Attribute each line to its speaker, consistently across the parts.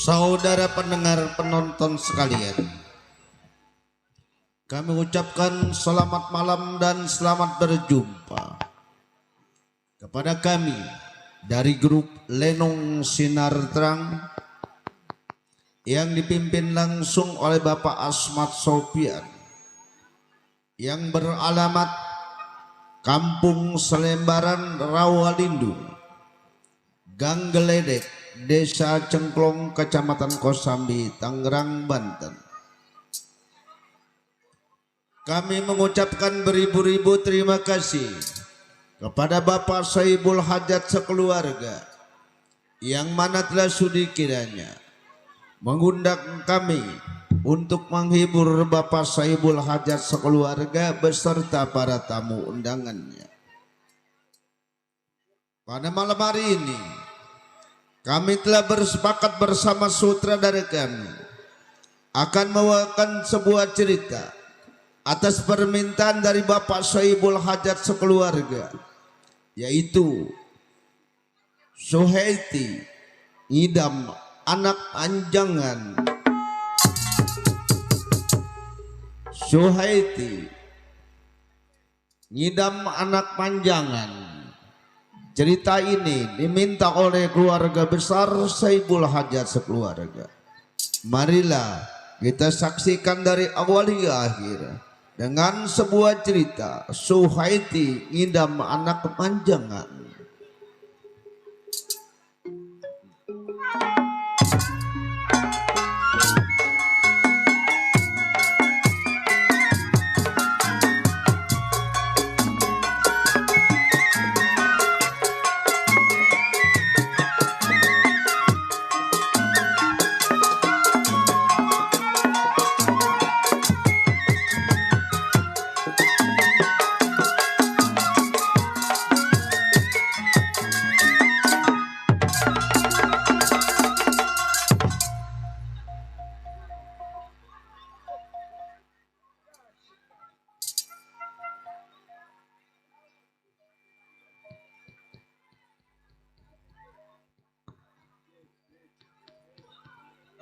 Speaker 1: Saudara pendengar penonton sekalian, kami ucapkan selamat malam dan selamat berjumpa kepada kami dari grup Lenong Sinar Terang yang dipimpin langsung oleh Bapak Asmat Sofian yang beralamat Kampung Selembaran Rawalindung, Gang Geledek, Desa Cengklong, Kecamatan Kosambi, Tangerang, Banten. Kami mengucapkan beribu-ribu terima kasih kepada Bapak Saibul Hajat sekeluarga yang mana telah sudi kiranya mengundang kami untuk menghibur Bapak Saibul Hajat sekeluarga beserta para tamu undangannya. Pada malam hari ini kami telah bersepakat bersama sutradara kami akan membawakan sebuah cerita atas permintaan dari Bapak Saibul Hajat sekeluarga, yaitu Suhaiti ngidam anak panjangan. Suhaiti ngidam anak panjangan. Cerita ini diminta oleh keluarga besar Saibul Hajat sekeluarga. Marilah kita saksikan dari awal hingga akhir dengan sebuah cerita Suhaiti ngidam anak panjangan.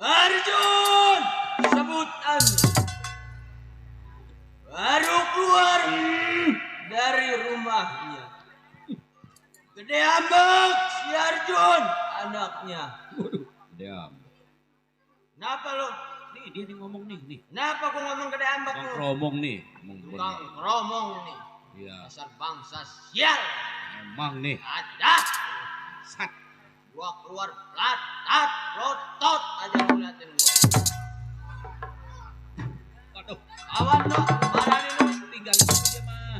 Speaker 2: Arjun, sebutan baru keluar dari rumahnya. Gede ambek si Arjun, anaknya.
Speaker 3: Waduh, gede ambek.
Speaker 2: Kenapa lo?
Speaker 3: Nih dia nih ngomong nih.
Speaker 2: Kenapa gua ngomong gede ambek
Speaker 3: Tukang
Speaker 2: lo?
Speaker 3: keromong nih.
Speaker 2: Tukang keromong nih.
Speaker 3: Iya.
Speaker 2: Dasar bangsa sial.
Speaker 3: Emang nih.
Speaker 2: Ada.
Speaker 3: Sat.
Speaker 2: Gua keluar latat, lotot aja ngeliatin gua.
Speaker 3: Waduh,
Speaker 2: Kawan lo, marahin lo.
Speaker 3: tinggalin aja mah.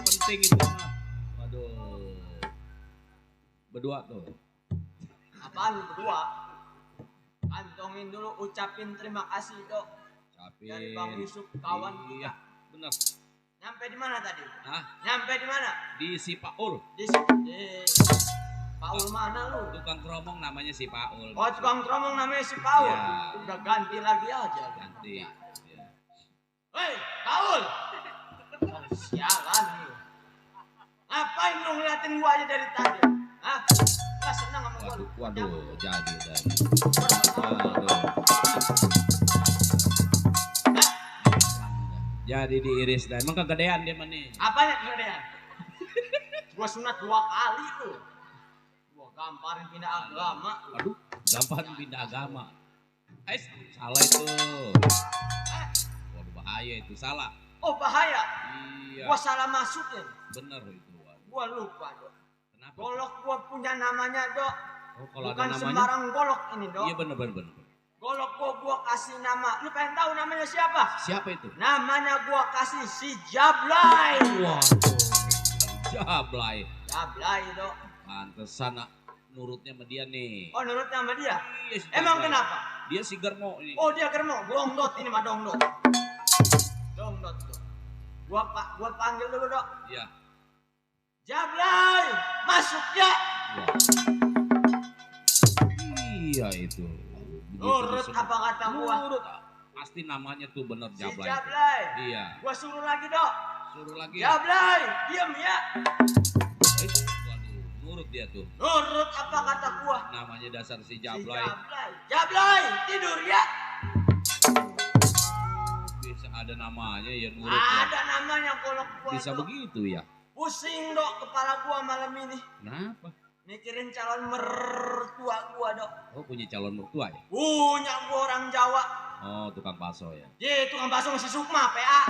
Speaker 3: Penting itu mah. Waduh. Berdua tuh.
Speaker 2: Apaan lu berdua? Kantongin dulu, ucapin terima kasih dok.
Speaker 3: Capin.
Speaker 2: Dari Bang Yusuf, kawan
Speaker 3: Iya,
Speaker 2: kita.
Speaker 3: bener.
Speaker 2: Nyampe di mana tadi?
Speaker 3: Hah?
Speaker 2: Nyampe di mana?
Speaker 3: Di si Paul.
Speaker 2: Di Paul mana lu?
Speaker 3: Tukang keromong namanya si Paul.
Speaker 2: Oh, tukang tromong namanya si Paul.
Speaker 3: Iya.
Speaker 2: Udah ganti lagi aja.
Speaker 3: Ganti. Iya.
Speaker 2: Hei, Paul. Sialan lu. Ngapain lu ngeliatin gua aja dari tadi? Hah? Gak senang sama gua.
Speaker 3: Waduh, jadi. Waduh.
Speaker 2: Hah?
Speaker 3: Jadi diiris dah. Emang kegedean dia mah nih.
Speaker 2: Apanya kegedean? Gua sunat 2 kali tuh. Gua gamparin pindah agama.
Speaker 3: Waduh, gampang pindah agama. Salah itu.
Speaker 2: Eh,
Speaker 3: Waduh bahaya itu, salah.
Speaker 2: oh bahaya.
Speaker 3: Iya.
Speaker 2: Gua salah masukin.
Speaker 3: Bener itu. Waduh.
Speaker 2: Gua lupa, Dok.
Speaker 3: Kenapa?
Speaker 2: Golok gua punya namanya, Dok.
Speaker 3: Oh, kalau
Speaker 2: Bukan
Speaker 3: ada namanya.
Speaker 2: sembarang golok ini, Dok.
Speaker 3: Iya bener.
Speaker 2: Golok gua kasih nama. Lu pengen tahu namanya siapa?
Speaker 3: Siapa itu?
Speaker 2: Namanya gua kasih si Jablay.
Speaker 3: Waduh. Jablay.
Speaker 2: Jablay, Dok.
Speaker 3: Pantesan nurutnya sama dia nih.
Speaker 2: Oh, nurut nama dia.
Speaker 3: Iya, si
Speaker 2: Emang
Speaker 3: Jablay.
Speaker 2: kenapa?
Speaker 3: Dia si Germo ini.
Speaker 2: Oh, dia germo. Dongdot ini mah dongdot. Dongdot, Dok. Gua panggil dulu, Dok.
Speaker 3: Iya.
Speaker 2: Jablay, masuk ya.
Speaker 3: Wah. Iya itu. Begitu
Speaker 2: Nurut
Speaker 3: disebut.
Speaker 2: apa kata gua?
Speaker 3: Nurut. Pasti namanya tuh bener
Speaker 2: Si
Speaker 3: Jablay.
Speaker 2: Jablay.
Speaker 3: Iya.
Speaker 2: Gua suruh lagi, Dok.
Speaker 3: Suruh lagi.
Speaker 2: Jablay, diam ya.
Speaker 3: Waduh, nurut dia tuh.
Speaker 2: Nurut apa kata gua?
Speaker 3: Namanya dasar si
Speaker 2: Si
Speaker 3: Jablay.
Speaker 2: Jablay. Jablay, tidur ya.
Speaker 3: Bisa ada namanya ya nurut ya.
Speaker 2: Ada namanya golok gua.
Speaker 3: Bisa
Speaker 2: Dok.
Speaker 3: begitu ya.
Speaker 2: Pusing, Dok, kepala gua malam ini.
Speaker 3: Kenapa?
Speaker 2: Mikirin calon mertua gua, Dok.
Speaker 3: Oh punya calon mertua ya?
Speaker 2: Punya gua orang Jawa.
Speaker 3: Oh tukang bakso ya.
Speaker 2: Ye, tukang bakso sama si Sukma, PA.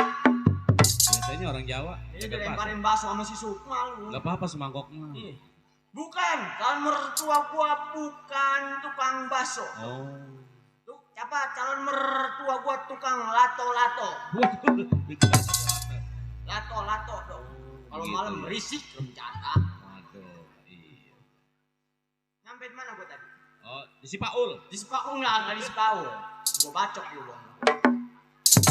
Speaker 3: Biasanya orang Jawa
Speaker 2: Ini
Speaker 3: jaga bakso.
Speaker 2: dilemparin bakso sama si Sukma lu.
Speaker 3: Gak apa-apa semangkok mah.
Speaker 2: Ih, bukan, calon mertua gua bukan tukang bakso.
Speaker 3: Oh.
Speaker 2: Calon mertua gua tukang lato-lato.
Speaker 3: Waduh,
Speaker 2: Lato-lato, Dok. Kalau
Speaker 3: begitu
Speaker 2: malam
Speaker 3: ya.
Speaker 2: berisik rencana.
Speaker 3: Waduh, iya.
Speaker 2: Nyampe di mana gua tadi?
Speaker 3: Oh, di si Paul.
Speaker 2: Di Sepaung lah, nggak di Sepaul. Gua bacok dulu.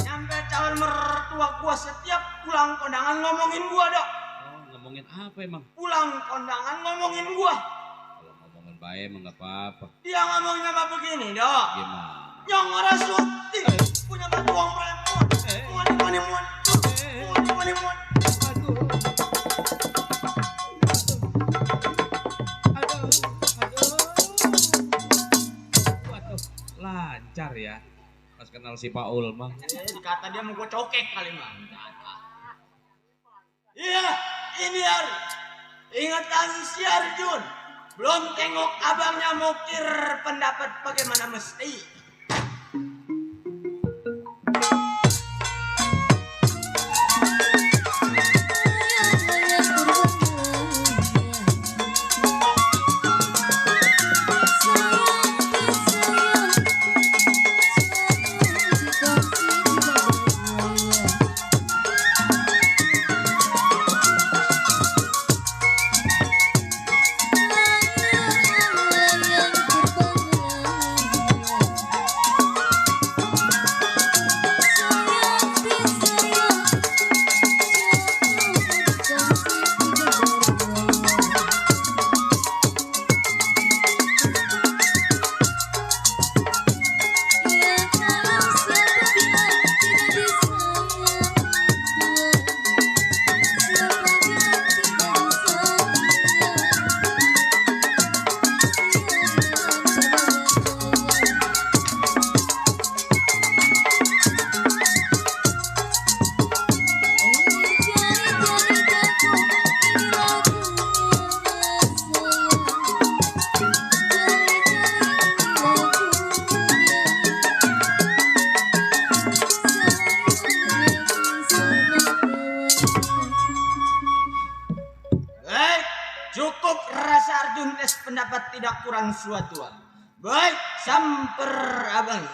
Speaker 2: Nyampe calon mertua gua setiap pulang kondangan ngomongin gua, Dok.
Speaker 3: Oh, ngomongin apa emang?
Speaker 2: Pulang kondangan ngomongin gua.
Speaker 3: Kalau ngomongin baik emang gak apa-apa.
Speaker 2: Dia ngomongin apa begini, Dok.
Speaker 3: Gimana?
Speaker 2: Nyong orang suti punya batuang perempuan. Muan.
Speaker 3: Waduh, lancar ya. Pas kenal si Paul mah.
Speaker 2: Kata dia mau gue cokek kali mah. Iya, ini Ar. Ingatan si Arjun. Belum tengok abangnya mukir pendapat bagaimana mesti. Cukup rasa Arjun tes pendapat tidak kurang suatu. Baik, samper abang.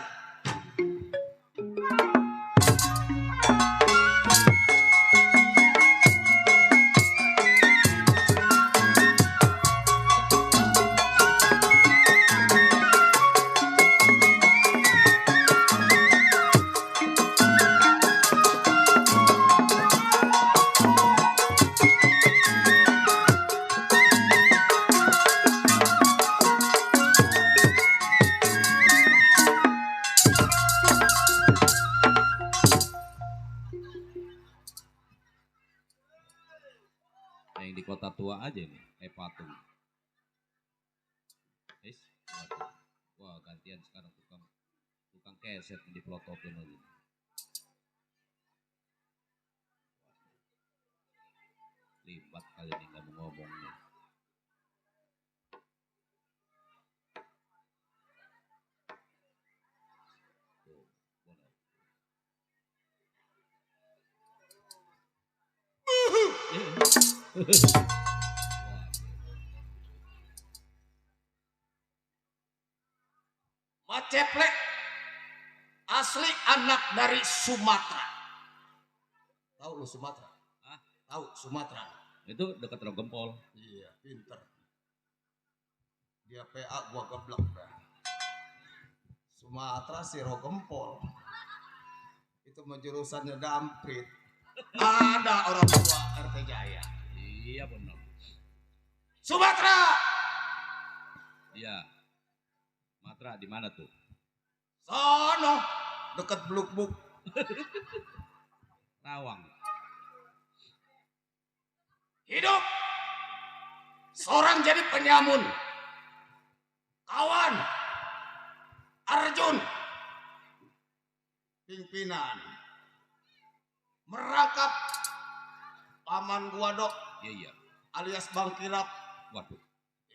Speaker 3: Yang di kota tua aja nih, patung. Waduh. Wah gantian sekarang tukang keset di pelotopin lagi. Libat kali ini nggak mau ngomongnya.
Speaker 2: Maceplek asli anak dari Sumatera. Tahu lu Sumatera?
Speaker 3: Hah?
Speaker 2: Tahu Sumatera?
Speaker 3: Itu dekat Rogempol.
Speaker 2: Iya, pinter. Dia PA gua geblek dah. Sumatera si Rogempol. Itu mah jurusannya Damprit. Ada orang tua RT Jaya.
Speaker 3: Iya benar.
Speaker 2: Sumatera.
Speaker 3: Iya. Matra di mana tuh?
Speaker 2: Sono dekat Bluk-Buk.
Speaker 3: Rawang.
Speaker 2: Hidup seorang jadi penyamun. Kawan Arjun pimpinan merangkap paman gua dok
Speaker 3: Iya.
Speaker 2: alias Bang Kilap.
Speaker 3: Waduh.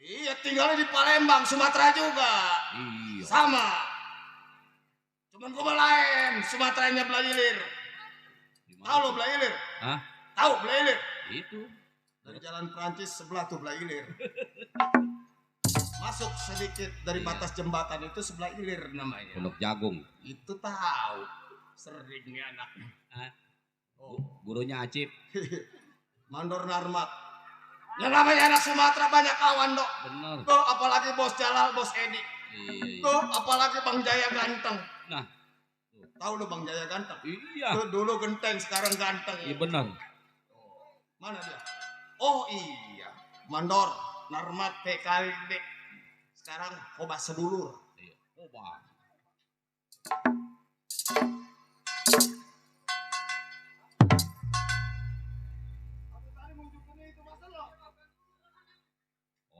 Speaker 2: Iya tinggalnya di Palembang Sumatera juga.
Speaker 3: Iya.
Speaker 2: Sama. Cuman gua lain Sumateranya Belailir.
Speaker 3: Di mana
Speaker 2: Tahu lo
Speaker 3: tuh?
Speaker 2: Belailir?
Speaker 3: Hah?
Speaker 2: Tahu Belailir?
Speaker 3: Itu.
Speaker 2: Dari jalan Perancis sebelah tuh Belailir. Masuk sedikit dari
Speaker 3: Iya.
Speaker 2: batas jembatan itu sebelah ilir namanya.
Speaker 3: Pondok Jagung.
Speaker 2: Itu tahu. Sering nih anaknya.
Speaker 3: Hah?
Speaker 2: Oh.
Speaker 3: Gurunya Acip.
Speaker 2: Mandor Narmat. Yang namanya anak Sumatera banyak kawan dok.
Speaker 3: Bener.
Speaker 2: Tuh apalagi Bos Jalal, Bos Edi.
Speaker 3: Iya.
Speaker 2: Tuh apalagi Bang Jaya Ganteng.
Speaker 3: Nah.
Speaker 2: Tahu lo Bang Jaya Ganteng?
Speaker 3: Iya.
Speaker 2: Tuh dulu genteng sekarang ganteng.
Speaker 3: Iya benar.
Speaker 2: Mana dia? Oh iya. Mandor Narmat PKD. Sekarang Koba Sedulur.
Speaker 3: Iya. Coba.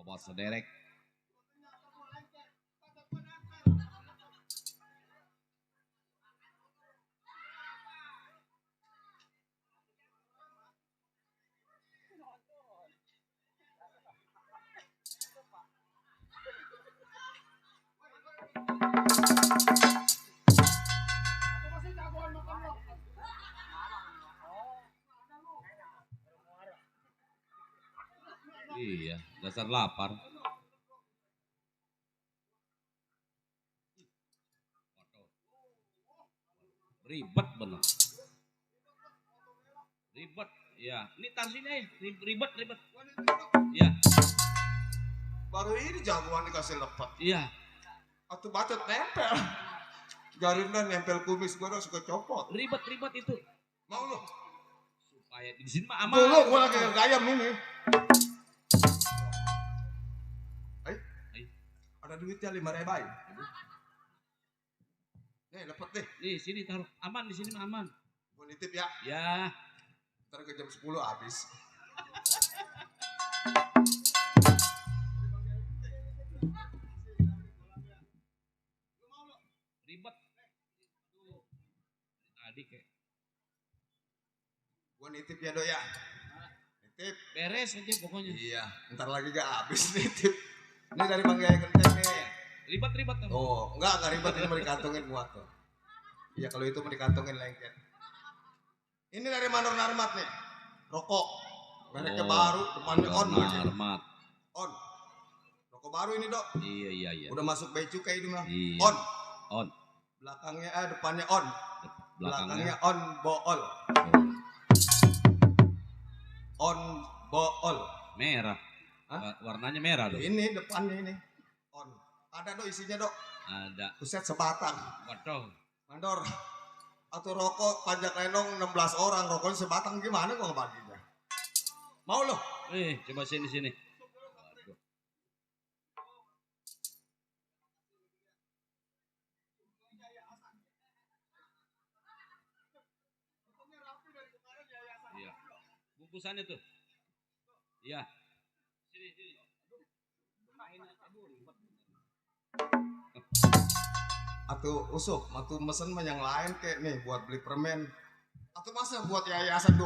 Speaker 3: Obat sederek. Iya, dasar lapar. Waduh. Ribet bener. Ribet. Ya, ini tar sini ribet. Iya.
Speaker 2: Baru ini jagoan dikasih lepat.
Speaker 3: Iya.
Speaker 2: Atau bacot nempel. Garinnya nempel kumis gua suka copot.
Speaker 3: Ribet itu.
Speaker 2: Mau lu?
Speaker 3: Supaya di sini mah aman.
Speaker 2: Dulu gua lagi ngegayam ini. Ada duitnya 5.000. Nih dapat deh.
Speaker 3: Nih, sini taruh. Aman di sini mah aman.
Speaker 2: Gua nitip ya.
Speaker 3: Ya.
Speaker 2: Ntar ke jam 10 habis.
Speaker 3: Ribet. Tadi kayak
Speaker 2: Gua nitip ya dok ya. Nitip.
Speaker 3: beres aja pokoknya.
Speaker 2: Iya. Ntar lagi gak habis nitip. Ini dari Bang Jaya Genteng nih.
Speaker 3: Ribet.
Speaker 2: Oh, enggak ribet ini mau dikantongin muat tuh. Iya kalau itu mau dikantongin lengket. Ini dari Mandor Narmat nih. Rokok. Mereknya baru, depannya on lagi.
Speaker 3: Narmat.
Speaker 2: On. Rokok baru ini dok.
Speaker 3: Iya.
Speaker 2: Udah masuk bea cukai ini mah.
Speaker 3: Iya.
Speaker 2: On.
Speaker 3: On.
Speaker 2: Belakangnya depannya on. Belakangnya on bool. On bool.
Speaker 3: Merah.
Speaker 2: Hah?
Speaker 3: Warnanya merah dong.
Speaker 2: Ini depannya ini. On. Ada dok isinya dok.
Speaker 3: Ada.
Speaker 2: Buset sebatang.
Speaker 3: Waduh.
Speaker 2: Mandor. Atau rokok pajak lenong 16 orang. Rokoknya sebatang gimana gua ngebaginya? Mau loh.
Speaker 3: Coba sini. Waduh. Iya. Bungkusannya tuh. Iya. Sini.
Speaker 2: Atau usuk, atau mesen mah yang lain kayak nih buat beli permen. Atau masa buat yayasan 2.000.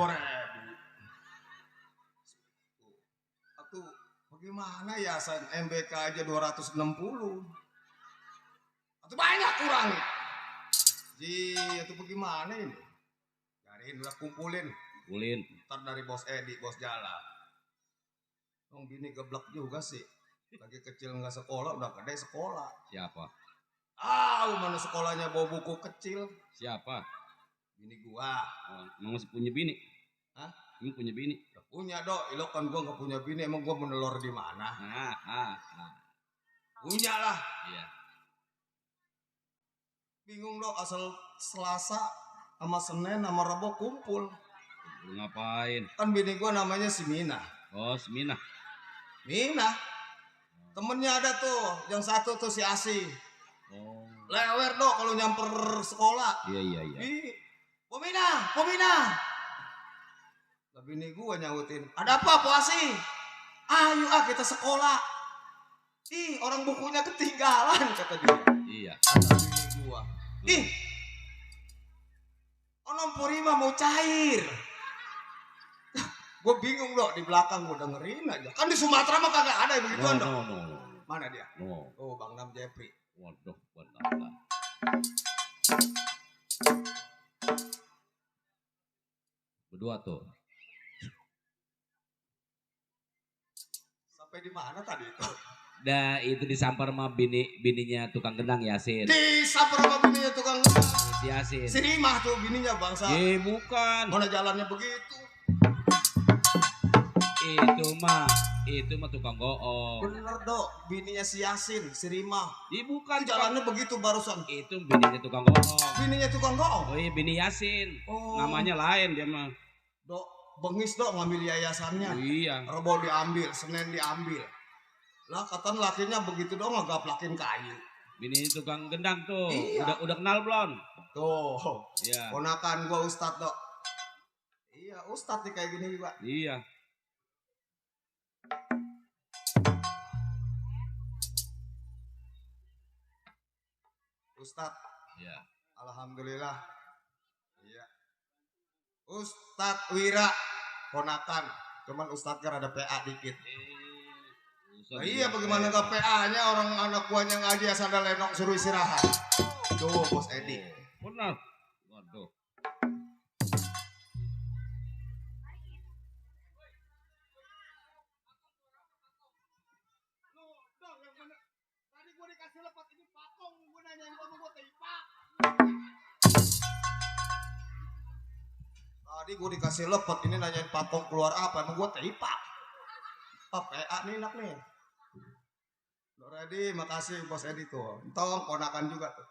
Speaker 2: Atau bagaimana yayasan MBK aja 260. Atau banyak kurang. Atau bagaimana ini? Garin udah kumpulin.
Speaker 3: Kulin.
Speaker 2: Ntar dari Bos Edi, Bos Jala. Bini geblek juga sih. Lagi kecil nggak sekolah, udah gede sekolah.
Speaker 3: Siapa?
Speaker 2: Mana sekolahnya bawa buku kecil.
Speaker 3: Siapa?
Speaker 2: Bini gua.
Speaker 3: Oh, emang masih punya bini?
Speaker 2: Hah?
Speaker 3: Emang punya bini?
Speaker 2: Gak punya dok, ilo kan gua nggak punya bini, emang gua menelor di mana? Punya lah.
Speaker 3: Iya.
Speaker 2: Bingung dok, asal Selasa sama Senin sama Rabu kumpul.
Speaker 3: Lu ngapain?
Speaker 2: Kan bini gua namanya si Mina.
Speaker 3: Oh, Semina.
Speaker 2: Mina. Temennya ada tuh, yang satu tuh si Asi.
Speaker 3: Oh.
Speaker 2: Lewer dok kalau nyamper sekolah.
Speaker 3: Iya.
Speaker 2: Ih, Pomina. Lah bini gua nyautin, ada apa Po Asi? Ayo kita sekolah. Ih, orang bukunya ketinggalan kata dia.
Speaker 3: Iya.
Speaker 2: Kata bini gua. Ih, onom Purima mau cair. Gue bingung dok, di belakang gue dengerin aja. Kan di Sumatera mah kagak ada yang begituan dok.
Speaker 3: No.
Speaker 2: Mana dia?
Speaker 3: No.
Speaker 2: Oh, Bang Nam Jepri.
Speaker 3: Waduh, benar. Berdua tuh.
Speaker 2: Sampai di mana tadi itu?
Speaker 3: Dah itu disampar sama bininya tukang gendang Yasin.
Speaker 2: Di Saper sama bininya tukang gendang.
Speaker 3: Si Yasin.
Speaker 2: Si Rimah tuh bininya bangsa.
Speaker 3: Bukan.
Speaker 2: Mana jalannya begitu?
Speaker 3: Itu mah tukang goong.
Speaker 2: Bener dok, bininya si Yasin, si Rimah.
Speaker 3: Bukan
Speaker 2: Jalannya begitu barusan.
Speaker 3: Itu bininya tukang goong.
Speaker 2: Bininya tukang goong.
Speaker 3: Oh iya, bini Yasin.
Speaker 2: Oh.
Speaker 3: Namanya lain dia mah.
Speaker 2: Dok, bengis dok ngambil yayasannya.
Speaker 3: Iya.
Speaker 2: Rebo diambil, Senin diambil. Lah kata lakinya begitu dong ngegaplakin kayu.
Speaker 3: Bini tukang gendang tuh.
Speaker 2: Iya.
Speaker 3: Udah kenal belum?
Speaker 2: Tuh,
Speaker 3: Iya.
Speaker 2: ponakan gua Ustadz dok. Iya, Ustadz nih kayak gini juga.
Speaker 3: Iya.
Speaker 2: Ustadz,
Speaker 3: Iya.
Speaker 2: alhamdulillah. Iya. Ustadz Wira, ponakan. Cuman Ustadz kan ada PA dikit. Nah, iya bagaimana gak PA-nya orang anak buahnya ngaji asal ada lenong suruh istirahat. Tuh bos Edi.
Speaker 3: Benar. Waduh.
Speaker 2: Tadi gua dikasih lepas ini patung, gua nanyain gua teipak. Tadi gua dikasih lepot ini nanyain patung keluar apa, emang gua teipak. PA nih enak nih. Udah ready, makasih bos Edi tuh. Entong ponakan juga tuh.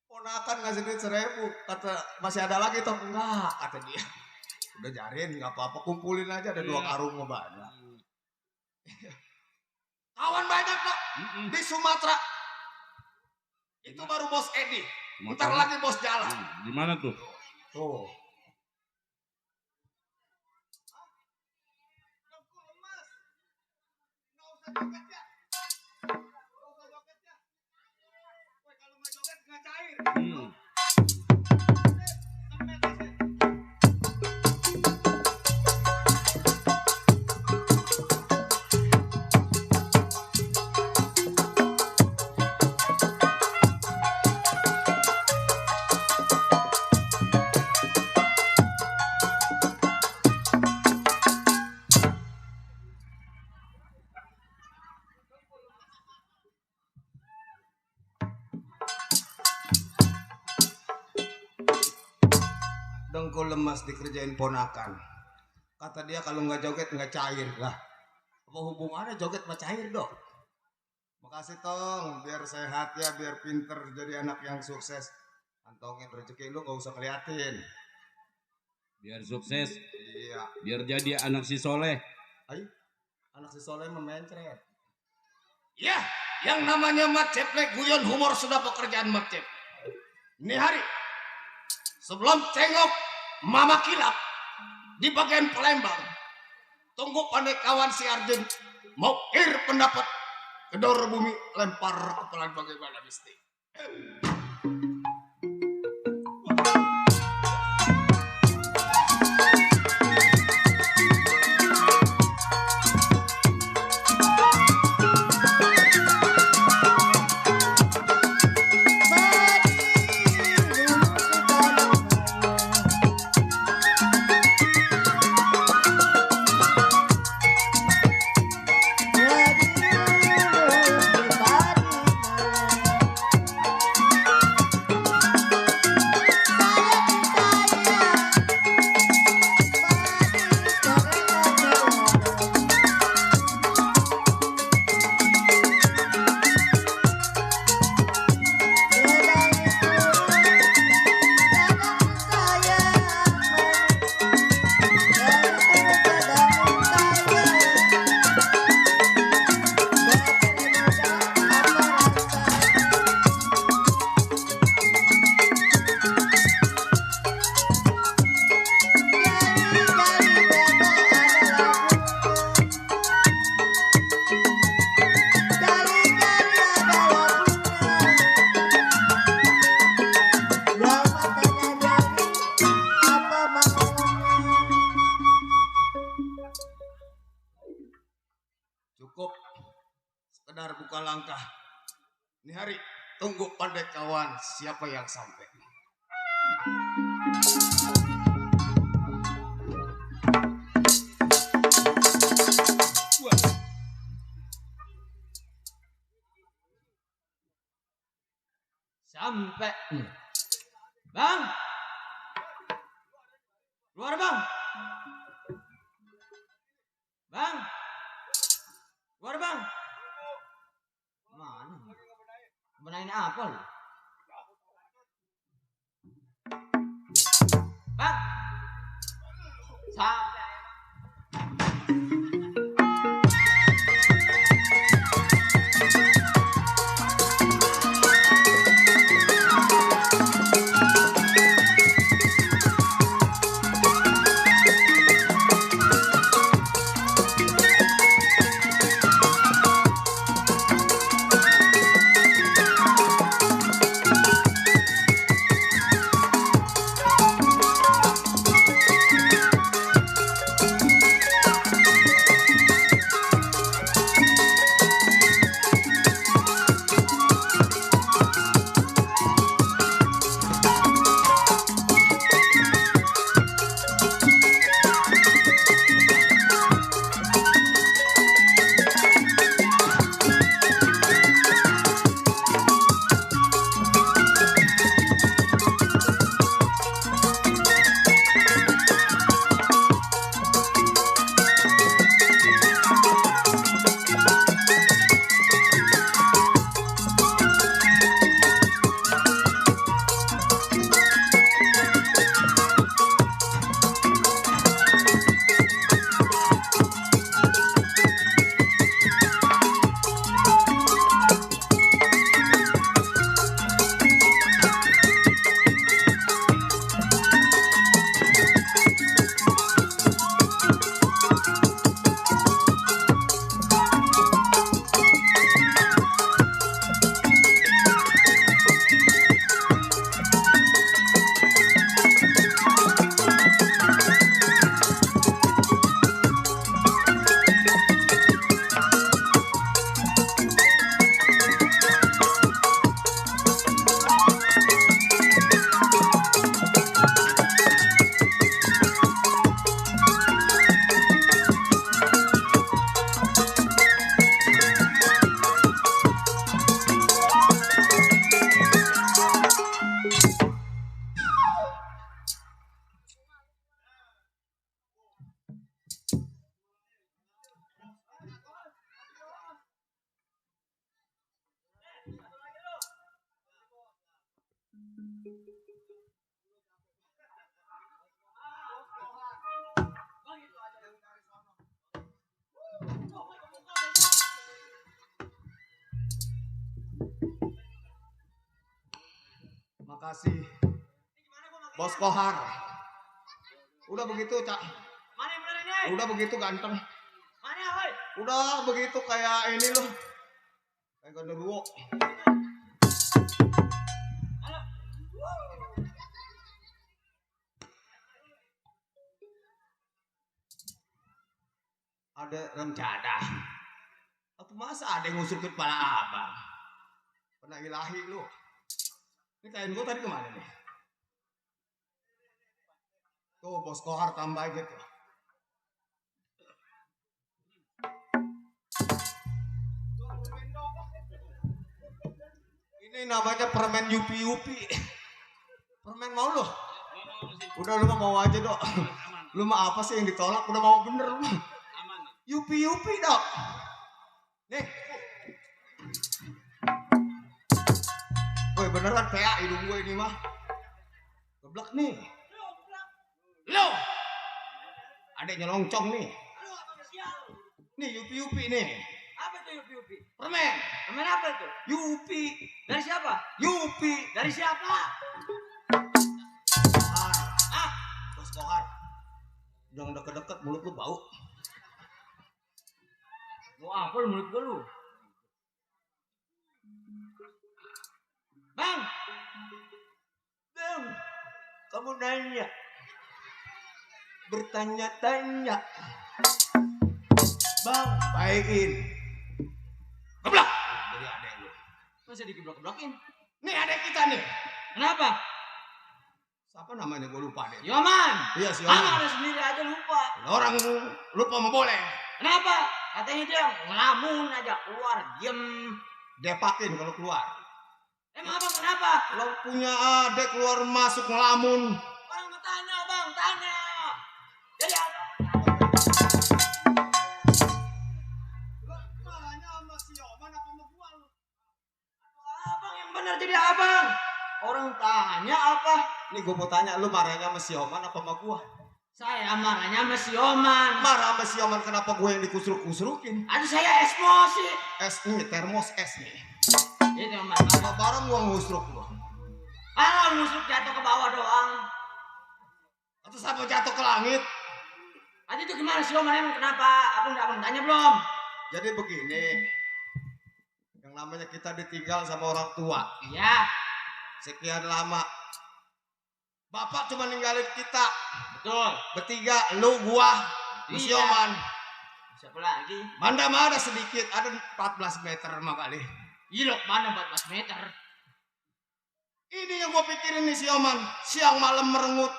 Speaker 2: Ponakan ngasih duit 1.000, kata masih ada lagi toh enggak, kata dia. Udah jarin nggak apa-apa, kumpulin aja ada 2 karung mah banyak. Kawan banyak pak di Sumatera. Itu baru bos Edi. Ntar lagi bos jalan.
Speaker 3: Di mana tuh?
Speaker 2: Tuh. Dengkul lemas dikerjain ponakan. Kata dia kalau nggak joget nggak cair lah. Apa hubungannya joget sama cair dong? Makasih tong, biar sehat ya, biar pinter jadi anak yang sukses. Antongin rezeki lu nggak usah keliatin.
Speaker 3: Biar sukses.
Speaker 2: Iya.
Speaker 3: Biar jadi anak si Soleh.
Speaker 2: Ayo, anak si Soleh memencret. Ya, yang namanya Mat Ceplek guyon humor sudah pekerjaan Mat Cep. Ini hari sebelum tengok Mama Kilap di bagian Palembang, tunggu pandai kawan si Arjun mau pendapat kedor bumi lempar kepala bagaimana mesti. buka langkah. Ini hari tunggu pandai kawan siapa yang sampai.
Speaker 4: Sampai. Bang. Keluar bang. Bang. Keluar bang. Mana? Benahin apa lu? Bang. Sampai.
Speaker 2: Makasih. Bos Kohar. Udah begitu, Cak.
Speaker 4: Mana yang bener ini?
Speaker 2: Udah begitu ganteng.
Speaker 4: Mana woi?
Speaker 2: Udah begitu kayak ini loh. Kayak genderuwo. Ada rencana. Apa masa ada yang ngusur ke kepala abang? Pernah ilahi lu. Ini kain gua tadi kemana nih? Tuh Bos Kohar tambah gitu. Ini namanya permen yupi-yupi. Permen mau lo? Udah lu mah mau aja dok. Lu mah apa sih yang ditolak? Udah mau bener lu mah. Yupi-yupi dok. Nih. Woi beneran PA hidung gue ini mah. Geblek nih. Lo. Adeknya longcong nih. Nih yupi-yupi nih.
Speaker 4: Apa itu Yupi?
Speaker 2: Permen.
Speaker 4: Permen apa itu?
Speaker 2: Yupi.
Speaker 4: Dari siapa?
Speaker 2: Yupi.
Speaker 4: Dari siapa?
Speaker 2: Kohar. Ah, Bos Kohar. Jangan deket-deket mulut lu bau.
Speaker 4: Mau apa lu mulut gua lu? Bang. Bang. Kamu nanya. Masa digeblok-geblokin?
Speaker 2: Nih adek kita nih.
Speaker 4: Kenapa?
Speaker 2: Siapa namanya gue lupa deh.
Speaker 4: Yoman.
Speaker 2: Iya si
Speaker 4: Abang
Speaker 2: Yoman.
Speaker 4: ada sendiri aja lupa.
Speaker 2: Orang lupa mau boleh.
Speaker 4: Kenapa? Katanya dia ngelamun aja keluar diem.
Speaker 2: Depakin kalau keluar.
Speaker 4: Emang abang kenapa?
Speaker 2: Kalau punya adek keluar masuk ngelamun.
Speaker 4: Orang mau tanya bang, tanya. Jadi apa?
Speaker 2: Makanya sama si Yoman apa mau gua lu?
Speaker 4: Abang yang benar jadi abang. Orang tanya apa?
Speaker 2: Nih gue mau tanya lu marahnya sama si Yoman apa sama gua?
Speaker 4: Saya marahnya sama si Yoman.
Speaker 2: Marah sama si Yoman kenapa gue yang dikusruk-kusrukin?
Speaker 4: Aduh saya emosi.
Speaker 2: Es nih, termos es nih.
Speaker 4: Itu Yoman.
Speaker 2: Sama bareng gua ngusruk lu.
Speaker 4: Kalau nusuk jatuh ke bawah doang.
Speaker 2: Atau sampai jatuh ke langit.
Speaker 4: Tadi itu gimana si Yoman emang kenapa? Abang tanya belum?
Speaker 2: Jadi begini. Yang namanya kita ditinggal sama orang tua.
Speaker 4: Iya.
Speaker 2: Sekian lama. Bapak cuma ninggalin kita.
Speaker 4: Betul.
Speaker 2: Bertiga, lu, gua, si
Speaker 4: Iya.
Speaker 2: Yoman.
Speaker 4: Siapa lagi?
Speaker 2: Manda mah ada sedikit, ada 14 meter mah kali.
Speaker 4: Ilok mana 14 meter?
Speaker 2: Ini yang gua pikirin nih si Yoman. Siang malam merengut.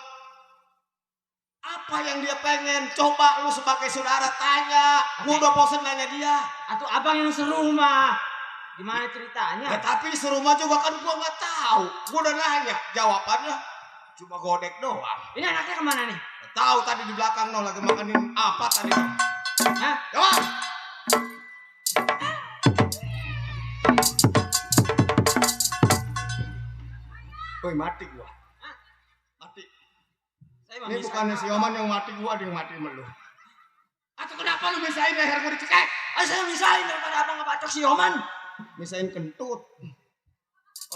Speaker 2: Apa yang dia pengen? Coba lu sebagai saudara tanya. Gua udah bosen nanya dia.
Speaker 4: Atau abang yang serumah? Gimana ceritanya?
Speaker 2: Ya tapi serumah juga kan gua nggak tahu. Gua udah nanya. Jawabannya cuma godek doang.
Speaker 4: Ini anaknya kemana nih?
Speaker 2: Nggak tahu tadi di belakang no lagi makanin apa tadi no.
Speaker 4: Hah?
Speaker 2: Yoman. Woi mati gua. Mati.
Speaker 4: Saya mau
Speaker 2: Ini
Speaker 4: misahin
Speaker 2: bukannya si
Speaker 4: abang.
Speaker 2: Yoman yang mati gua, ada yang mati sama lu. Atau kenapa lu misahin leher gua dicekek?
Speaker 4: Saya misahin daripada abang ngebacok si Yoman.
Speaker 2: Misahin kentut.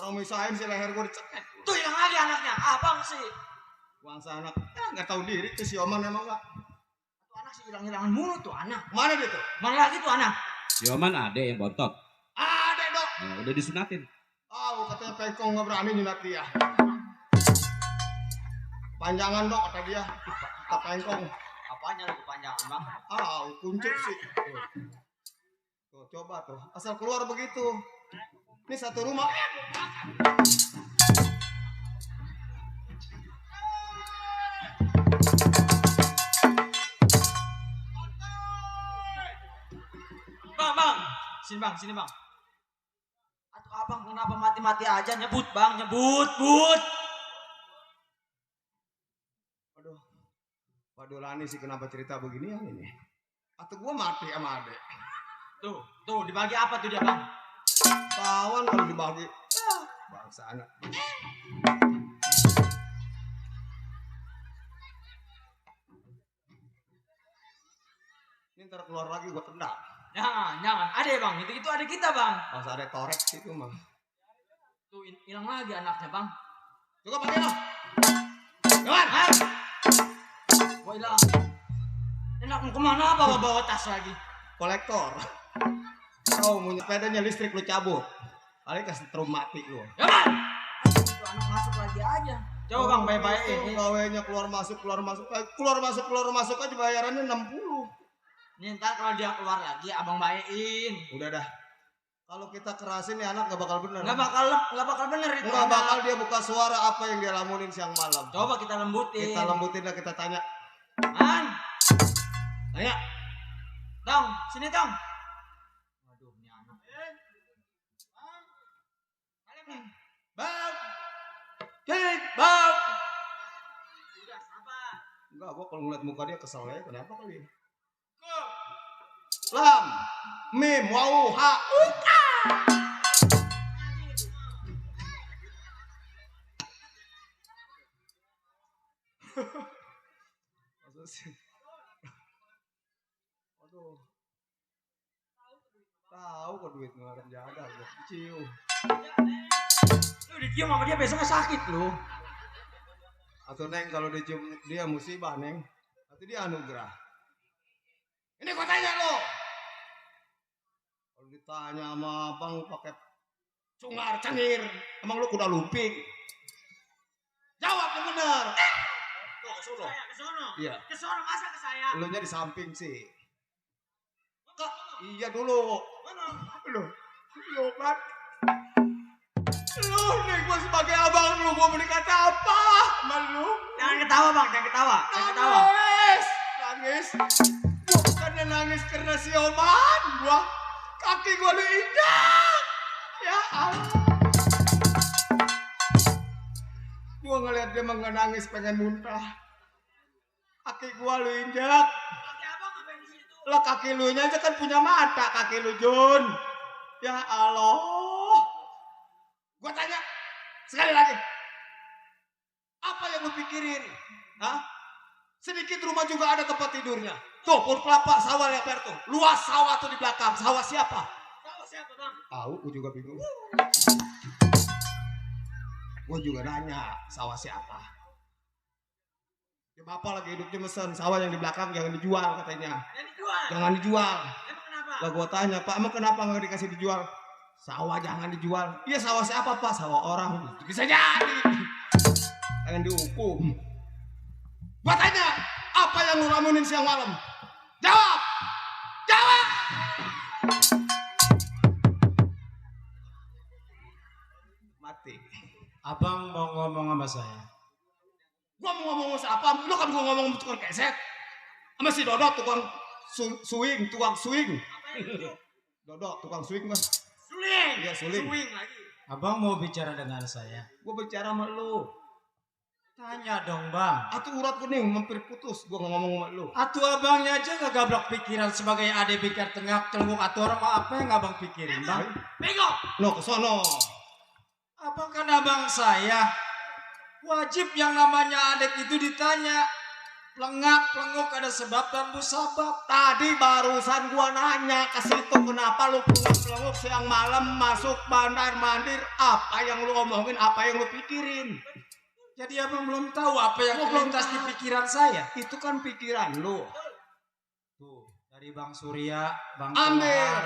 Speaker 2: Orang misahin si leher gua dicekek.
Speaker 4: Tuh hilang lagi anaknya. Abang sih.
Speaker 2: Bangsa anak, nggak tahu diri tuh si Yoman emang nggak.
Speaker 4: Tuh anak sih hilang-hilangan mulu tuh anak.
Speaker 2: Mana dia tuh?
Speaker 4: Mana lagi tuh anak?
Speaker 3: Yoman ada yang bontot.
Speaker 2: Ada dok.
Speaker 3: Nah, udah disunatin.
Speaker 2: Oh, katanya pengkong nggak berani nyunat dia. Panjangan dok kata dia. Kata pengkong.
Speaker 4: Apanya lu kepanjangan bang?
Speaker 2: Kuncup sih. Tuh, coba tuh. Asal keluar begitu. Ini satu rumah.
Speaker 4: Bang. Sini bang. Atau abang kenapa mati-mati aja nyebut bang, nyebut.
Speaker 2: Aduh. Pak Dolani sih kenapa cerita beginian ini? Atau gua mati sama adek.
Speaker 4: Tuh dibagi apa tuh dia bang?
Speaker 2: Tawan kalau dibagi. Bangsa anak. Ini ntar keluar lagi gua tendang.
Speaker 4: Jangan. Ada ya bang, itu ada kita bang.
Speaker 2: Masa ada korek itu mah.
Speaker 4: Tuh hilang lagi anaknya bang.
Speaker 2: Juga pakai lo. Kawan.
Speaker 4: Wah hilang. Enak mau kemana bawa tas lagi?
Speaker 2: Kolektor. Kau mau sepedanya listrik lu cabut. Kali kasih setrum mati lu.
Speaker 4: Ya bang. Itu anak masuk lagi aja. Coba bang baik-baik ini.
Speaker 2: Gawainya keluar masuk aja bayarannya 60.
Speaker 4: Nih ntar kalau dia keluar lagi abang bayain.
Speaker 2: Udah dah. Kalau kita kerasin nih anak gak bakal bener.
Speaker 4: Nggak bakal bener itu.
Speaker 2: Nggak
Speaker 4: anak.
Speaker 2: bakal dia buka suara apa yang dia lamunin siang malam.
Speaker 4: Coba kita lembutin.
Speaker 2: Kita lembutin dah kita tanya.
Speaker 4: Man.
Speaker 2: Tanya.
Speaker 4: Tong, sini tong. Waduh ini anak.
Speaker 2: Bang. Cik, bang.
Speaker 4: Udah sabar.
Speaker 2: Enggak, gua kalau ngeliat muka dia kesel ya. Kenapa kali? Lam, mim, wau, ha, uka. Masa sih? Aduh. Tahu kok duit ngeluarin jadah gua ciu.
Speaker 4: Lu dicium sama dia besoknya sakit lu.
Speaker 2: Atau Neng kalau dicium dia musibah Neng. Atau dia anugerah. Ini gua tanya lo. Kalau ditanya sama abang pakai cungar cengir, emang lu kuda lumping? Jawab yang benar. Tuh ke sono.
Speaker 4: Ke sono.
Speaker 2: Iya.
Speaker 4: Ke sono masa ke saya?
Speaker 2: Lu nya di samping sih. Kak, iya dulu.
Speaker 4: Mana?
Speaker 2: Lu kan. nih gue sebagai abang lu, gue berkata apa sama lu?
Speaker 4: Jangan ketawa bang, jangan ketawa. Jangan ketawa.
Speaker 2: Nangis. Gue bukannya nangis karena si Oman. Kaki gue diinjak. Ya Allah. Gue ngeliat dia nggak nangis pengen muntah. Kaki gue lu injak.
Speaker 4: Kaki abang apa yang di situ?
Speaker 2: Lah kaki lu nya aja kan punya mata kaki lu Jun. Ya Allah. Gua tanya sekali lagi. Apa yang lu pikirin? Hah? Sedikit rumah juga ada tempat tidurnya. Tuh, pohon kelapa, sawah lihat tuh. Luas sawah tuh di belakang. Sawah siapa?
Speaker 4: Tahu siapa bang?
Speaker 2: Tahu, gua juga bingung. Gua juga nanya, sawah siapa? Ya bapak lagi hidupnya mesen, sawah yang di belakang jangan dijual katanya.
Speaker 4: Yang dijual.
Speaker 2: Jangan dijual.
Speaker 4: Emang kenapa?
Speaker 2: Lah gua tanya, Pak, emang kenapa nggak dikasih dijual? Sawah jangan dijual. Iya sawah siapa Pak? Sawah orang. Bisa jadi. Jangan dihukum. Gua tanya, apa yang lu ramunin siang malam? Jawab. Jawab. Mati.
Speaker 5: Abang mau ngomong sama saya.
Speaker 2: Gua mau ngomong sama siapa? Lu kan gua ngomong sama tukang keset. Sama si Dodo tukang tukang swing. Dodo tukang swing Mas.
Speaker 4: Suling.
Speaker 2: Iya, suling.
Speaker 4: Suling lagi.
Speaker 5: Abang mau bicara dengan saya.
Speaker 2: Gua bicara sama lu.
Speaker 5: Tanya dong bang.
Speaker 2: Atuh urat kuning hampir putus. Gua ngomong sama lu.
Speaker 5: Atuh abangnya aja ngegablok pikiran sebagai adik pikir tengah celunguk atuh orang apa yang abang pikirin bang?
Speaker 4: Bego.
Speaker 2: No kesono.
Speaker 5: Abang kan abang saya. Wajib yang namanya adik itu ditanya. Pelengak ada sebab dan musabab.
Speaker 2: Tadi barusan gua nanya ke situ kenapa lu pelenguk siang malam masuk bandar mandir. Apa yang lu omongin, apa yang lu pikirin.
Speaker 5: Jadi abang belum tahu apa yang
Speaker 2: Gua belum
Speaker 5: terlintas di
Speaker 2: tahu.
Speaker 5: pikiran saya.
Speaker 2: Itu kan pikiran lu.
Speaker 5: Tuh dari Bang Surya, Bang
Speaker 2: Ambil.
Speaker 5: Kohar.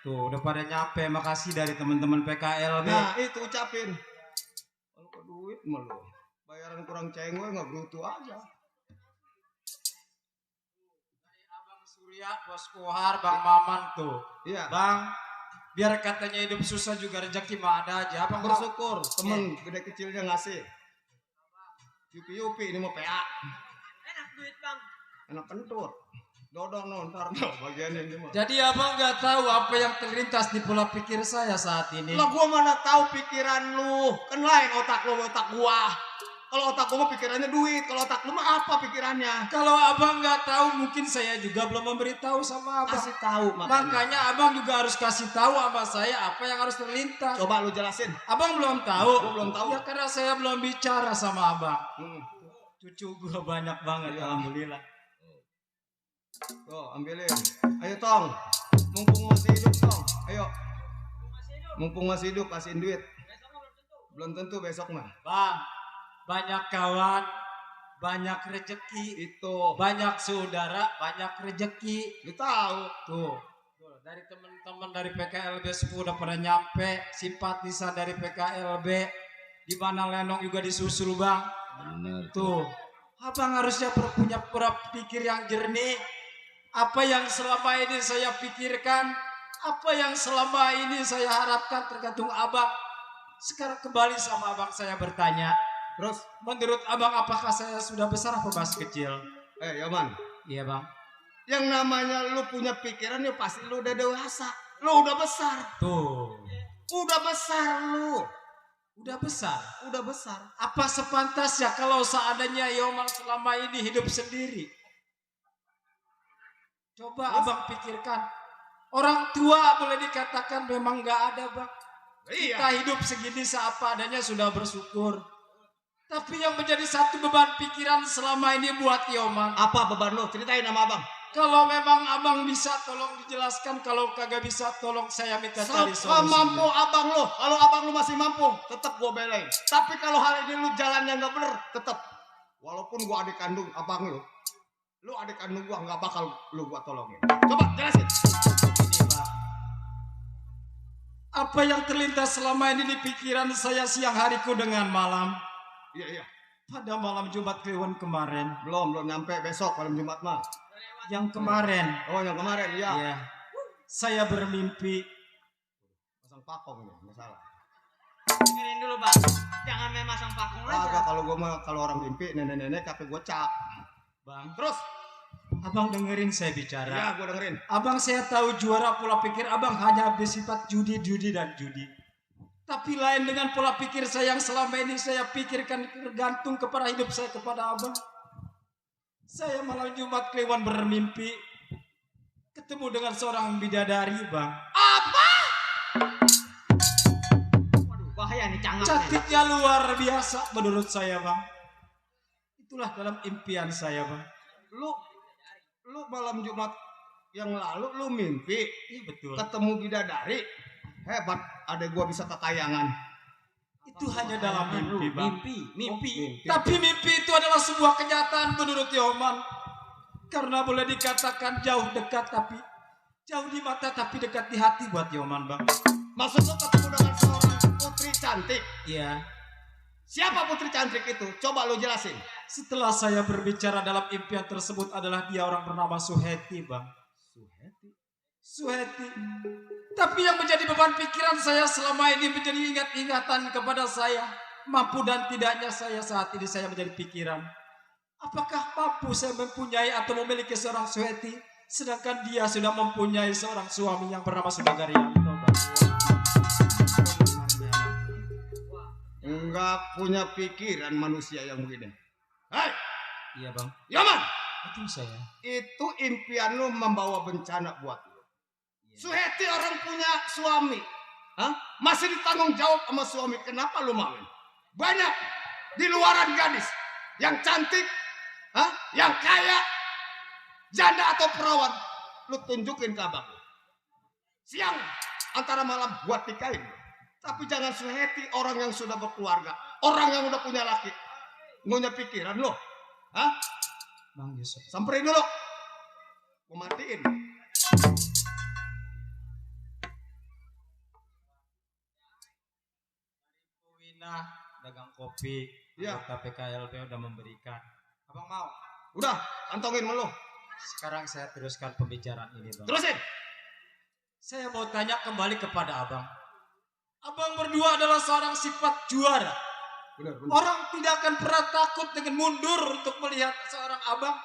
Speaker 5: Tuh udah pada nyampe. Makasih dari teman-teman PKLB.
Speaker 2: Nah itu ucapin. Kalau ke duit mah lu. Bayaran kurang cengwe nggak brutu aja.
Speaker 5: Abang Surya, Bos Kohar, Bang Maman tuh.
Speaker 2: Iya.
Speaker 5: Bang, biar katanya hidup susah juga rezeki mah ada aja. Abang
Speaker 2: Bersyukur temen gede kecilnya ngasih. Yupi ini mau PA.
Speaker 4: Enak duit bang.
Speaker 2: Enak kentut. Dodong nontar bagian yang ini mah.
Speaker 5: Jadi abang nggak tahu apa yang terlintas di pola pikir saya saat ini.
Speaker 2: Lah gua mana tahu pikiran lu. Kan lain otak lu otak gua. Kalau otak gua mah pikirannya duit, kalau otak lu mah apa pikirannya?
Speaker 5: Kalau abang nggak tahu, mungkin saya juga belum memberitahu sama abang.
Speaker 2: Kasih tahu
Speaker 5: Makanya abang juga harus kasih tahu sama saya apa yang harus terlintas.
Speaker 2: Coba lu jelasin.
Speaker 5: Abang belum tahu.
Speaker 2: Gua belum tahu.
Speaker 5: Ya karena saya belum bicara sama abang.
Speaker 2: Hmm.
Speaker 5: Cucu gua banyak banget,
Speaker 2: Iya.
Speaker 5: alhamdulillah.
Speaker 2: Tuh, ambilin. Ayo Tong. Mumpung masih hidup Tong. Ayo. Mumpung masih hidup kasihin duit. Belum tentu besok mah.
Speaker 5: Bang, banyak kawan, banyak rezeki.
Speaker 2: Itu.
Speaker 5: Banyak saudara, banyak rezeki.
Speaker 2: Lu tahu.
Speaker 5: Tuh, dari teman-teman dari PKLB 10 udah pada nyampe, simpatisan dari PKLB, di mana Lenong juga disusul bang.
Speaker 3: Benar.
Speaker 5: Tuh, abang harusnya punya pura pikir yang jernih. Apa yang selama ini saya pikirkan, apa yang selama ini saya harapkan tergantung abang. Sekarang kembali sama abang saya bertanya.
Speaker 2: Terus,
Speaker 5: Menurut abang apakah saya sudah besar apa masih kecil?
Speaker 2: Yaman.
Speaker 5: Iya bang.
Speaker 2: Yang namanya lu punya pikiran ya pasti lu udah dewasa. Lu udah besar.
Speaker 5: Tuh,
Speaker 2: Udah besar lu.
Speaker 5: udah besar.
Speaker 2: Udah besar.
Speaker 5: Apa sepantasnya kalau seandainya Yoman selama ini hidup sendiri? Coba abang pikirkan. Orang tua boleh dikatakan memang gak ada bang. Kita hidup segini seapa adanya sudah bersyukur. Tapi yang menjadi satu beban pikiran selama ini buat Yoman.
Speaker 2: Apa beban lu? Ceritain sama abang.
Speaker 5: Kalau memang abang bisa tolong dijelaskan. Kalau kagak bisa tolong saya minta cari solusinya.
Speaker 2: Mampu abang lu. Kalau abang lu masih mampu, tetap gua belain. Tapi kalau hal ini lu jalannya nggak bener, tetap. Walaupun gua adik kandung abang lu adik kandung gua nggak bakal lu gua tolongin. Coba jelasin.
Speaker 5: Ini Pak. Apa yang terlintas selama ini di pikiran saya siang hariku dengan malam.
Speaker 2: Iya.
Speaker 5: Pada malam Jumat Kliwon kemarin.
Speaker 2: Belum nyampe besok malam Jumat mah.
Speaker 5: Yang kemarin.
Speaker 2: Oh, yang kemarin iya.
Speaker 5: Ya. Saya bermimpi.
Speaker 2: Pasang pakong ini, masalah.
Speaker 4: Dengerin dulu bang. Jangan main masang pakung
Speaker 2: Agak
Speaker 4: aja.
Speaker 2: kalau gua mah kalau orang mimpi nenek-nenek tapi gua cap.
Speaker 5: Bang,
Speaker 2: Terus?
Speaker 5: abang dengerin saya bicara.
Speaker 2: Ya, gua dengerin.
Speaker 5: Abang saya tahu juara pola pikir abang hanya bersifat judi, dan judi. Tapi lain dengan pola pikir saya yang selama ini saya pikirkan tergantung kepada hidup saya kepada abang. Saya malam Jumat Kliwon bermimpi ketemu dengan seorang bidadari bang.
Speaker 4: Waduh bahaya nih canggap nih.
Speaker 5: Cantiknya luar biasa menurut saya bang. Itulah dalam impian saya bang.
Speaker 2: Lu malam Jumat yang lalu lu mimpi
Speaker 5: Iya betul.
Speaker 2: ketemu bidadari. Hebat, adek gua bisa kekayangan.
Speaker 5: Itu hanya dalam mimpi bang.
Speaker 4: Mimpi.
Speaker 5: Tapi mimpi itu adalah sebuah kenyataan menurut Yoman. Karena boleh dikatakan jauh dekat tapi jauh di mata tapi dekat di hati buat Yoman bang.
Speaker 2: Maksud lu ketemu dengan seorang putri cantik.
Speaker 5: Iya.
Speaker 2: Siapa putri cantik itu? Coba lu jelasin.
Speaker 5: Setelah saya berbicara dalam impian tersebut adalah dia orang bernama Suheti bang. Suheti. Tapi yang menjadi beban pikiran saya selama ini menjadi ingat-ingatan kepada saya. Mampu dan tidaknya saya saat ini saya menjadi pikiran. Apakah mampu saya mempunyai atau memiliki seorang Suheti, sedangkan dia sudah mempunyai seorang suami yang bernama Sudagarianto bang.
Speaker 2: Enggak punya pikiran manusia yang begini. Hei,
Speaker 5: Iya bang.
Speaker 2: Yaman,
Speaker 5: Betul saya.
Speaker 2: itu impian lu membawa bencana buat lu. Suheti orang punya suami. Hah? Masih ditanggung jawab sama suami. Kenapa lu mawin? Banyak di luaran gadis yang cantik, hah? Yang kaya, janda atau perawan. Lu tunjukin ke abang lu. Siang antara malam buat nikahin. Tapi jangan Suheti orang yang sudah berkeluarga, orang yang udah punya laki. Punya pikiran lo. Hah?
Speaker 5: Bang Yusuf.
Speaker 2: Samperin dulu. Gua matiin.
Speaker 5: Wina dagang kopi.
Speaker 2: Iya.
Speaker 5: Anggota PKLB udah memberikan. Abang mau?
Speaker 2: Udah, kantongin sama lo.
Speaker 5: Sekarang saya teruskan pembicaraan ini bang.
Speaker 2: Terusin.
Speaker 5: Saya mau tanya kembali kepada abang. Abang berdua adalah seorang sifat juara.
Speaker 2: Benar.
Speaker 5: Orang tidak akan pernah takut dengan mundur untuk melihat seorang abang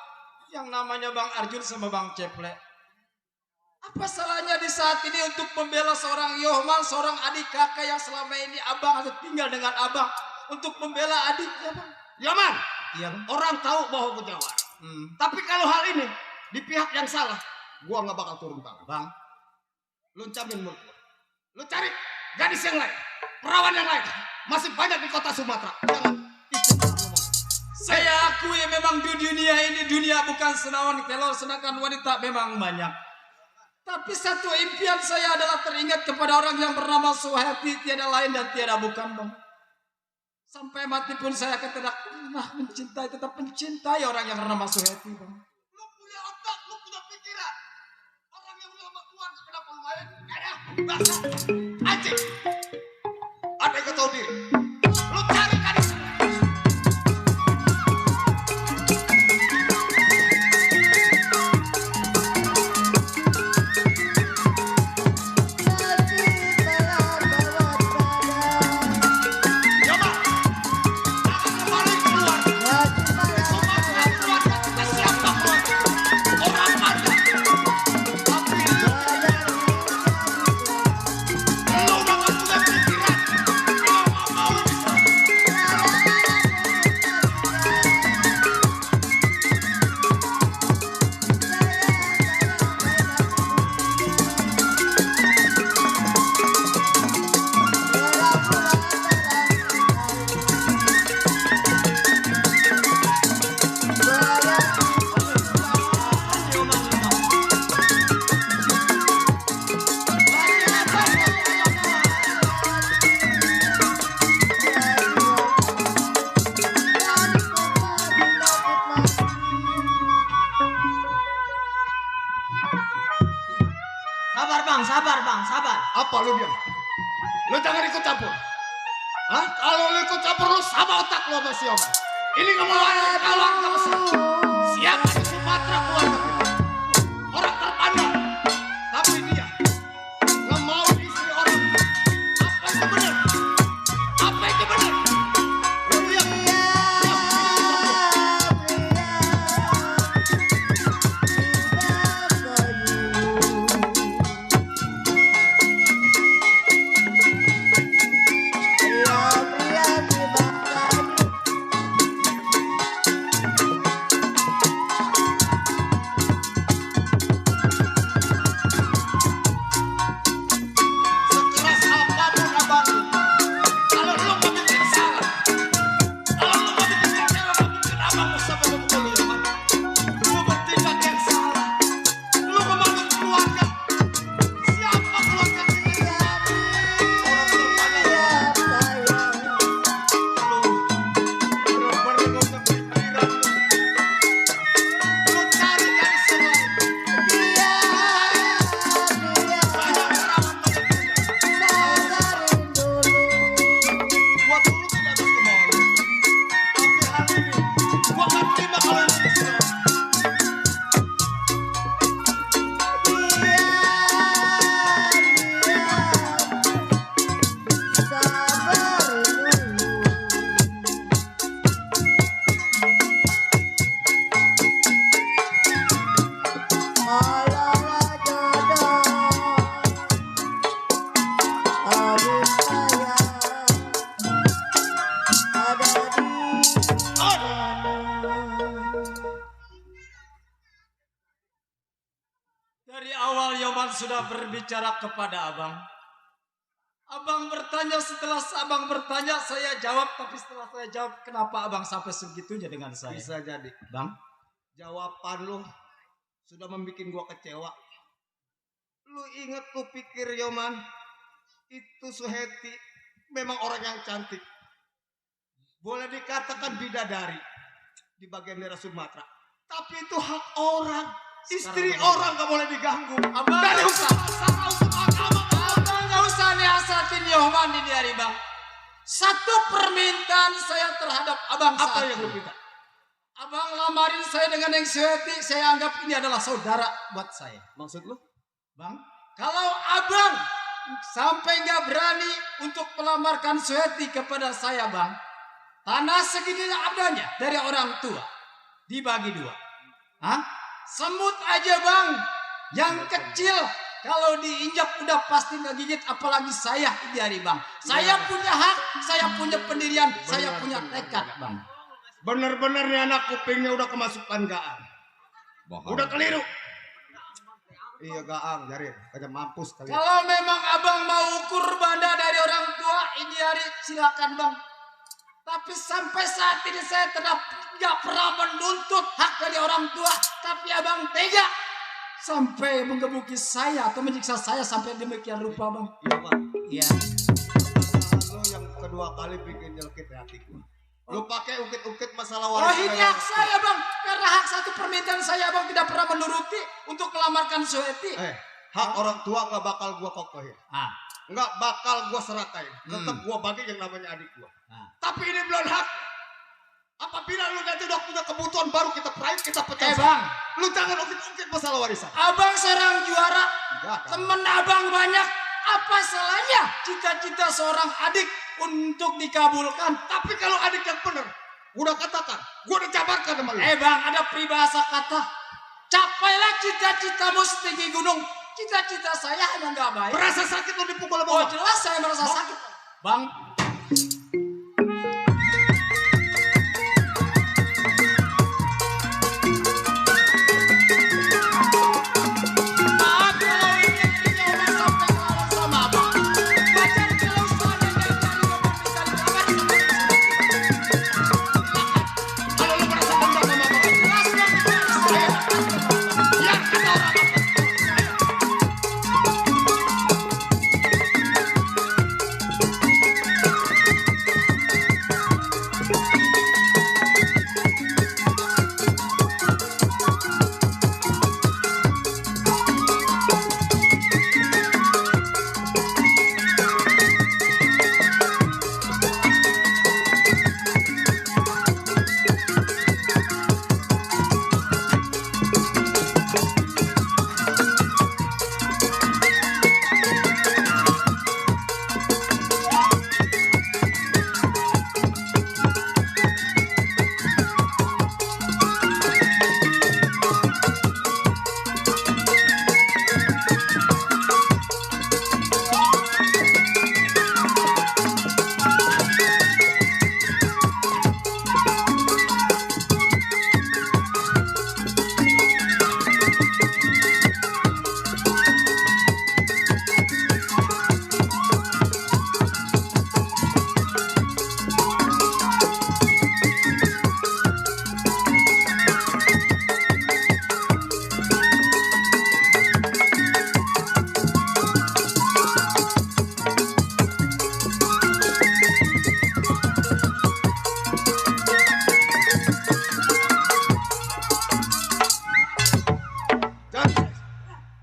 Speaker 5: yang namanya Bang Arjun sama Bang Ceple. Apa salahnya di saat ini untuk membela seorang Yohman, seorang adik kakak yang selama ini abang atau tinggal dengan abang untuk membela adiknya bang?
Speaker 2: Yaman,
Speaker 5: Iya bang.
Speaker 2: orang tahu bahwa gue jawab. Tapi kalau hal ini di pihak yang salah, gua nggak bakal turun tangan.
Speaker 5: Bang,
Speaker 2: Lu camin mulut gua. Lu cari gadis yang lain, perawan yang lain. Masih banyak di kota Sumatera. Jangan ikut ngomong.
Speaker 5: saya akui memang di dunia ini dunia bukan senawan kelor, sedangkan wanita memang banyak. Tapi satu impian saya adalah teringat kepada orang yang bernama Suheti, tiada lain dan tiada bukan bang. Sampai mati pun saya akan tetap mencintai orang yang bernama Suheti bang.
Speaker 2: Lu punya otak, lu punya pikiran. Orang yang udah sama keluarga kenapa lu main? Kayak basah, anjing. Ada yang tahu diri. Lu cari gadis. Coba. Jangan kembali keluar. Sumatera keluarga kita siapa keluarga? Orang ada. Tapi lu udah gak punya pikiran. Lu gak mau bisa.
Speaker 4: Sabar bang, sabar.
Speaker 2: Apa lu diam? Lu jangan ikut campur. Hah? Kalau lu ikut campur lu sama otak lu sama si Om. Ini kemewahan keluarga besar. Siapa di Sumatera keluarga kita? Orang terpandang. Tapi dia nggak mau istri orang. Apa itu benar?
Speaker 5: Dari awal Yoman sudah berbicara kepada abang. Abang bertanya, setelah abang bertanya saya jawab, tapi setelah saya jawab kenapa abang sampai segitunya dengan saya?
Speaker 2: Bisa jadi.
Speaker 5: Bang,
Speaker 2: Jawaban lu sudah membuat gua kecewa. Lu inget lu pikir Yoman, itu Suheti memang orang yang cantik. Boleh dikatakan bidadari di bagian daerah Sumatera. Tapi itu hak orang. Istri orang gak boleh diganggu.
Speaker 5: abang
Speaker 2: Dari
Speaker 5: nggak
Speaker 2: hukum
Speaker 5: usah,
Speaker 2: agama.
Speaker 5: abang nggak usah nasihatin Yoman ini hari bang. Satu permintaan saya terhadap abang
Speaker 2: Apa
Speaker 5: saat
Speaker 2: yang lu
Speaker 5: ini.
Speaker 2: minta?
Speaker 5: Abang lamarin saya dengan yang Suheti, saya anggap ini adalah saudara buat saya.
Speaker 2: Maksud lu?
Speaker 5: Bang, kalau abang sampai nggak berani untuk melamarkan Suheti kepada saya bang, tanah segini adanya dari orang tua dibagi dua. Hah? Semut aja bang, yang kecil kalau diinjak udah pasti ngegigit, apalagi saya ini hari bang. Saya punya hak, saya punya pendirian, saya punya tekad bang.
Speaker 2: Bener-bener nih anak kupingnya udah kemasukan gaang. Udah keliru. Iya gaang, Jarin. Kayak mampus kali.
Speaker 5: Kalau memang abang mau ukur banda dari orang tua, ini hari silakan bang. Tapi sampai saat ini saya nggak pernah menuntut hak dari orang tua. Tapi abang tega sampai menggebuki saya atau menyiksa saya sampai demikian rupa bang.
Speaker 2: Iya bang.
Speaker 5: Iya.
Speaker 2: Lu yang kedua kali bikin jelekit hatiku. Lu pakai ukit-ukit masalah
Speaker 5: Oh
Speaker 2: warisan.
Speaker 5: ini hak saya bang. Karena hak satu permintaan saya bang tidak pernah menuruti untuk melamarkan Suheti.
Speaker 2: Hak orang tua gak bakal gua kokohin.
Speaker 5: Ah.
Speaker 2: Nggak bakal gua serakain. Tetap gua bagi yang namanya adik gua.
Speaker 5: Nah.
Speaker 2: Tapi ini belum hak. Apabila lu nanti udah punya kebutuhan baru kita peraih, kita pecah.
Speaker 5: Bang,
Speaker 2: Lu jangan ukit-ukit masalah warisan.
Speaker 5: abang seorang juara,
Speaker 2: Enggak, kan?
Speaker 5: temen abang banyak. Apa salahnya cita-cita seorang adik untuk dikabulkan?
Speaker 2: Tapi kalau adik yang bener, udah katakan, gua udah jabarkan sama lu.
Speaker 5: Bang, ada peribahasa kata, capailah cita-citamu setinggi gunung. Cita-cita saya hanya nggak baik.
Speaker 2: Merasa sakit lu dipukul sama
Speaker 5: Oh
Speaker 2: gua.
Speaker 5: jelas saya merasa sakit. Bang, maaf kalau ini Yoman sampai ngelawan sama abang. Wajar kalau seandainya dari Yoman bisa dilawan sama
Speaker 2: Kalau lu merasa dendam sama abang,
Speaker 5: jelas bang, saya.
Speaker 2: ya kata orang apa?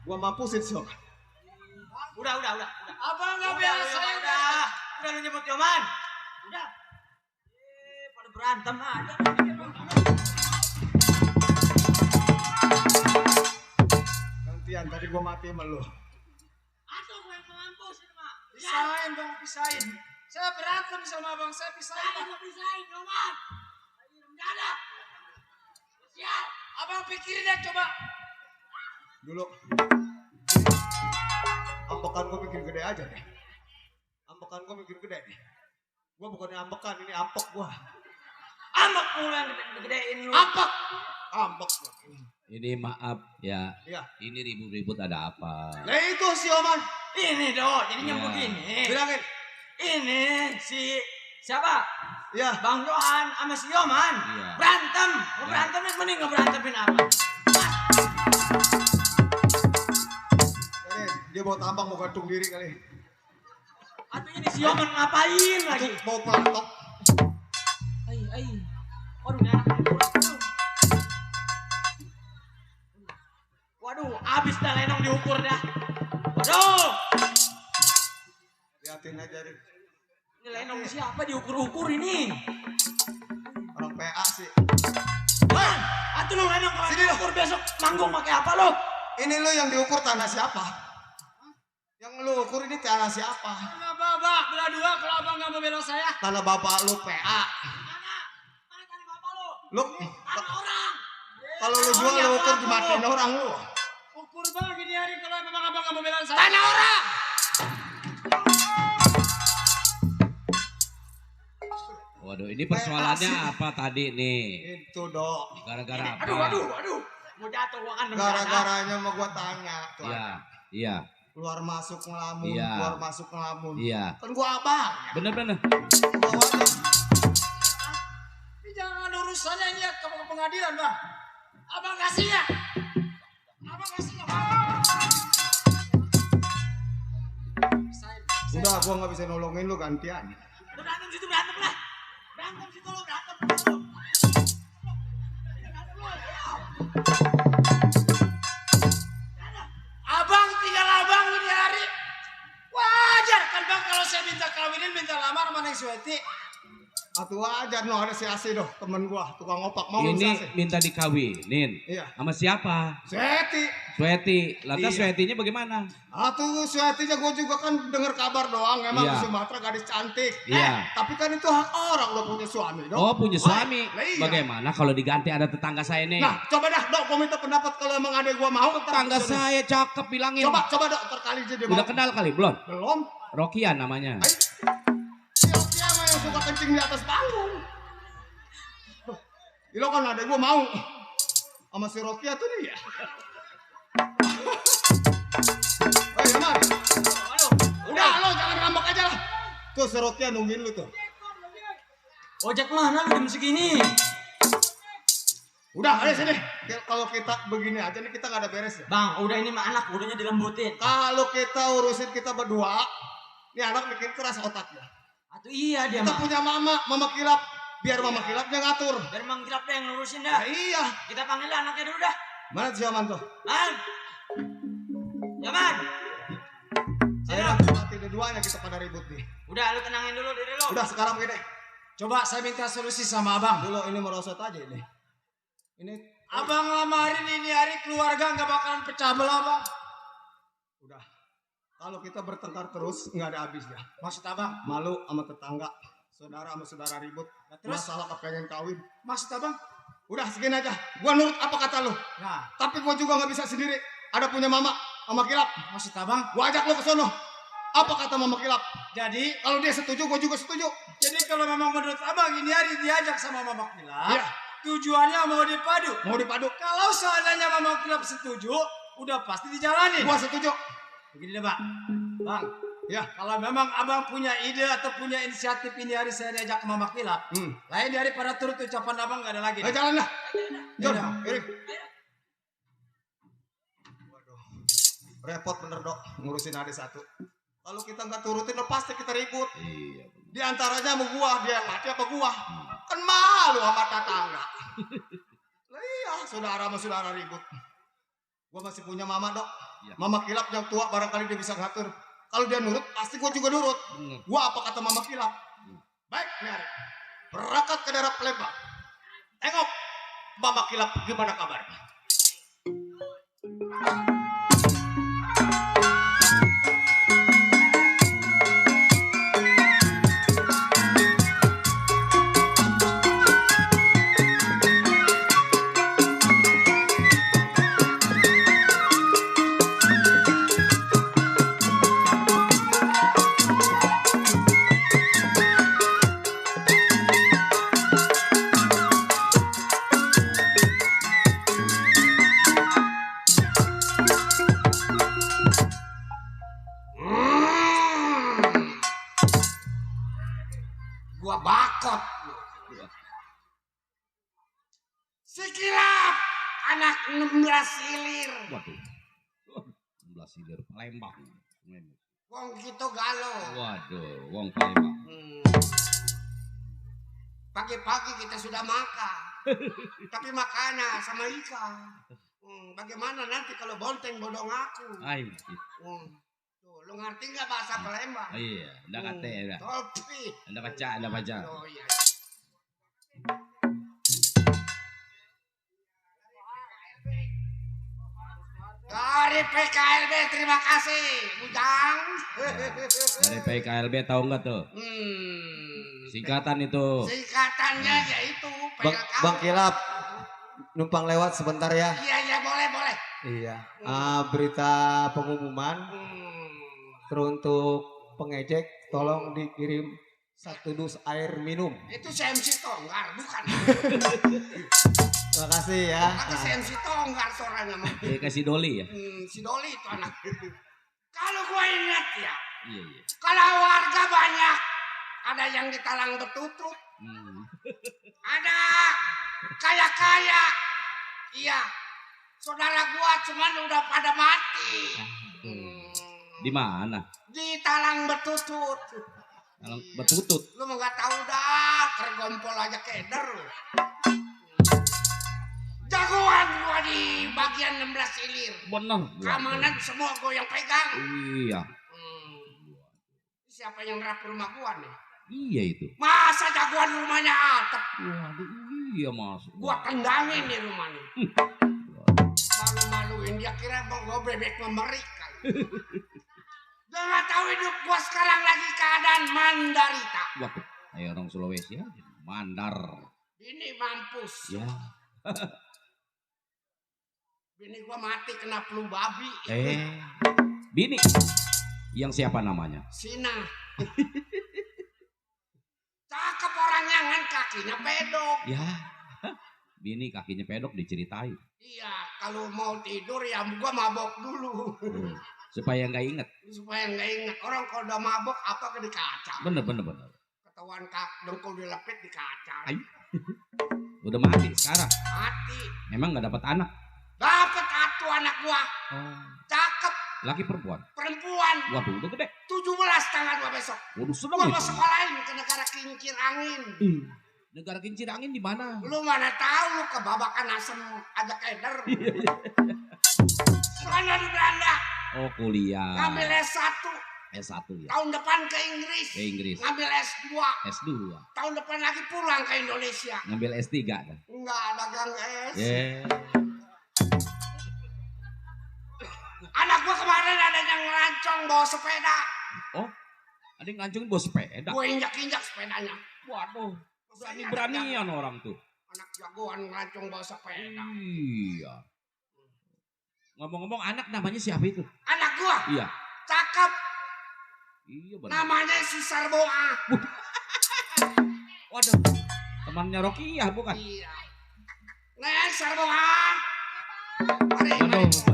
Speaker 2: Gua mampusin sih.
Speaker 4: Udah.
Speaker 5: Abang nggak
Speaker 4: Udah,
Speaker 5: biasa saya
Speaker 4: udah lu nyebut Yoman. Udah. Pada berantem aja.
Speaker 2: jadi gua mati sama lu.
Speaker 4: Atau gue yang mampus ini mah.
Speaker 5: Pisahin bang, pisahin. Saya berantem sama abang, saya pisahin
Speaker 4: Saya
Speaker 5: bang.
Speaker 4: nggak pisahin dong bang. Lagi mendadak. Siap.
Speaker 5: Abang pikirin ya coba.
Speaker 2: Dulu. Ambekan gua bikin gede aja deh. Ambekan gua bikin gede nih. Gua bukannya ambekan, ini ampek gua.
Speaker 4: Ambek mulu yang gede-gedein lu.
Speaker 2: Ampek. Ampek gua.
Speaker 3: Ini maaf ya.
Speaker 2: Iya.
Speaker 3: Ini ribut-ribut ada apa?
Speaker 2: Nah itu si Oman.
Speaker 4: Ini dong, jadinya
Speaker 3: Iya.
Speaker 4: begini.
Speaker 2: Bilangin.
Speaker 4: Ini si siapa?
Speaker 2: Iya.
Speaker 4: Bang Johan sama si Yoman.
Speaker 3: Iya.
Speaker 4: Berantem.
Speaker 3: Ya.
Speaker 4: Berantemin mending ngeberantemin apa?
Speaker 2: Jadi dia mau tambang mau gantung diri kali.
Speaker 4: Atau ini si Yoman ngapain lagi?
Speaker 2: Itu mau pelatok.
Speaker 4: Ai. Waduh, ini anak kurang tuh. Waduh, abis dah Lenong diukur dah. Waduh,
Speaker 2: Liatin aja deh.
Speaker 4: ini Lenong siapa diukur-ukur ini?
Speaker 2: Orang PA sih.
Speaker 4: Bang, atuh lu Lenong kalau
Speaker 2: Sini,
Speaker 4: diukur besok manggung pakai apa lu?
Speaker 2: Ini lo yang diukur tanah siapa? Yang lo ukur ini tanah siapa?
Speaker 5: Kenapa abang? Belah dua kalau abang nggak mau bela saya.
Speaker 2: Tanah bapak lu PA.
Speaker 4: Mana tadi bapak lu?
Speaker 2: Lu
Speaker 4: Tanah orang.
Speaker 2: kalau lu jual lu ukur dimatiin orang lu.
Speaker 5: Ukur bang gini hari kalau memang abang nggak mau bela saya.
Speaker 4: Tanah orang.
Speaker 3: Waduh, ini persoalannya apa tadi nih?
Speaker 2: Itu dok.
Speaker 3: Gara-gara apa?
Speaker 4: Aduh. Mau jatuh gua kan
Speaker 2: Gara-garanya mau gua tanya tuh.
Speaker 3: Iya, iya,
Speaker 2: Keluar masuk ngelamun,
Speaker 3: Iya.
Speaker 2: keluar masuk ngelamun.
Speaker 3: iya.
Speaker 2: Kan gua abang.
Speaker 3: Bener-bener.
Speaker 2: Bawa aja.
Speaker 5: Ini jangan urusannya ini ya ke pengadilan bang. Abang kasihnya. Abang kasihnya. Pisahin.
Speaker 2: Udah gua nggak bisa nolongin lu gantian.
Speaker 4: Lu berantem situ berantem lah. Berantem situ lu berantem.
Speaker 5: Abang tinggal abang ini hari. Wajar kan bang kalau saya minta kawinin, minta lamar sama Neng Suweti.
Speaker 2: Atuh aja no ada si Asi doh temen gua tukang opak mau si Asi.
Speaker 3: Ini minta dikawinin.
Speaker 2: Iya.
Speaker 3: Sama siapa?
Speaker 2: Seti.
Speaker 3: Sweti. Lantas
Speaker 2: Iya.
Speaker 3: Swetinya bagaimana?
Speaker 2: Atuh Swetinya gua juga kan dengar kabar doang emang
Speaker 3: Iya.
Speaker 2: di Sumatera gadis cantik.
Speaker 3: Iya.
Speaker 2: Tapi kan itu hak orang lo punya suami dong.
Speaker 3: Oh, punya suami.
Speaker 2: Lah iya.
Speaker 3: Bagaimana kalau diganti ada tetangga saya nih?
Speaker 2: Nah, coba dah dok gua minta pendapat kalau emang adek gua mau.
Speaker 3: Tetangga saya cakep bilangin.
Speaker 2: Coba dok ntar kali aja dia
Speaker 3: Udah
Speaker 2: mau.
Speaker 3: kenal kali belum?
Speaker 2: Belum.
Speaker 3: Rokian namanya.
Speaker 2: Ay, si Oki mah yang suka kencing di atas panggung. Lo kan adek gua mau. Sama si Rokia tuh dia. Yaman.
Speaker 4: Waduh,
Speaker 2: Udah lo jangan ngambek aja lah. Tuh si Rokia nungguin lu tuh.
Speaker 4: ojek mana lu jam segini?
Speaker 2: Udah, ayo sini. Kalau kita begini aja nih kita nggak ada beres ya.
Speaker 4: Bang, udah ini mah anak, udahnya dilembutin.
Speaker 2: Kalau kita urusin kita berdua, ini anak bikin keras otaknya.
Speaker 4: Atau iya dia
Speaker 2: Kita
Speaker 4: mah.
Speaker 2: punya mama kilap. Biar mama kilapnya ngatur.
Speaker 4: Biar Mang Girap deh yang ngurusin
Speaker 2: Nah,
Speaker 4: dah.
Speaker 2: iya.
Speaker 4: Kita panggil anaknya dulu dah.
Speaker 2: Mana si Yaman tuh?
Speaker 4: Man. Yaman.
Speaker 2: Ayo dah, mati dua-duanya kita pada ribut nih.
Speaker 4: Udah lu tenangin dulu diri lu.
Speaker 2: Udah sekarang gini.
Speaker 5: Coba saya minta solusi sama abang.
Speaker 2: Dulu ini merosot aja ini. Ini
Speaker 5: Abang lamarin ini hari keluarga nggak bakalan pecah belah bang.
Speaker 2: udah. Kalau kita bertengkar terus nggak ada habisnya.
Speaker 5: Maksud abang?
Speaker 2: Malu sama tetangga, saudara sama saudara ribut.
Speaker 5: terus?
Speaker 2: Masalah kepengen kawin.
Speaker 5: Maksud abang?
Speaker 2: Udah segini aja. Gua nurut apa kata lu.
Speaker 5: Nah,
Speaker 2: Tapi gua juga nggak bisa sendiri. Ada punya mama kilap.
Speaker 5: maksud abang?
Speaker 2: Gua ajak lu ke sono. Apa kata mama kilap?
Speaker 5: Jadi,
Speaker 2: Kalau dia setuju, gua juga setuju.
Speaker 5: jadi kalau memang menurut abang ini hari diajak sama Mama Kilap,
Speaker 2: Iya.
Speaker 5: tujuannya mau dipadu.
Speaker 2: Mau dipadu?
Speaker 5: Kalau seandainya Mama Kilap setuju, udah pasti dijalani.
Speaker 2: Gua setuju.
Speaker 5: Begini deh bang, bang.
Speaker 2: Ya.
Speaker 5: Kalau memang abang punya ide atau punya inisiatif ini hari saya diajak ke Mama Kilap, lain daripada turut ucapan abang nggak ada lagi.
Speaker 2: Ayo jalan dah. Jom,
Speaker 5: Yaudah.
Speaker 2: kirim. Waduh, repot bener dok ngurusin adik satu. Kalau kita nggak turutin, lo pasti kita ribut.
Speaker 3: Iya.
Speaker 2: Di antaranya sama gua, dia yang mati apa gua? Kan malu sama tetangga. Lah iya, saudara sama saudara ribut. Gua masih punya mama dok.
Speaker 3: Iya.
Speaker 2: Mama kilap yang tua barangkali dia bisa ngatur. Kalau dia nurut, pasti gua juga nurut.
Speaker 3: Bener.
Speaker 2: Gua apa kata mama kilap? Baik, nih Ari. Berangkat ke daerah Palembang. Tengok, mama kilap gimana kabarnya? Kilap, anak 16 ilir.
Speaker 3: Waduh. 16 silir Palembang.
Speaker 2: Wong gitu galo.
Speaker 3: Waduh, wong Palembang.
Speaker 2: Pagi-pagi kita sudah makan. Tapi makannya sama ikan. Bagaimana nanti kalau bonteng bodong aku?
Speaker 3: Ay,
Speaker 2: Tuh, lu ngerti nggak bahasa Palembang?
Speaker 3: iya, ndak kate ya.
Speaker 2: Topi.
Speaker 3: Ndak baca.
Speaker 2: Oh iya. Dari PKLB terima kasih, Bujang.
Speaker 3: Dari PKLB tahu nggak tuh? Singkatan itu.
Speaker 2: Singkatannya yaitu PLK.
Speaker 6: Bang Kilap, numpang lewat sebentar ya.
Speaker 2: Iya boleh.
Speaker 6: Iya. Berita pengumuman teruntuk pengejek, tolong dikirim 1 dus air minum.
Speaker 2: Itu CMC Tonggar, bukan?
Speaker 6: Terima kasih ya.
Speaker 2: Kata CMC Tonggar suaranya mah.
Speaker 3: Dia kasih doli ya.
Speaker 2: Si Doli itu anak. Kalau gua ingat ya,
Speaker 3: Iya.
Speaker 2: kalau warga banyak, ada yang ditalang bertutut, ada kaya-kaya, iya. Saudara gua cuman udah pada mati.
Speaker 3: Di mana?
Speaker 2: Di talang bertutut.
Speaker 3: Kalau bertutut.
Speaker 2: Lu mau nggak tahu dah, tergompol aja keder. Jagoan gua di bagian 16 ilir.
Speaker 3: Bener.
Speaker 2: Keamanan semua gua yang pegang.
Speaker 3: Iya.
Speaker 2: Siapa yang rapi rumah gua nih?
Speaker 3: Iya itu.
Speaker 2: Masa jagoan rumahnya atap?
Speaker 3: Waduh, iya mas.
Speaker 2: Gua tendangin nih rumah nih. Malu-maluin dia kira gua bebek memerik kali. Dia nggak tahu hidup gua sekarang lagi keadaan mandarita.
Speaker 3: Waduh, ayo orang Sulawesi aja. Mandar.
Speaker 2: Ini mampus.
Speaker 3: Ya.
Speaker 2: Bini gua mati kena flu babi.
Speaker 3: Bini. Yang siapa namanya?
Speaker 2: Sina. Cakep orangnya kan kakinya pedok.
Speaker 3: Ya. Bini kakinya pedok diceritain.
Speaker 2: Iya, kalau mau tidur ya gua mabok dulu.
Speaker 3: Supaya nggak inget.
Speaker 2: Supaya nggak ingat. Orang kalau udah mabok apa ke di kaca.
Speaker 3: Bener.
Speaker 2: Ketahuan dengkul dilepit di kaca.
Speaker 3: Ay. Udah mati sekarang.
Speaker 2: Mati.
Speaker 3: Memang nggak dapat anak.
Speaker 2: Dapat atu anak gua. Cakep.
Speaker 3: Laki perempuan.
Speaker 2: Perempuan.
Speaker 3: Waduh, udah gede.
Speaker 2: 17 tanggal 2 besok.
Speaker 3: Waduh, seneng
Speaker 2: Gua mau
Speaker 3: itu.
Speaker 2: sekolahin ke negara kincir angin.
Speaker 3: Negara kincir angin di mana?
Speaker 2: Lu mana tahu lu kebabakan asem aja keder. Soalnya di Belanda.
Speaker 3: Oh, kuliah.
Speaker 2: Ngambil S1.
Speaker 3: S1 ya.
Speaker 2: Tahun depan ke Inggris.
Speaker 3: Ke Inggris.
Speaker 2: Ngambil S2.
Speaker 3: S2.
Speaker 2: Tahun depan lagi pulang ke Indonesia.
Speaker 3: Ngambil S3 dah.
Speaker 2: Enggak, dagang es. Anak gua kemarin ada yang ngelancong bawa sepeda.
Speaker 3: Oh, ada yang ngancungin bawa sepeda.
Speaker 2: Gua injak-injak sepedanya.
Speaker 3: Waduh,
Speaker 2: Maksudnya
Speaker 3: beranian orang tuh.
Speaker 2: anak jagoan ngelancong bawa sepeda.
Speaker 3: Iya. Ngomong-ngomong anak namanya siapa itu?
Speaker 2: Anak gua
Speaker 3: Iya.
Speaker 2: cakep.
Speaker 3: Iya benar.
Speaker 2: Namanya si Sarboa.
Speaker 3: Waduh, temannya Rokiah bukan?
Speaker 2: Iya. Nih Sarboa. Mari.
Speaker 3: Waduh.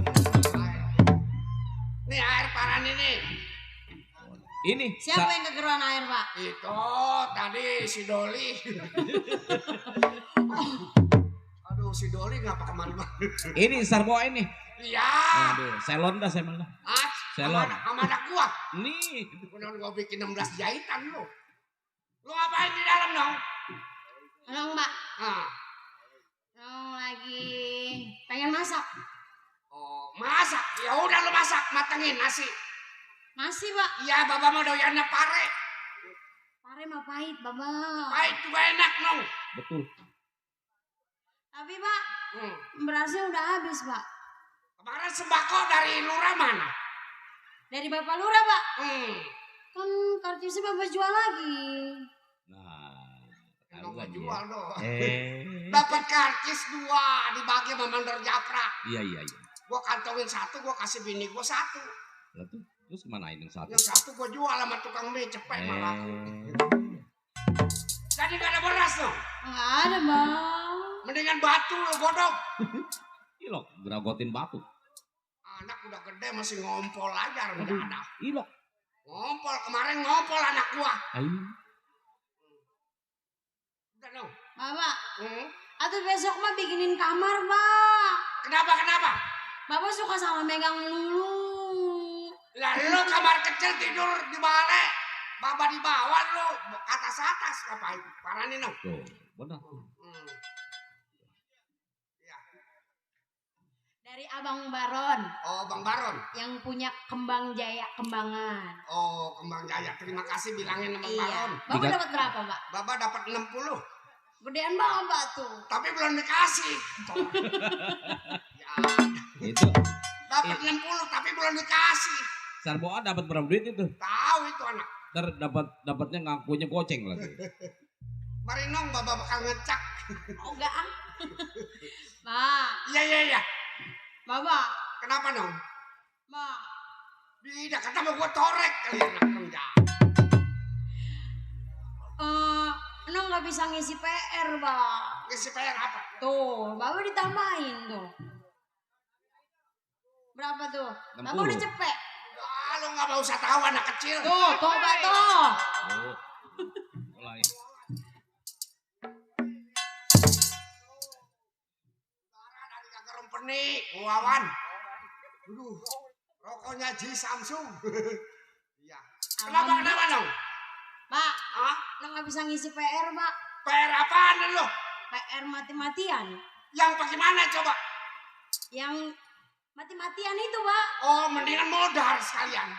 Speaker 2: Nih air paran ini.
Speaker 3: Ini
Speaker 7: Siapa yang kegeruan air, Pak?
Speaker 2: Itu tadi si Doli. Aduh si Doli ngapa kemana-mana.
Speaker 3: Ini Sarboa ini.
Speaker 2: Iya.
Speaker 3: Aduh, selon dah saya malah. Selon.
Speaker 2: Sama anak gua.
Speaker 3: Nih.
Speaker 2: Udah gua bikin 16 jahitan lu. Lu ngapain di dalam dong?
Speaker 7: Halo, Mbak.
Speaker 2: Ah.
Speaker 7: Lagi pengen masak.
Speaker 2: Oh, masak. Ya udah lu masak, matengin nasi.
Speaker 7: Nasi, Pak.
Speaker 2: Iya, Baba mau doyannya pare.
Speaker 7: Pare mah pahit, Bapak.
Speaker 2: Pahit juga enak, Nong.
Speaker 3: Betul.
Speaker 7: Tapi, Pak, berasnya udah habis, Pak.
Speaker 2: Kemarin sembako dari lurah mana?
Speaker 7: Dari Bapak Lurah, Pak.
Speaker 2: Hmm.
Speaker 7: Kan kartusnya Bapak jual lagi.
Speaker 3: Nah,
Speaker 2: Nong
Speaker 3: ketahuan
Speaker 2: jual
Speaker 3: dia.
Speaker 2: dong.
Speaker 3: Dapat
Speaker 2: Dapat karcis 2 dibagi sama Mandor Japra.
Speaker 3: Iya.
Speaker 2: Gua kantongin 1, gua kasih bini gua 1.
Speaker 3: Lah tuh, terus kemanain yang satu?
Speaker 2: Yang 1 gua jual sama tukang mie cepet malah. Jadi gak ada beras dong.
Speaker 7: Nggak ada, Bang.
Speaker 2: Mendingan batu lu godok.
Speaker 3: Ilok, geragotin batu.
Speaker 2: Anak udah gede masih ngompol aja rendah ada.
Speaker 3: Ilok.
Speaker 2: Ngompol kemarin ngompol anak gua.
Speaker 3: Ayo.
Speaker 2: Udah dong.
Speaker 7: Bapak, Atau besok mah bikinin kamar, Pak.
Speaker 2: Kenapa?
Speaker 7: Bapak suka sama megang mulu.
Speaker 2: Lah lu kamar kecil tidur di balai. Baba di bawah lu, atas ngapain? Paranin dong.
Speaker 3: Tuh, benar tuh.
Speaker 7: Dari Abang Baron
Speaker 2: Oh, Bang Baron.
Speaker 7: yang punya Kembang Jaya Kembangan.
Speaker 2: Oh, Kembang Jaya. Terima kasih bilangin sama Bang Baron.
Speaker 7: Iya. Bapak dapat berapa, Pak?
Speaker 2: Baba dapat 60,
Speaker 7: Gedean banget, Pak tuh.
Speaker 2: tapi belum dikasih. Ya,
Speaker 3: Itu
Speaker 2: dapat 60 tapi belum dikasih.
Speaker 3: Sarboa dapat berapa duit itu?
Speaker 2: Tahu itu anak.
Speaker 3: Ntar dapatnya ngakunya goceng lagi.
Speaker 2: Marinong Baba bakal ngecak.
Speaker 7: Oh, enggak ah. Pak,
Speaker 2: Iya.
Speaker 7: Bapak,
Speaker 2: Kenapa dong?
Speaker 7: Pak.
Speaker 2: Tidak kata mau gua torek kali anak kerja.
Speaker 7: Nong nggak bisa ngisi PR, Pak.
Speaker 2: Ngisi PR apa?
Speaker 7: Tuh, Bapak ditambahin tuh. Berapa tuh? Bapak
Speaker 3: 60.
Speaker 7: udah cepet.
Speaker 2: Ah, lu nggak mau usah tahu anak kecil.
Speaker 7: Tuh, Pak tuh.
Speaker 3: Oh. Mulai.
Speaker 2: Darah dari kagak rempeni, Wawan. Aduh, rokoknya Ji Samsung. Iya. Kenapa dong?
Speaker 7: Pak,
Speaker 2: Hah?
Speaker 7: Nong nggak bisa ngisi PR, Pak.
Speaker 2: PR apaan lu?
Speaker 7: PR mati-matian.
Speaker 2: Yang bagaimana coba?
Speaker 7: Yang mati-matian itu, Pak.
Speaker 2: Oh, mendingan modal sekalian.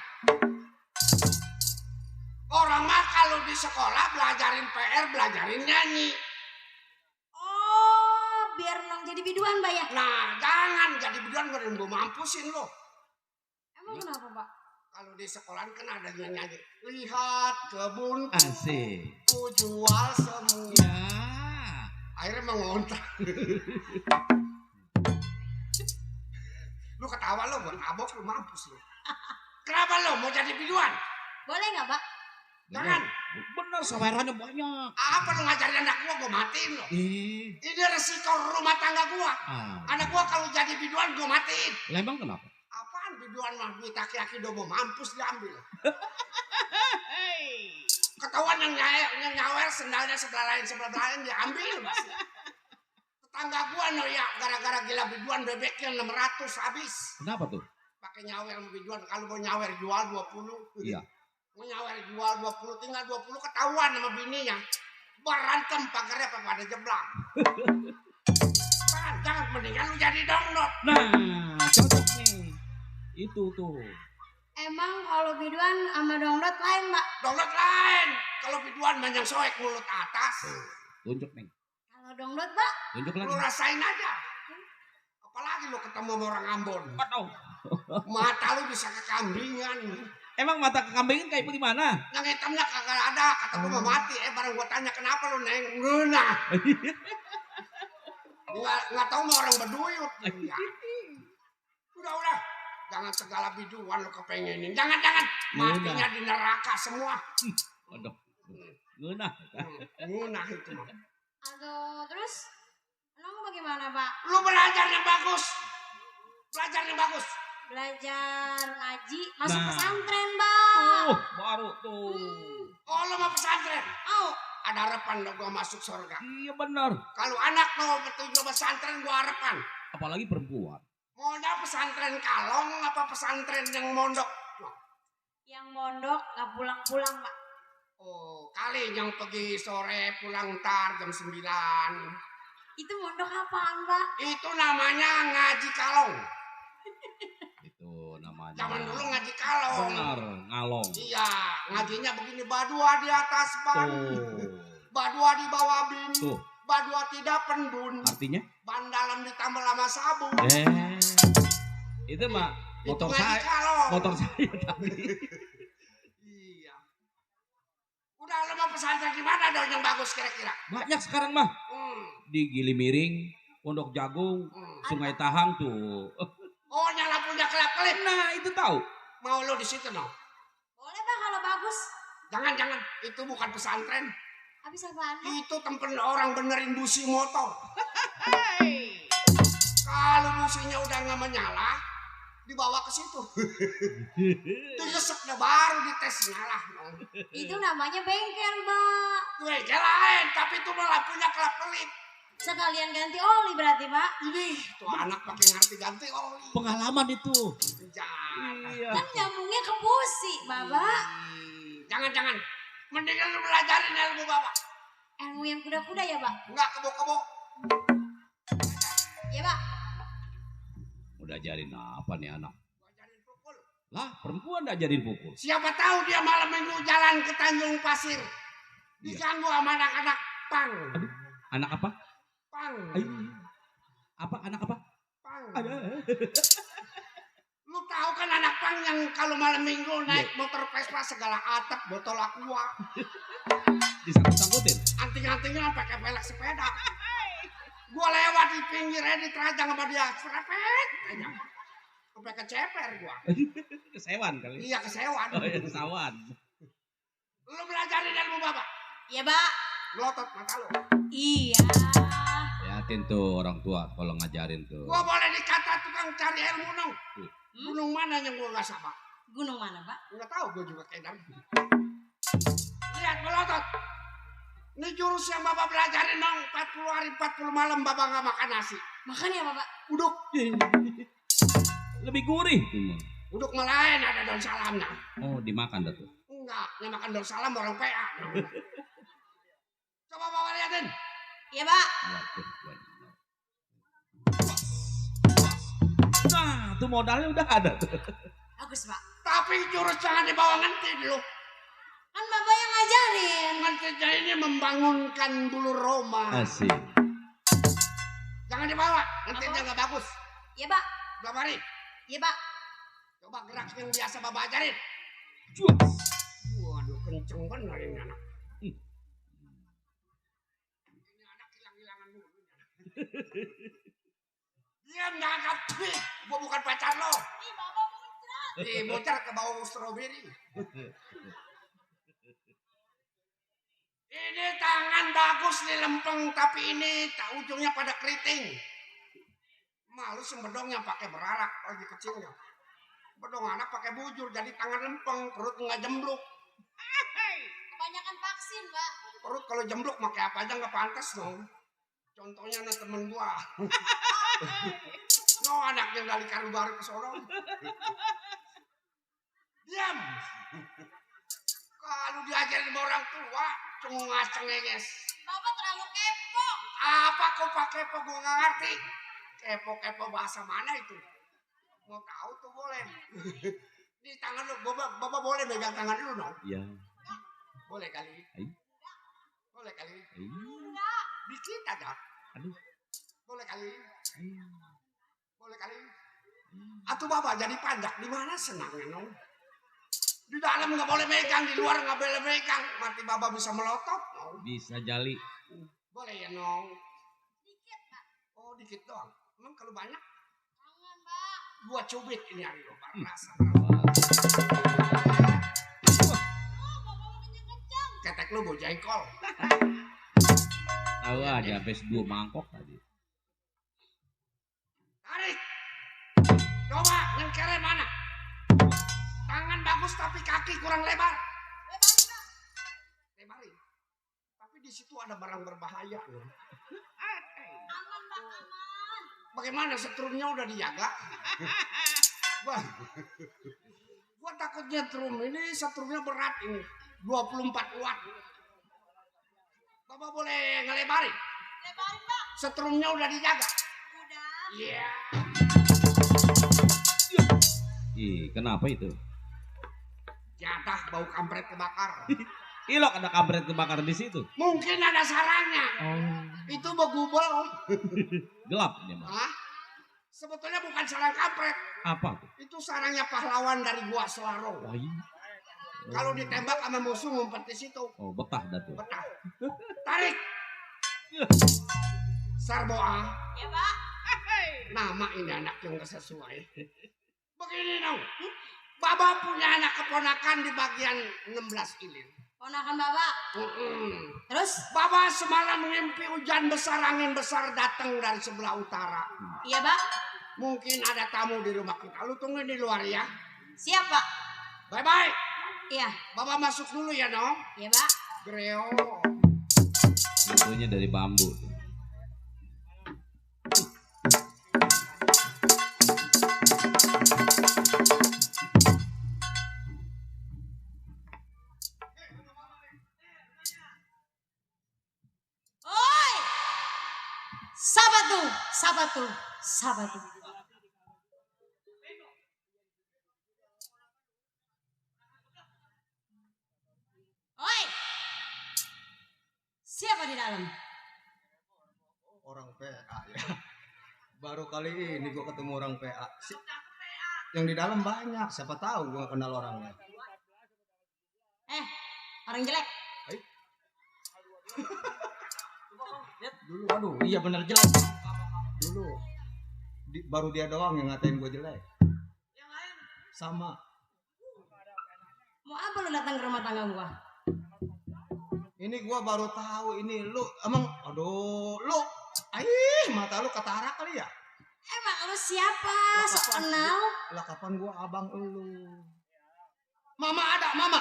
Speaker 2: Orang mah kalau di sekolah belajarin PR, belajarin nyanyi.
Speaker 7: Oh, biar Nong jadi biduan, Pak ya.
Speaker 2: Nah, jangan jadi biduan gue mampusin lo.
Speaker 7: Emang kenapa, Pak?
Speaker 2: Kalau di sekolah kan ada yang nyanyi. Lihat kebun
Speaker 3: Asik.
Speaker 2: ku jual semua.
Speaker 3: Ya.
Speaker 2: Akhirnya mengontrak. Lu ketawa lo, buat abok lu mampus lu. Kenapa lo mau jadi biduan?
Speaker 7: Boleh nggak, Pak?
Speaker 2: Jangan.
Speaker 3: Bener sawerannya banyak.
Speaker 2: Apa lu ngajarin anak gua matiin lo. Ini resiko rumah tangga gua. Anak gua kalau jadi biduan gua matiin.
Speaker 3: Lembang kenapa?
Speaker 2: Apaan biduan mah duit aki-aki udah mau mampus diambil. Ketahuan yang nyawer sendalnya sebelah lain diambil pasti. Tetangga gua no ya gara-gara gila biduan bebeknya 600 habis.
Speaker 3: Kenapa tuh?
Speaker 2: Pakai nyawer sama biduan, kalau mau nyawer jual 20.
Speaker 3: Iya.
Speaker 2: Mau nyawer jual 20, tinggal 20 ketahuan sama bininya. Berantem pagarnya pada jeblang. Jangan mendingan lu jadi dongnot.
Speaker 3: Nah, cocok nih. Itu tuh.
Speaker 7: Emang kalau biduan sama dongdot lain, Pak?
Speaker 2: Dongnot lain. Kalau biduan banyak soek mulut atas.
Speaker 3: Tunjuk nih.
Speaker 7: Kalau dongdot, Pak?
Speaker 3: Tunjuk
Speaker 2: Lu
Speaker 3: lagi.
Speaker 2: rasain aja. Apalagi lu ketemu sama orang Ambon.
Speaker 3: Waduh.
Speaker 2: Mata lu bisa kekambingan.
Speaker 3: Emang mata kekambingin kayak gimana?
Speaker 2: Yang hitamnya kagak ada. Kata gua mau mati. Barang gua tanya kenapa lu neng ngeunah. Nggak tahu mau orang berduyut. Ya. Udah. Jangan segala biduan lu kepengenin. Jangan. Matinya di neraka semua.
Speaker 3: Waduh. Ngeunah.
Speaker 2: Ngeunah itu mah.
Speaker 7: Aduh, terus Nong bagaimana, Pak?
Speaker 2: Lu belajar yang bagus.
Speaker 7: Belajar ngaji, masuk
Speaker 3: Nah.
Speaker 7: pesantren, Pak.
Speaker 3: Baru tuh.
Speaker 2: Oh lu mau pesantren?
Speaker 7: Oh,
Speaker 2: Ada harapan lo gua masuk surga.
Speaker 3: Iya benar.
Speaker 2: Kalau anak lo betul pesantren gua harapan.
Speaker 3: Apalagi perempuan.
Speaker 2: Mau ada pesantren kalong apa pesantren yang mondok?
Speaker 7: yang mondok nggak pulang-pulang, Pak.
Speaker 2: Oh, kali yang pergi sore pulang ntar jam 9.
Speaker 7: Itu mondok apaan, Pak?
Speaker 2: Itu namanya ngaji kalong.
Speaker 3: Itu namanya.
Speaker 2: Zaman dulu ngaji kalong.
Speaker 3: Benar, ngalong.
Speaker 2: Iya, ngajinya begini badua di atas ban. Badua di bawah bin.
Speaker 3: Tuh.
Speaker 2: Badua tidak pendun.
Speaker 3: Artinya?
Speaker 2: Ban dalam ditambah lama sabun.
Speaker 3: Itu mah motor
Speaker 2: Itu ngaji
Speaker 3: saya.
Speaker 2: kalong.
Speaker 3: Motor saya tadi.
Speaker 2: Iya. Udah lo mau pesantren gimana dong yang bagus kira-kira?
Speaker 3: Banyak sekarang mah.
Speaker 2: Hmm.
Speaker 3: Di Gili Miring, Pondok Jagung, Sungai Tahang tuh.
Speaker 2: Oh, yang lampunya kelap-kelip.
Speaker 3: Nah, itu tahu.
Speaker 2: Mau lo di situ no?
Speaker 7: Boleh, Pak, kalau bagus.
Speaker 2: Jangan. Itu bukan pesantren.
Speaker 7: Habis apaan, Pak?
Speaker 2: Itu tempat orang benerin busi motor. Kalau businya udah nggak menyala, dibawa ke situ. Digesek baru dites nyala.
Speaker 7: Itu namanya bengkel, Pak.
Speaker 2: Tuh lain, tapi itu mah lampunya kelap-kelip.
Speaker 7: Sekalian ganti oli berarti, Pak.
Speaker 2: Ini tuh anak pakai ngerti ganti oli.
Speaker 3: Pengalaman itu.
Speaker 2: Jangan.
Speaker 7: Kan nyambungnya ke busi, Bapak.
Speaker 2: Jangan. Mendingan lu belajarin ilmu Bapak.
Speaker 7: Ilmu yang kuda-kuda ya, Pak?
Speaker 2: Enggak kebo-kebo.
Speaker 7: Ya, Pak.
Speaker 3: Udah ajarin apa nih anak?
Speaker 2: Ajarin pukul.
Speaker 3: Lah, perempuan ajarin pukul.
Speaker 2: Siapa tahu dia malam minggu jalan ke Tanjung Pasir.
Speaker 3: Iya.
Speaker 2: Diganggu sama anak-anak pang.
Speaker 3: Aduh, anak apa?
Speaker 2: Pang.
Speaker 3: Ay, apa? Anak apa?
Speaker 2: Pang.
Speaker 3: Ada.
Speaker 2: Lu tahu kan anak pang yang kalau malam minggu naik motor Vespa segala atap botol aqua.
Speaker 3: Disangkut-sangkutin.
Speaker 2: Anting-antingnya pakai pelek sepeda. Gua lewat di pinggirnya diterajang sama dia. Serepet aja. Sampai keceper gua.
Speaker 3: Kesewan kali.
Speaker 2: Iya kesewan.
Speaker 3: Oh, ya, kesawan.
Speaker 2: Lu belajarin ilmu Bapak.
Speaker 7: Ya, Pak.
Speaker 2: Melotot mata lu.
Speaker 7: Iya.
Speaker 3: Liatin tuh orang tua kalau ngajarin tuh.
Speaker 2: Gua boleh dikata tukang cari ilmu dong. Gunung mana yang gua gak sama?
Speaker 7: Gunung mana, Pak?
Speaker 2: Nggak tahu gua juga kayak lihat melotot. Ini jurus yang Bapak belajarin dong. 40 hari 40 malam Bapak gak makan nasi.
Speaker 7: Makan ya, Bapak?
Speaker 2: Uduk.
Speaker 3: Lebih gurih tuh. Mang.
Speaker 2: Uduk melain ada daun salamnya.
Speaker 3: Oh, dimakan dah tuh.
Speaker 2: Enggak, yang makan daun salam orang PA. Coba Bapak liatin.
Speaker 7: Ya, Pak.
Speaker 3: Waduh, waduh. Nah, tuh modalnya udah ada tuh.
Speaker 7: Bagus, Pak.
Speaker 2: Tapi jurus jangan dibawa ngenti dulu.
Speaker 7: Kan Bapak yang ngajarin.
Speaker 2: Ngentinya ini membangunkan bulu Roma.
Speaker 3: Asik.
Speaker 2: Jangan dibawa, ngentinya nggak bagus.
Speaker 7: Ya, Pak.
Speaker 2: Bapak Mari,
Speaker 7: Ya, Pak.
Speaker 2: coba gerak yang biasa Bapak ajarin.
Speaker 3: Cuas.
Speaker 2: Waduh, kenceng bener ini anak. Ini anak hilang-hilangan mulu. Diam, jangan kaptri. Gua bukan pacar lo.
Speaker 7: Ih, Bapak muncrat.
Speaker 2: Bocor ke bau stroberi. Ini tangan bagus nih lempeng, tapi ini tak ujungnya pada keriting. Malu sembedong yang pakai berarak lagi kecilnya. Bedong anak pakai bujur, jadi tangan lempeng, perut nggak jembluk.
Speaker 7: Kebanyakan vaksin, Pak.
Speaker 2: Perut kalau jembluk pakai apa aja nggak pantas dong. Contohnya nih temen gua. No anaknya dari Kalubari ke Solo. Diam. Kalau diajarin sama orang tua, cengenges.
Speaker 7: Bapak terlalu kepo.
Speaker 2: Apa kau pakai kepo? Gua nggak ngerti. Kepo bahasa mana itu? Mau tahu tuh boleh. Di tangan lu, bapak boleh megang tangan lu dong.
Speaker 3: Iya.
Speaker 2: Boleh kali.
Speaker 3: Ay.
Speaker 2: Boleh kali.
Speaker 3: Ay.
Speaker 2: Dikit aja.
Speaker 3: Aduh.
Speaker 2: Boleh kali. Boleh kali. Atau bapak jadi panjak di mana senangnya dong? Di dalam nggak boleh megang, di luar nggak boleh megang. Mati bapak bisa melotot. No.
Speaker 3: Bisa jali.
Speaker 2: Boleh ya nong.
Speaker 7: Dikit, Pak.
Speaker 2: Oh dikit doang. Emang kalau banyak?
Speaker 7: Jangan, Pak.
Speaker 2: Gua cubit ini hari lo. Rasa.
Speaker 7: Oh, Bapak mau kenceng-kenceng.
Speaker 2: Ketek lu gue jengkol.
Speaker 3: Tahu aja habis 2 mangkok tadi.
Speaker 2: Tarik. Coba yang kere mana? Tangan bagus tapi kaki kurang lebar.
Speaker 7: Lebarin, Pak.
Speaker 2: Lebarin. Tapi di situ ada barang berbahaya. Loh.
Speaker 7: Aman, Pak, aman.
Speaker 2: Bagaimana setrumnya udah dijaga? Gua takutnya setrum ini setrumnya berat ini. 24 watt. Bapak boleh ngelebarin?
Speaker 7: Lebarin, Pak.
Speaker 2: Setrumnya udah dijaga.
Speaker 7: Udah.
Speaker 2: Iya.
Speaker 3: Ih, kenapa itu?
Speaker 2: Jatah bau kampret kebakar.
Speaker 3: Ilok ada kampret kebakar di situ.
Speaker 2: Mungkin ada sarangnya. Itu begubel.
Speaker 3: Gelap dia mah.
Speaker 2: Hah? Sebetulnya bukan sarang kampret.
Speaker 3: Apa tuh?
Speaker 2: Itu sarangnya pahlawan dari Gua Selaro.
Speaker 3: Oh, iya.
Speaker 2: Kalau ditembak sama musuh ngumpet di situ.
Speaker 3: Oh, betah dah tuh.
Speaker 2: Betah. Tarik. Sarboa.
Speaker 7: Ya, Pak.
Speaker 2: Nama ini anak yang gak sesuai. Begini dong. Baba punya anak keponakan di bagian 16 ilir.
Speaker 7: Ponakan Bapak. Terus?
Speaker 2: Baba semalam mimpi hujan besar, angin besar datang dari sebelah utara.
Speaker 7: Iya, Pak.
Speaker 2: Mungkin ada tamu di rumah kita. Lu tunggu di luar ya.
Speaker 7: Siap, Pak.
Speaker 2: Bye-bye.
Speaker 7: Iya.
Speaker 2: Baba masuk dulu ya, dong.
Speaker 7: Iya, Pak.
Speaker 2: Greo.
Speaker 3: Pintunya dari bambu.
Speaker 7: tuh? Siapa tuh? Oi, siapa di dalam?
Speaker 6: Orang PA ya. Baru kali ini gua ketemu orang PA. Yang di dalam banyak, siapa tahu gua kenal orangnya.
Speaker 7: Orang jelek.
Speaker 6: Dulu aduh, iya bener jelek. Dulu baru dia doang yang ngatain gua jelek.
Speaker 4: Yang lain.
Speaker 6: Sama.
Speaker 7: Mau apa lu datang ke rumah tangga gua?
Speaker 6: Ini gua baru tahu ini lu emang aduh lu mata lu katarak kali ya?
Speaker 7: Emang lu siapa?
Speaker 6: Lah,
Speaker 7: Sok
Speaker 6: kapan-
Speaker 7: kenal?
Speaker 6: Lah kapan gua abang lu?
Speaker 2: Mama ada, mama.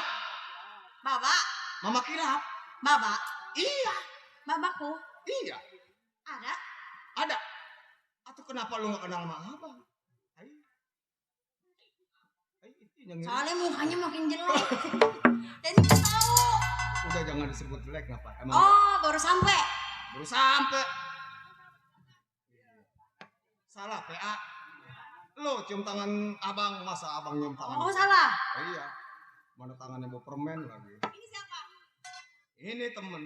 Speaker 7: Bapak,
Speaker 6: Mama kilap.
Speaker 7: bapak,
Speaker 2: Iya,
Speaker 7: bapakku.
Speaker 2: iya.
Speaker 7: Ada?
Speaker 6: Ada. Atau kenapa lu gak kenal sama abang? Yang ini.
Speaker 7: Soalnya mukanya makin jelek. Dan kita tahu.
Speaker 6: Udah jangan disebut jelek ngapa? Emang
Speaker 7: Oh, baru sampai.
Speaker 6: baru sampai. Salah PA. Lu cium tangan abang, masa abang nyium tangan?
Speaker 7: Oh, salah.
Speaker 6: Iya. Mana tangannya bawa permen lagi.
Speaker 7: Ini siapa?
Speaker 6: Ini temen.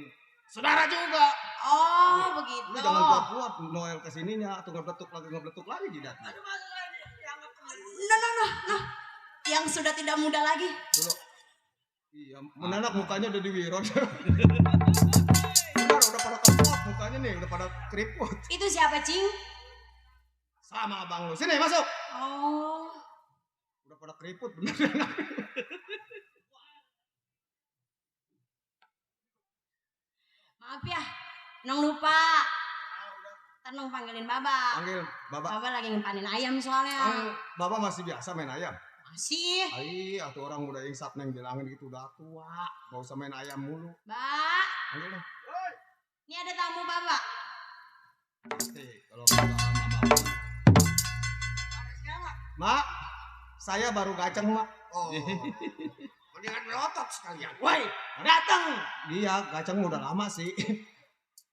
Speaker 2: Saudara juga.
Speaker 7: Oh, begitu.
Speaker 6: Lu jangan kuat-kuat Noel kesininya atau ngebletuk lagi jidatnya.
Speaker 7: No. Yang sudah tidak muda lagi.
Speaker 6: Dulu. Iya, menanak mukanya udah diwirot. Benar, udah pada kepot mukanya nih, udah pada keriput.
Speaker 7: Itu siapa, Cing?
Speaker 6: Sama abang lu. Sini masuk.
Speaker 7: Oh,
Speaker 6: Udah pada keriput bener.
Speaker 7: maaf ya. Nong lupa. Nong panggilin Baba.
Speaker 6: Panggil Bapak.
Speaker 7: Baba lagi ngempanin ayam soalnya.
Speaker 6: Bapak masih biasa main ayam.
Speaker 7: Masih.
Speaker 6: Atau orang udah insap neng bilangin gitu udah tua. Gak usah main ayam mulu.
Speaker 7: Mbak,
Speaker 6: Panggil deh.
Speaker 7: ini ada tamu Baba.
Speaker 6: Pasti kalau mama. Mak, saya baru gaceng mak.
Speaker 2: Oh. Mendingan melotot sekalian. Woi, datang.
Speaker 6: Iya, gaceng udah lama sih.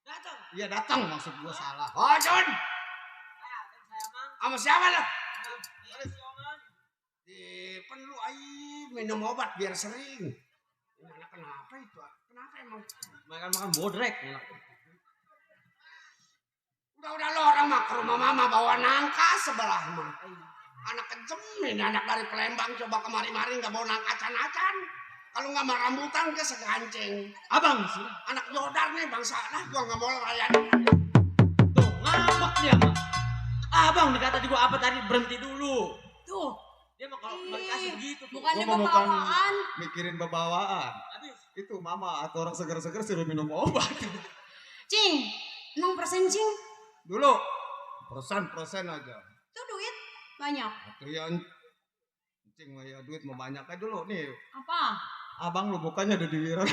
Speaker 4: Datang.
Speaker 6: Iya datang maksud gua salah.
Speaker 2: Oh, John.
Speaker 4: Saya mang.
Speaker 2: Sama siapa lo?
Speaker 4: Ini si Oman.
Speaker 2: Perlu minum obat biar sering. Ini anak kenapa itu? Kenapa emang?
Speaker 6: Makan bodrek.
Speaker 2: Udah lo orang mah ke rumah mama bawa nangka sebelah mah. Anak kejem ini, anak dari Palembang coba kemari-mari nggak bawa nangka acan-acan. Kalau nggak mah rambutan ke segancing.
Speaker 6: Abang sih.
Speaker 2: Anak Jodar nih bangsa, nah gua nggak mau layan.
Speaker 4: Tuh, ngambek dia mah. Abang dikata juga apa tadi berhenti dulu.
Speaker 7: Tuh,
Speaker 4: Dia mah kalau dikasih begitu tuh.
Speaker 7: bukannya
Speaker 6: Gua mah bukan
Speaker 7: bawaan.
Speaker 6: mikirin bebawaan.
Speaker 4: Habis.
Speaker 6: Itu mama atau orang seger-seger suruh minum obat.
Speaker 7: Cing, nong persen Cing.
Speaker 6: Dulu persen aja.
Speaker 7: Itu duit banyak.
Speaker 6: Atau yang cing mah ya duit mau banyak aja dulu nih.
Speaker 7: Apa?
Speaker 6: Abang lu bukannya udah diwirot.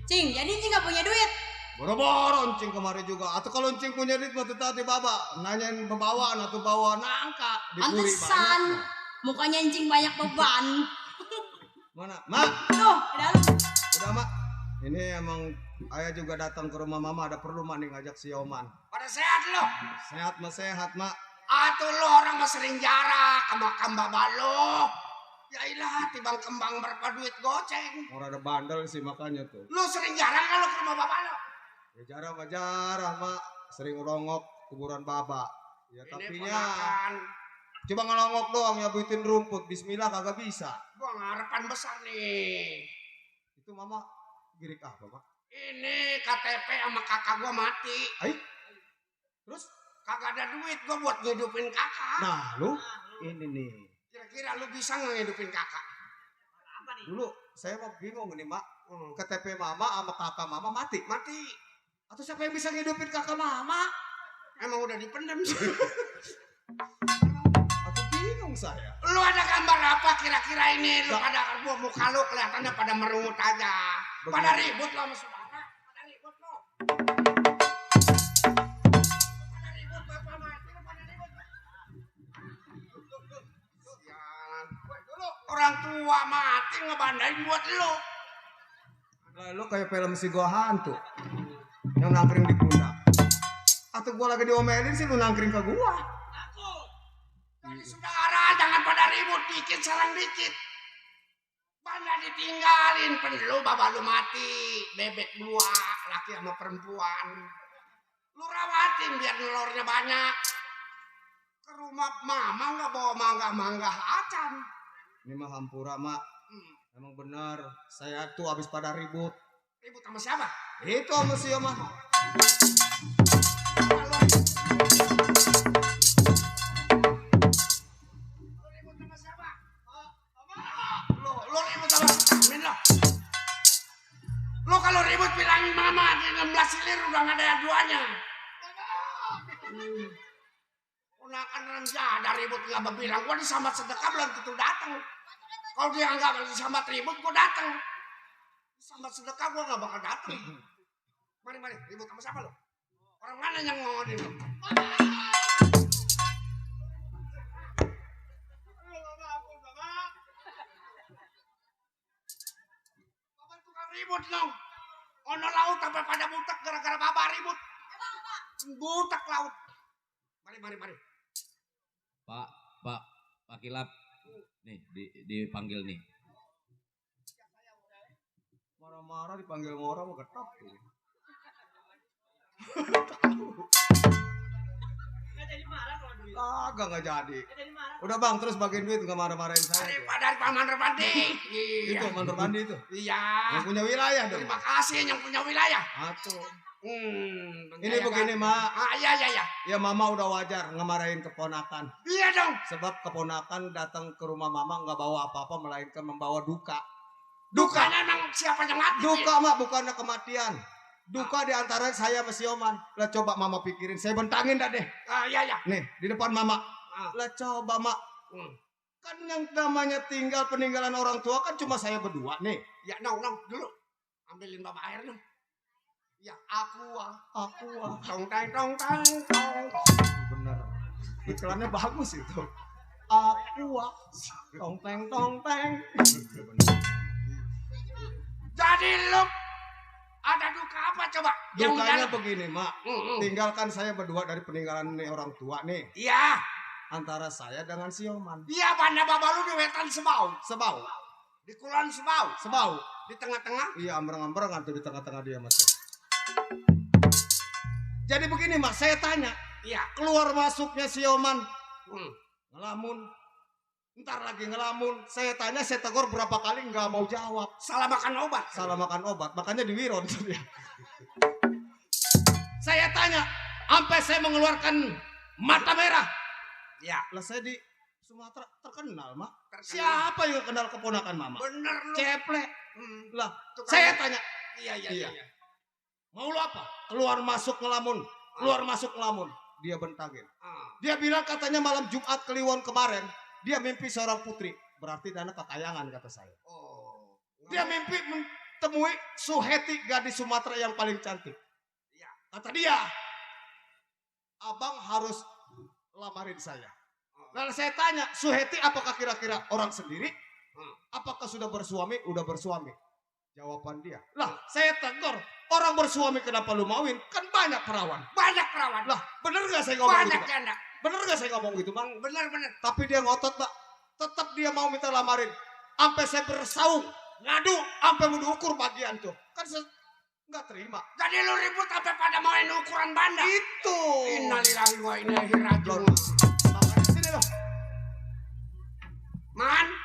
Speaker 7: Cing, jadi Cing gak punya duit.
Speaker 6: Boro-boro cing kemarin juga. Atau kalau cing punya duit mah tadi baba nanyain bebawaan atau bawa nangka dipuri
Speaker 7: Pantesan.
Speaker 6: banyak.
Speaker 7: Mukanya Cing banyak beban.
Speaker 6: Mana? Mak,
Speaker 7: Tuh, di dalam.
Speaker 6: udah mak. Ini emang ayah juga datang ke rumah mama ada perlu mak nih ngajak si Oman.
Speaker 2: Pada sehat lo.
Speaker 6: Sehat mah sehat mak.
Speaker 2: Atuh lo orang mah sering jarak ke makam baba lo. Ya ilah, tibang kembang berapa duit goceng.
Speaker 6: Orang ada bandel sih makanya tuh.
Speaker 2: Lu sering jarang kalau ke rumah baba lo.
Speaker 6: Ya jarang mak. Sering rongok kuburan baba. Ya
Speaker 2: Ini
Speaker 6: tapinya
Speaker 2: ponakan.
Speaker 6: coba ngelongok doang nyabutin rumput. Bismillah kagak bisa.
Speaker 2: Gua ngarepan besar nih.
Speaker 6: Itu mama girik apa mak?
Speaker 2: Ini KTP sama kakak gua mati.
Speaker 6: Terus?
Speaker 2: Kagak ada duit gua buat ngidupin kakak.
Speaker 6: Nah lu ini nih.
Speaker 2: Kira-kira lu bisa nggak ngidupin kakak?
Speaker 4: Apa nih?
Speaker 6: Dulu saya mau bingung nih mak. KTP mama sama kakak mama mati.
Speaker 2: Mati.
Speaker 6: Atau siapa yang bisa ngidupin kakak mama?
Speaker 2: Emang udah dipendem sih.
Speaker 6: Aku bingung saya.
Speaker 2: Lu ada gambar apa kira-kira ini? Lu pada muka lu kelihatannya pada merungut aja. Pada ribut lo sama saudara. Pada ribut lo. Pada ribut bapak mati. Lu pada ribut. Sialan. Woi, dulu orang tua mati ngebandain buat lu.
Speaker 6: Lah lu kayak film si gua hantu. yang nangkring di pundak. Atau gua lagi diomelin sih lu nangkring ke gua.
Speaker 2: Tadi saudara jangan pada ribut dikit serang dikit. Banyak ditinggalin perlu bapak lu mati. Bebek dua laki sama perempuan. Lu rawatin biar telurnya banyak. Ke rumah mama nggak bawa mangga acan.
Speaker 6: Ini mah hampura mak. Emang benar saya tuh habis pada ribut.
Speaker 2: Ribut sama siapa?
Speaker 6: Itu sama si Oma.
Speaker 2: Lu ribut sama siapa? Lu ribut sama si Amin lo. Lu kalau ribut bilangin mama di 16 silir udah nggak ada duanya. Ponakan Ramja ada ribut nggak berbilang, gua disambat sedekah belum tentu datang. Kalau dia nggak disambat ribut, gua datang. Disambat sedekah gua nggak bakal datang. Mari ribut sama siapa lo? Orang mana yang ngodin lo? Bapak tukang ribut dong. Ono laut sampai pada butek gara-gara bapak ribut. Butek laut. Mari.
Speaker 3: Pak Kilap. Nih, dipanggil nih.
Speaker 6: Marah-marah dipanggil orang mau ketap tuh.
Speaker 4: Nggak jadi marah kalau duit.
Speaker 6: Agak nggak jadi.
Speaker 4: Nggak jadi marah.
Speaker 6: Udah bang terus bagiin duit nggak marah-marahin saya.
Speaker 2: Daripada Paman Repandi.
Speaker 6: Itu mantor mandi itu.
Speaker 2: Iya.
Speaker 6: Yang punya wilayah dong.
Speaker 2: Terima kasih yang punya wilayah.
Speaker 6: Atuh. Ini
Speaker 2: Ini
Speaker 6: begini mak.
Speaker 2: Iya.
Speaker 6: Ya mama udah wajar ngemarahin keponakan.
Speaker 2: Iya dong.
Speaker 6: Sebab keponakan datang ke rumah mama nggak bawa apa-apa melainkan membawa duka.
Speaker 2: Dukanya emang siapa yang mati?
Speaker 6: Duka mak bukannya kematian. Duka di antara saya sama si Oman. Lah coba mama pikirin. Saya bentangin dah deh.
Speaker 2: Iya.
Speaker 6: Nih di depan mama.
Speaker 2: Ah.
Speaker 6: Lah coba mak. Kan yang namanya tinggal peninggalan orang tua kan cuma saya berdua nih.
Speaker 2: Ya nong dulu. Ambilin bapak air dong. Ya aku. Tong tong.
Speaker 6: Bener. Iklannya bagus itu. Aku tong teng.
Speaker 2: Jadi lu ada duka apa coba?
Speaker 6: Dukanya begini mak. Tinggalkan saya berdua dari peninggalan nih orang tua nih.
Speaker 2: Iya.
Speaker 6: Antara saya dengan si Oman.
Speaker 2: Iya banda bapak lu di wetan sebau.
Speaker 6: Sebau.
Speaker 2: Di kulon sebau.
Speaker 6: Sebau.
Speaker 2: Di tengah-tengah.
Speaker 6: Iya ambreng-ambreng tuh di tengah-tengah dia mas. Jadi begini mas, saya tanya.
Speaker 2: Iya.
Speaker 6: Keluar masuknya si Oman. Ngelamun. Ntar lagi ngelamun. Saya tanya, saya tegur berapa kali nggak mau jawab.
Speaker 2: Salah makan obat.
Speaker 6: Salah makan obat, makanya diwiron. Saya tanya, sampai saya mengeluarkan mata merah.
Speaker 2: Ya.
Speaker 6: Lah saya di Sumatera terkenal mak.
Speaker 2: Terkenal.
Speaker 6: Siapa yang kenal keponakan mama?
Speaker 2: Bener lu.
Speaker 6: Ceplek. Lah
Speaker 2: Tukang-
Speaker 6: saya tanya,
Speaker 2: Iya.
Speaker 6: mau lu apa? Keluar masuk ngelamun. Dia bentangin. Dia bilang katanya malam Jumat Kliwon kemarin dia mimpi seorang putri. Berarti dana kekayangan kata saya.
Speaker 2: Oh.
Speaker 6: Dia mimpi menemui Suheti gadis Sumatera yang paling cantik.
Speaker 2: Iya.
Speaker 6: Kata dia, abang harus lamarin saya. Lalu saya tanya, Suheti apakah kira-kira orang sendiri? Apakah sudah bersuami? Udah bersuami. Jawaban dia, lah saya tegur, orang bersuami kenapa lu mauin? Kan banyak perawan.
Speaker 2: Banyak perawan.
Speaker 6: Lah bener gak saya ngomong
Speaker 2: Banyak
Speaker 6: gitu Pak?
Speaker 2: janda.
Speaker 6: Bener gak saya ngomong gitu Bang?
Speaker 2: Bener.
Speaker 6: Tapi dia ngotot Pak. Tetap dia mau minta lamarin. Sampai saya bersaung, ngadu, sampai mau diukur bagian tuh. Kan saya nggak terima.
Speaker 2: Jadi lu ribut sampai pada main ukuran banda.
Speaker 6: Itu.
Speaker 2: Innalillahi wa inna ilaihi raji'un.
Speaker 6: Makanya sini loh.
Speaker 2: Man.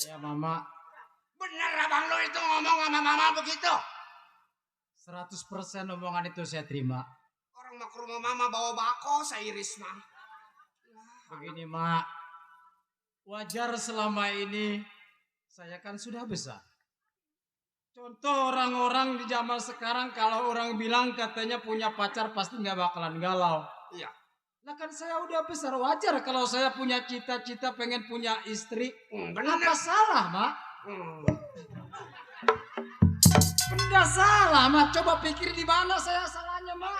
Speaker 5: Saya mama
Speaker 2: Bener abang lu itu ngomong sama mama begitu.
Speaker 5: 100% omongan itu saya terima.
Speaker 2: Orang mau ke rumah mama bawa bako, saya iris mah.
Speaker 5: Begini mak, wajar selama ini saya kan sudah besar. Contoh orang-orang di zaman sekarang kalau orang bilang katanya punya pacar pasti nggak bakalan galau.
Speaker 2: Iya.
Speaker 5: Nah kan saya udah besar, wajar kalau saya punya cita-cita pengen punya istri.
Speaker 2: Bener.
Speaker 5: Apa salah mak? Benda salah mak, coba pikir di mana saya salahnya mak.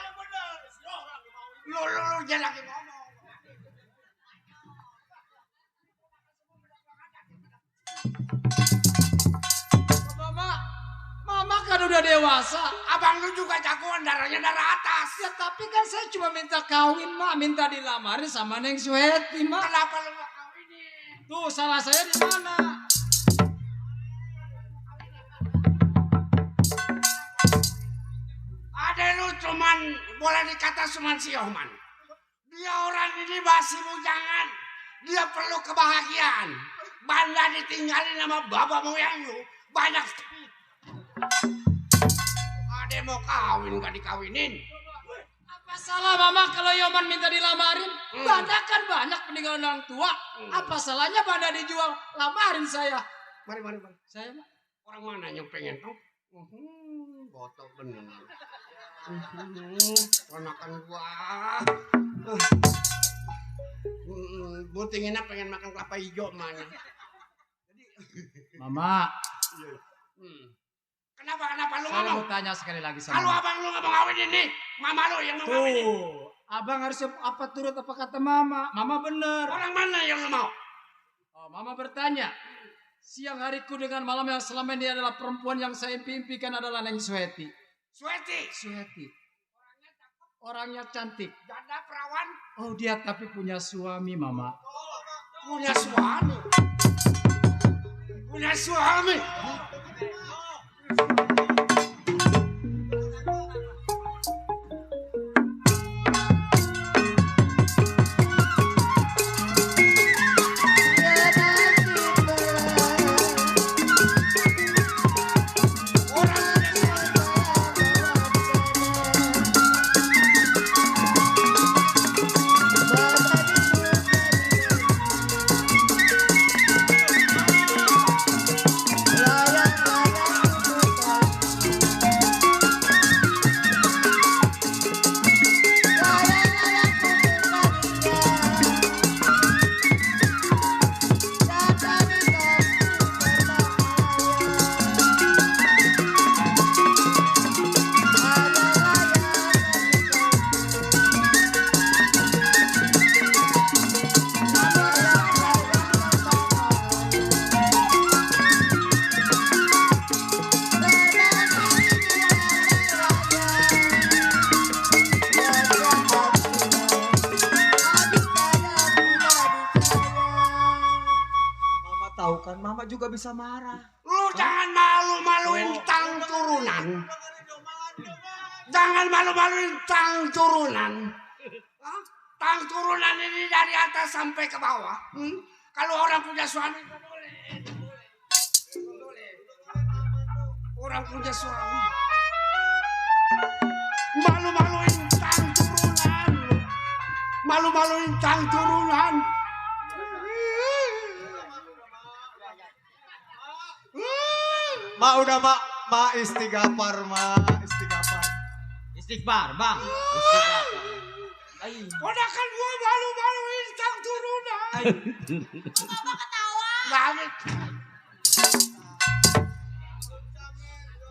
Speaker 2: Lu jangan lagi ngomong.
Speaker 5: kan udah dewasa.
Speaker 2: Abang lu juga jagoan, darahnya darah atas.
Speaker 5: Ya tapi kan saya cuma minta kawin mak, minta dilamarin sama Neng Suheti mak.
Speaker 2: Kenapa lu gak kawinin?
Speaker 5: Tuh salah saya di mana?
Speaker 2: Ada lu cuman boleh dikata cuman si Yohman. Dia orang ini masih bujangan. Dia perlu kebahagiaan. Banda ditinggalin sama bapak moyang lu. Banyak. Ada mau kawin gak dikawinin.
Speaker 5: Apa salah mama kalau Yoman minta dilamarin? Banda kan banyak peninggalan orang tua. Apa salahnya Banda dijual? Lamarin saya.
Speaker 2: Mari.
Speaker 5: Saya mak.
Speaker 2: Orang mana yang pengen tuh? Botol bener. Ponakan gua. Buntinginnya pengen makan kelapa hijau emaknya.
Speaker 5: Mama,
Speaker 2: Kenapa lu
Speaker 5: saya
Speaker 2: ngomong?
Speaker 5: mau tanya sekali lagi sama
Speaker 2: Kalau
Speaker 5: mama.
Speaker 2: abang lu nggak mau ngawin ini, mama lu yang mau ngawin ini.
Speaker 5: Tuh, abang harus apa turut apa kata mama. Mama bener.
Speaker 2: Orang mana yang lu mau?
Speaker 5: Oh, mama bertanya. Siang hariku dengan malam yang selama ini adalah perempuan yang saya impikan adalah Neng Suheti.
Speaker 2: Suheti,
Speaker 5: Orangnya cantik.
Speaker 2: janda perawan,
Speaker 5: Oh dia tapi punya suami mama.
Speaker 2: punya suami. Punya suami.
Speaker 4: Tahu kan mama juga bisa marah.
Speaker 2: Lu jangan malu-maluin tang turunan. Jangan malu-maluin tang turunan. Hah? Tang turunan ini dari atas sampai ke bawah. Kalau orang punya suami nggak boleh. Orang punya suami. Malu-maluin tang turunan. Malu-maluin tang turunan.
Speaker 6: Ma udah ma istighfar istighfar.
Speaker 4: Istighfar, Bang.
Speaker 2: Ponakan gua malu-maluin tang turunan.
Speaker 7: Bapak ketawa.
Speaker 2: Langit.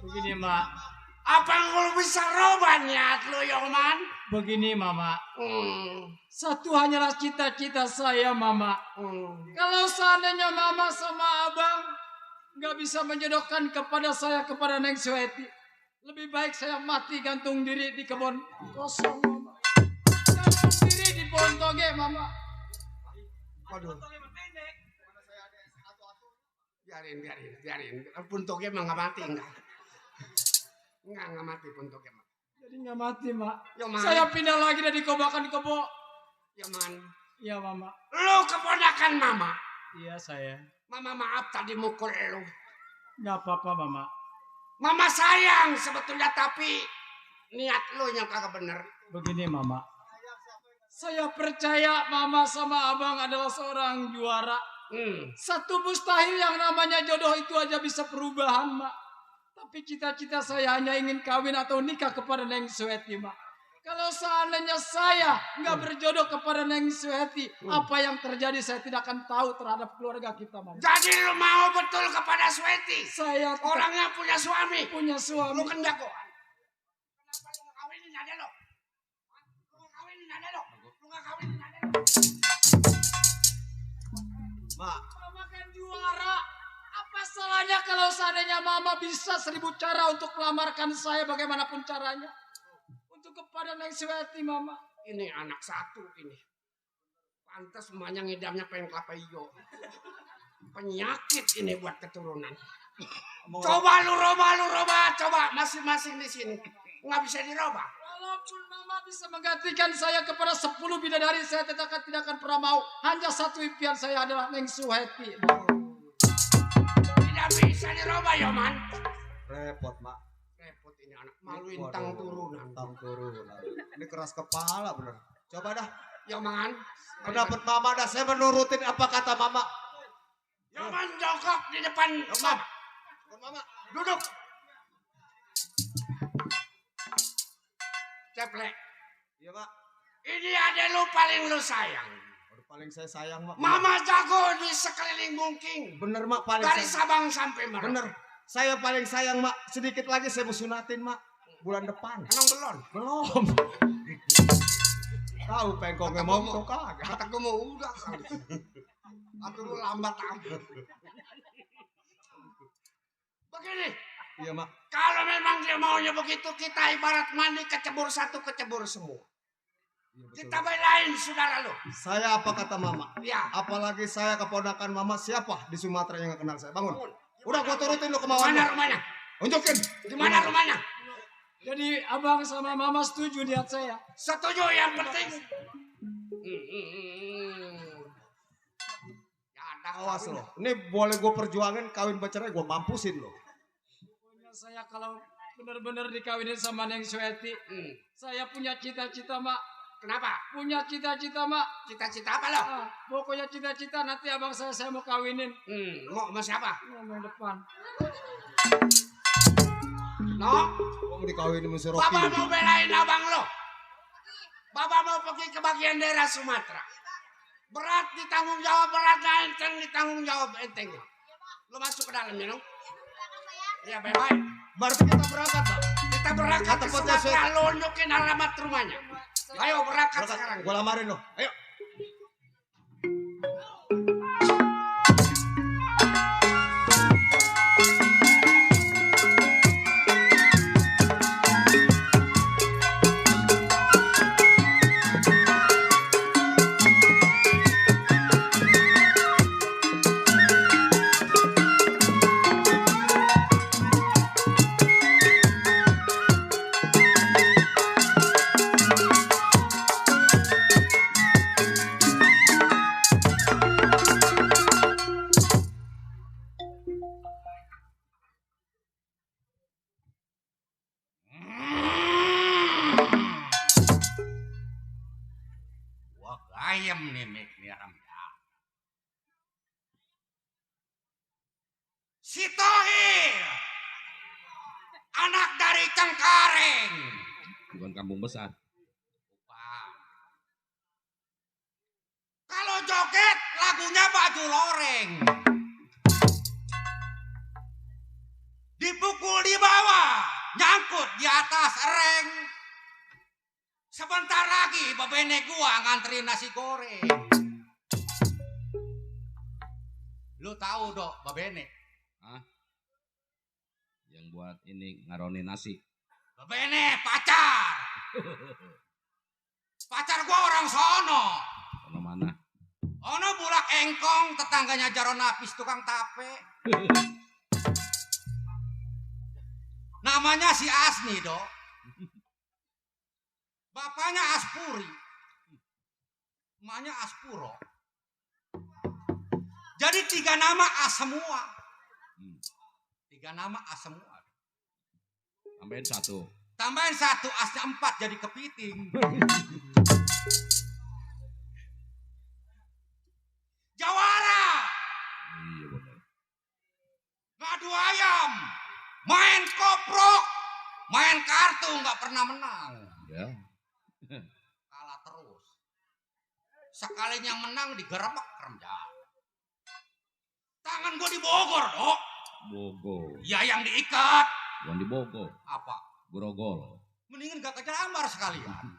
Speaker 5: Begini mak.
Speaker 2: Apa lu bisa robah niat lu, Yoman?
Speaker 5: Begini mama. Satu hanyalah cita-cita saya mama. Kalau seandainya mama sama abang nggak bisa menjodohkan kepada saya kepada Neng Suheti, lebih baik saya mati gantung diri di kebun kosong mama. Gantung diri di pohon toge mama.
Speaker 2: Waduh. Biarin. Puntuknya emang nggak mati enggak? Nggak mati puntuknya mah.
Speaker 5: Jadi nggak mati mak.
Speaker 2: Yoman.
Speaker 5: Saya pindah lagi dari kobakan kebo.
Speaker 2: Yoman.
Speaker 5: Iya mama.
Speaker 2: Lu keponakan mama.
Speaker 5: Iya saya.
Speaker 2: Mama maaf tadi mukul lu.
Speaker 5: Nggak apa-apa mama.
Speaker 2: Mama sayang sebetulnya tapi niat lu yang kagak bener.
Speaker 5: Begini mama. Saya percaya mama sama abang adalah seorang juara. Satu mustahil yang namanya jodoh itu aja bisa perubahan mak. Tapi cita-cita saya hanya ingin kawin atau nikah kepada Neng Suheti mak. Kalau seandainya saya nggak berjodoh kepada Neng Suheti, apa yang terjadi saya tidak akan tahu terhadap keluarga kita mama.
Speaker 2: Jadi lu mau betul kepada Suheti?
Speaker 5: Saya
Speaker 2: Orangnya punya suami.
Speaker 5: punya suami.
Speaker 2: Lu kan jagoan. Kenapa lu nggak kawinin ada lo? Lu nggak kawinin ada lo? Lu nggak kawinin ada lo?
Speaker 6: Ma,
Speaker 5: Mama kan juara. Apa Masalahnya kalau seandainya mama bisa 1000 cara untuk melamarkan saya bagaimanapun caranya. Untuk kepada Neng Sweti mama.
Speaker 2: Ini anak satu ini. Pantas emaknya ngidamnya pengen kelapa hijau. Penyakit ini buat keturunan. Coba lu roba, coba masing-masing di sini. Nggak bisa dirobah.
Speaker 5: Walaupun mama bisa menggantikan saya kepada 10 bidadari, saya tidak akan pernah mau. Hanya satu impian saya adalah Neng Suheti.
Speaker 2: Tidak bisa dirobah ya man.
Speaker 6: Repot, Mak.
Speaker 2: Repot ini anak malu intang turunan.
Speaker 6: Intang turunan. Ini keras kepala bener. Coba dah.
Speaker 2: Ya man.
Speaker 6: Pendapat Mama dah, saya menurutin apa kata Mama.
Speaker 2: Ya man jongkok di depan mama.
Speaker 6: Mama.
Speaker 2: Duduk. Ceplek.
Speaker 6: Iya, Mak.
Speaker 2: Ini ada lu paling lu sayang.
Speaker 6: Udah paling saya sayang, Mak.
Speaker 2: Mama jago di sekeliling Bungking.
Speaker 6: Bener, Mak, paling
Speaker 2: Dari
Speaker 6: saya.
Speaker 2: Sabang sampai Merauke.
Speaker 6: Bener. Saya paling sayang, Mak. Sedikit lagi saya mau sunatin, Mak. Bulan depan.
Speaker 2: Emang belum?
Speaker 6: Belum. Tahu pengkongnya mau kok kagak.
Speaker 2: Kata gue mau udah kali. Atau lu lambat amat. Begini.
Speaker 6: Iya, Mak.
Speaker 2: Kalau memang dia maunya begitu, kita ibarat mandi kecebur satu, kecebur semua.
Speaker 6: Iya, betul.
Speaker 2: Kita belain saudara lu.
Speaker 6: Saya apa kata Mama?
Speaker 2: Ya.
Speaker 6: Apalagi saya keponakan Mama, siapa di Sumatera yang gak kenal saya? Bangun.
Speaker 2: Bangun.
Speaker 6: Udah gua turutin lu kemauan
Speaker 2: Mana
Speaker 6: lu.
Speaker 2: rumahnya?
Speaker 6: Unjukin.
Speaker 2: Di mana rumahnya?
Speaker 5: Jadi abang sama mama setuju lihat saya.
Speaker 2: Setuju yang penting. Ya ada
Speaker 6: Awas
Speaker 2: kawin.
Speaker 6: lo. Ini boleh gua perjuangin kawin bercerai, gua mampusin lo.
Speaker 5: Pokoknya saya kalau benar-benar dikawinin sama Neng Sweti,
Speaker 2: Hmm.
Speaker 5: saya punya cita-cita mak.
Speaker 2: Kenapa?
Speaker 5: Punya cita-cita mak.
Speaker 2: Cita-cita apa lo?
Speaker 5: Pokoknya cita-cita nanti abang saya mau kawinin.
Speaker 2: Mau sama siapa?
Speaker 5: Yang depan.
Speaker 2: No?
Speaker 6: Gua mau dikawinin sama si Rocky.
Speaker 2: Bapak mau belain abang lo. Bapak mau pergi ke bagian daerah Sumatera. Berat ditanggung jawab beratnya, enteng ditanggung jawab entengnya. Lo masuk ke dalam ya, no? Ya, baik-baik.
Speaker 6: Berarti kita berangkat, Bang.
Speaker 2: Kita berangkat ke
Speaker 6: Tempatnya
Speaker 2: Sumatera, lo nunjukin alamat rumahnya. Ayo berangkat sekarang.
Speaker 6: Gua lamarin lo. Ayo.
Speaker 2: Wah, gayam nih Mik Miram. Si Tohir, anak dari Cengkareng.
Speaker 3: Bukan kampung besar.
Speaker 2: Kalau joget lagunya baju loreng. Dipukul di bawah, nyangkut di atas ereng. Sebentar lagi babene gua nganterin nasi goreng. Lu tahu dok babene?
Speaker 3: Yang buat ini ngaronin nasi.
Speaker 2: Babene pacar. Pacar gua orang sono.
Speaker 3: Sono mana?
Speaker 2: Ono bulak engkong tetangganya Jaro Napis tukang tape. Namanya si Asni dok. Bapaknya Aspuri. Emaknya Aspuro. Jadi 3 nama As semua. 3 nama As semua.
Speaker 3: Tambahin 1.
Speaker 2: Tambahin 1 Asnya 4 jadi kepiting. Jawara.
Speaker 3: Iya benar.
Speaker 2: Ngadu ayam. Main koprok. Main kartu nggak pernah menang.
Speaker 3: Ya.
Speaker 2: Kalah terus. Sekalinya menang digerebek kerja. Tangan gue di Bogor, dok.
Speaker 3: Bogor.
Speaker 2: Ya yang diikat.
Speaker 3: Bukan di Bogor.
Speaker 2: Apa?
Speaker 3: Grogol.
Speaker 2: Mendingan gak kejelambar sekalian.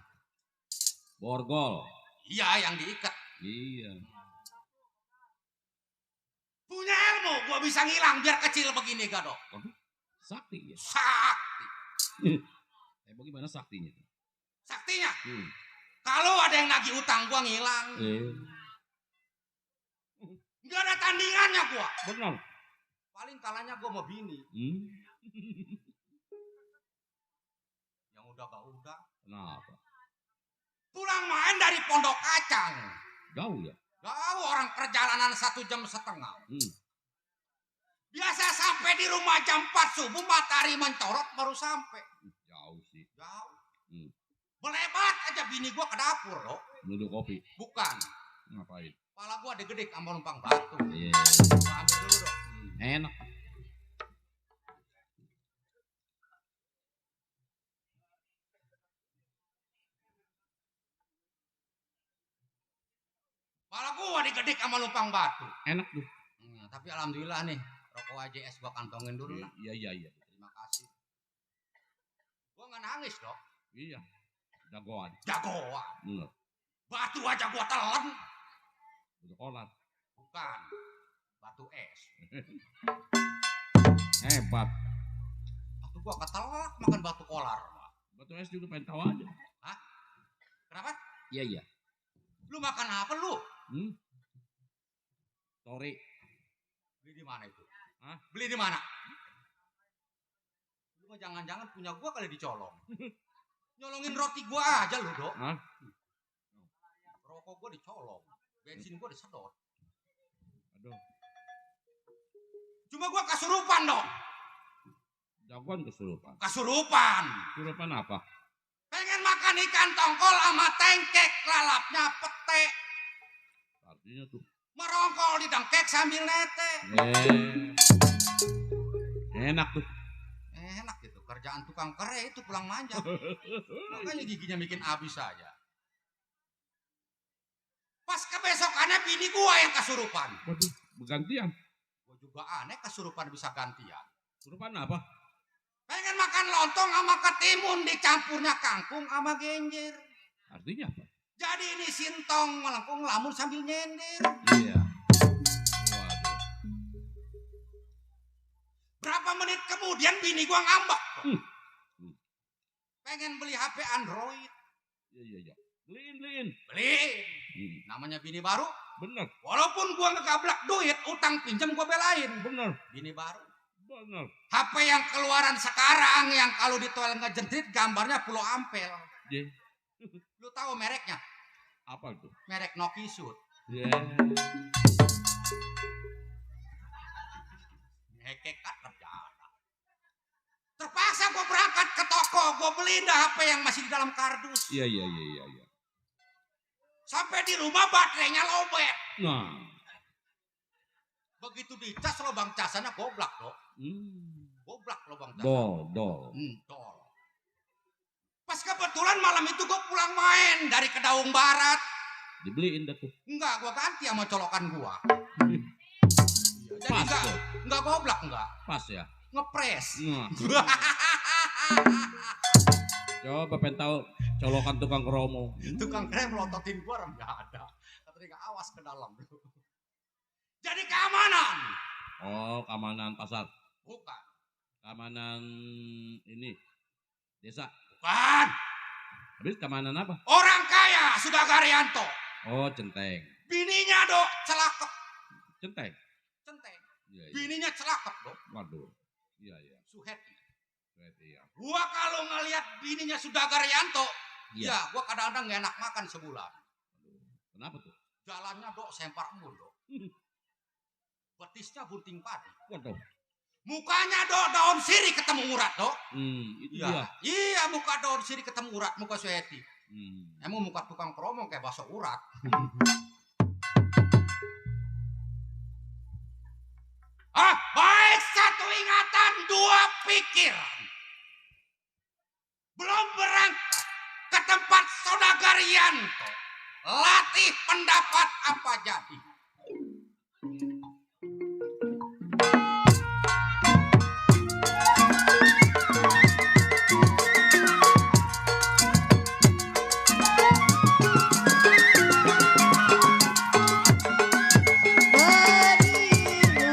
Speaker 3: Borgol.
Speaker 2: Iya yang diikat.
Speaker 3: Iya.
Speaker 2: Punya ilmu, gua bisa ngilang biar kecil begini gadok.
Speaker 3: Sakti ya.
Speaker 2: Sakti.
Speaker 3: Bagaimana saktinya?
Speaker 2: Saktinya. Kalau ada yang nagih utang gua ngilang. Nggak ada tandingannya gua.
Speaker 3: Benar.
Speaker 2: Paling kalahnya gua mau bini. Yang udah gak udah.
Speaker 3: Kenapa?
Speaker 2: Pulang main dari Pondok Kacang.
Speaker 3: Jauh ya?
Speaker 2: Jauh, orang perjalanan 1,5 jam. Biasa sampai di rumah jam 4 subuh, matahari mencorot baru sampai.
Speaker 3: Jauh sih.
Speaker 2: Jauh. Belebat aja bini gua ke dapur loh.
Speaker 3: Duduk kopi.
Speaker 2: Bukan.
Speaker 3: Ngapain?
Speaker 2: Kepala gua ada gede sama numpang batu.
Speaker 3: Iya.
Speaker 2: Gua ambil dulu dong.
Speaker 3: Enak.
Speaker 2: Kepala gua digedek sama numpang batu.
Speaker 3: Enak tuh.
Speaker 2: Tapi alhamdulillah nih, rokok AJS gua kantongin dulu lah.
Speaker 3: Iya.
Speaker 2: Terima kasih. Gua nggak nangis dong.
Speaker 3: Iya. Jagoan.
Speaker 2: Jagoan.
Speaker 3: Bener.
Speaker 2: Batu aja gua telan.
Speaker 3: Udah kolat.
Speaker 2: Bukan. Batu es.
Speaker 3: Hebat.
Speaker 2: Waktu gua ketelak makan batu kolar.
Speaker 3: Batu es juga pengen tahu aja.
Speaker 2: Hah? Kenapa?
Speaker 3: Iya.
Speaker 2: Lu makan apa lu?
Speaker 3: Sorry.
Speaker 2: Beli di mana itu?
Speaker 3: Hah?
Speaker 2: Beli di mana? Lu mah jangan-jangan punya gua kali dicolong. Nyolongin roti gua aja lu, Dok.
Speaker 3: Hah?
Speaker 2: Rokok gua dicolong. Bensin gua disedot.
Speaker 3: Aduh.
Speaker 2: Cuma gua kasurupan, Dok.
Speaker 3: Jagoan kesurupan.
Speaker 2: Kasurupan.
Speaker 3: Kesurupan apa?
Speaker 2: Pengen makan ikan tongkol sama tengkek, lalapnya pete.
Speaker 3: Artinya tuh.
Speaker 2: Merongkol di dengkek sambil nete.
Speaker 3: Enak tuh.
Speaker 2: Enak gitu, kerjaan tukang kere itu pulang manja. Makanya giginya bikin habis aja. Pas kebesokannya bini gua yang kasurupan.
Speaker 3: Waduh, bergantian.
Speaker 2: Gua juga aneh kasurupan bisa gantian.
Speaker 3: Kesurupan apa?
Speaker 2: Pengen makan lontong sama ketimun dicampurnya kangkung sama genjer.
Speaker 3: Artinya apa?
Speaker 2: Jadi ini sintong melengkung lamun sambil nyender.
Speaker 3: Iya. Waduh.
Speaker 2: Berapa menit kemudian bini gua ngambek. Pengen beli HP Android.
Speaker 3: Iya. Beliin.
Speaker 2: Beli. Namanya bini baru.
Speaker 3: Bener.
Speaker 2: Walaupun gua ngegablak duit, utang pinjam gua belain.
Speaker 3: Bener.
Speaker 2: Bini baru.
Speaker 3: Bener.
Speaker 2: HP yang keluaran sekarang yang kalau ditoel ngejentrit gambarnya pulau ampel.
Speaker 3: Iya.
Speaker 2: Lu tahu mereknya?
Speaker 3: Apa itu?
Speaker 2: Merek Nokisut.
Speaker 3: Iya.
Speaker 2: Hekekat terjana. Terpaksa gue berangkat ke toko, gue beli dah HP yang masih di dalam kardus.
Speaker 3: Iya.
Speaker 2: Sampai di rumah baterainya lobet.
Speaker 3: Nah.
Speaker 2: Begitu dicas lubang casannya goblak dong. Goblak lubang casannya.
Speaker 3: Dol.
Speaker 2: Dol. Pas kebetulan malam itu gue pulang main dari Kedaung Barat.
Speaker 3: Dibeliin dah tuh.
Speaker 2: Enggak, gue ganti sama colokan gue. Jadi
Speaker 3: Pas
Speaker 2: enggak goblak enggak.
Speaker 3: Pas ya.
Speaker 2: Ngepres.
Speaker 3: Nah. Coba pengen tahu colokan tukang kromo.
Speaker 2: Tukang krem melototin gue orang enggak ada. Tapi enggak awas ke dalam. Jadi keamanan.
Speaker 3: Oh, keamanan pasar.
Speaker 2: Bukan.
Speaker 3: Keamanan ini desa.
Speaker 2: Bukan.
Speaker 3: Habis keamanan apa?
Speaker 2: Orang kaya sudah Garyanto.
Speaker 3: Oh, centeng.
Speaker 2: Bininya dok celakep.
Speaker 3: Centeng. Iya.
Speaker 2: Bininya celakep dok.
Speaker 3: Waduh. Iya.
Speaker 2: Suheti.
Speaker 3: Iya.
Speaker 2: Gua kalau ngelihat bininya sudah Garyanto,
Speaker 3: Iya.
Speaker 2: ya gua kadang-kadang gak enak makan sebulan.
Speaker 3: Kenapa tuh?
Speaker 2: Jalannya dok sempar embun dok. Betisnya bunting padi.
Speaker 3: Waduh.
Speaker 2: Mukanya dok daun sirih ketemu urat dok.
Speaker 3: Itu dia.
Speaker 2: Iya muka daun sirih ketemu urat, muka Suheti. Emang muka tukang promo kayak bakso urat. Baik satu ingatan, dua pikiran. Belum berangkat ke tempat Saudagar Yanto. Latih pendapat apa jadi.
Speaker 1: Marilah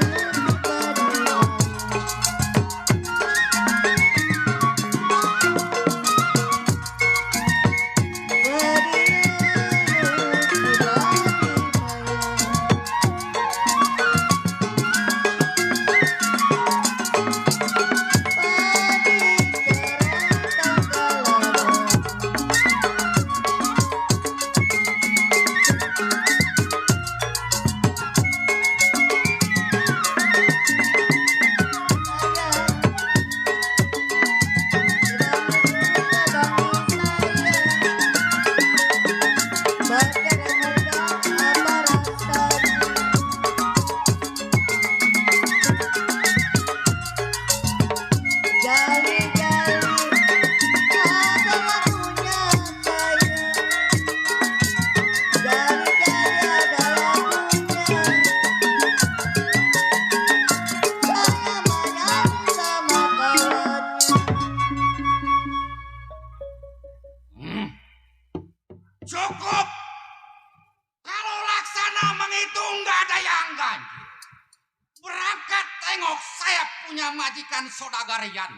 Speaker 3: punya majikan sodagarian.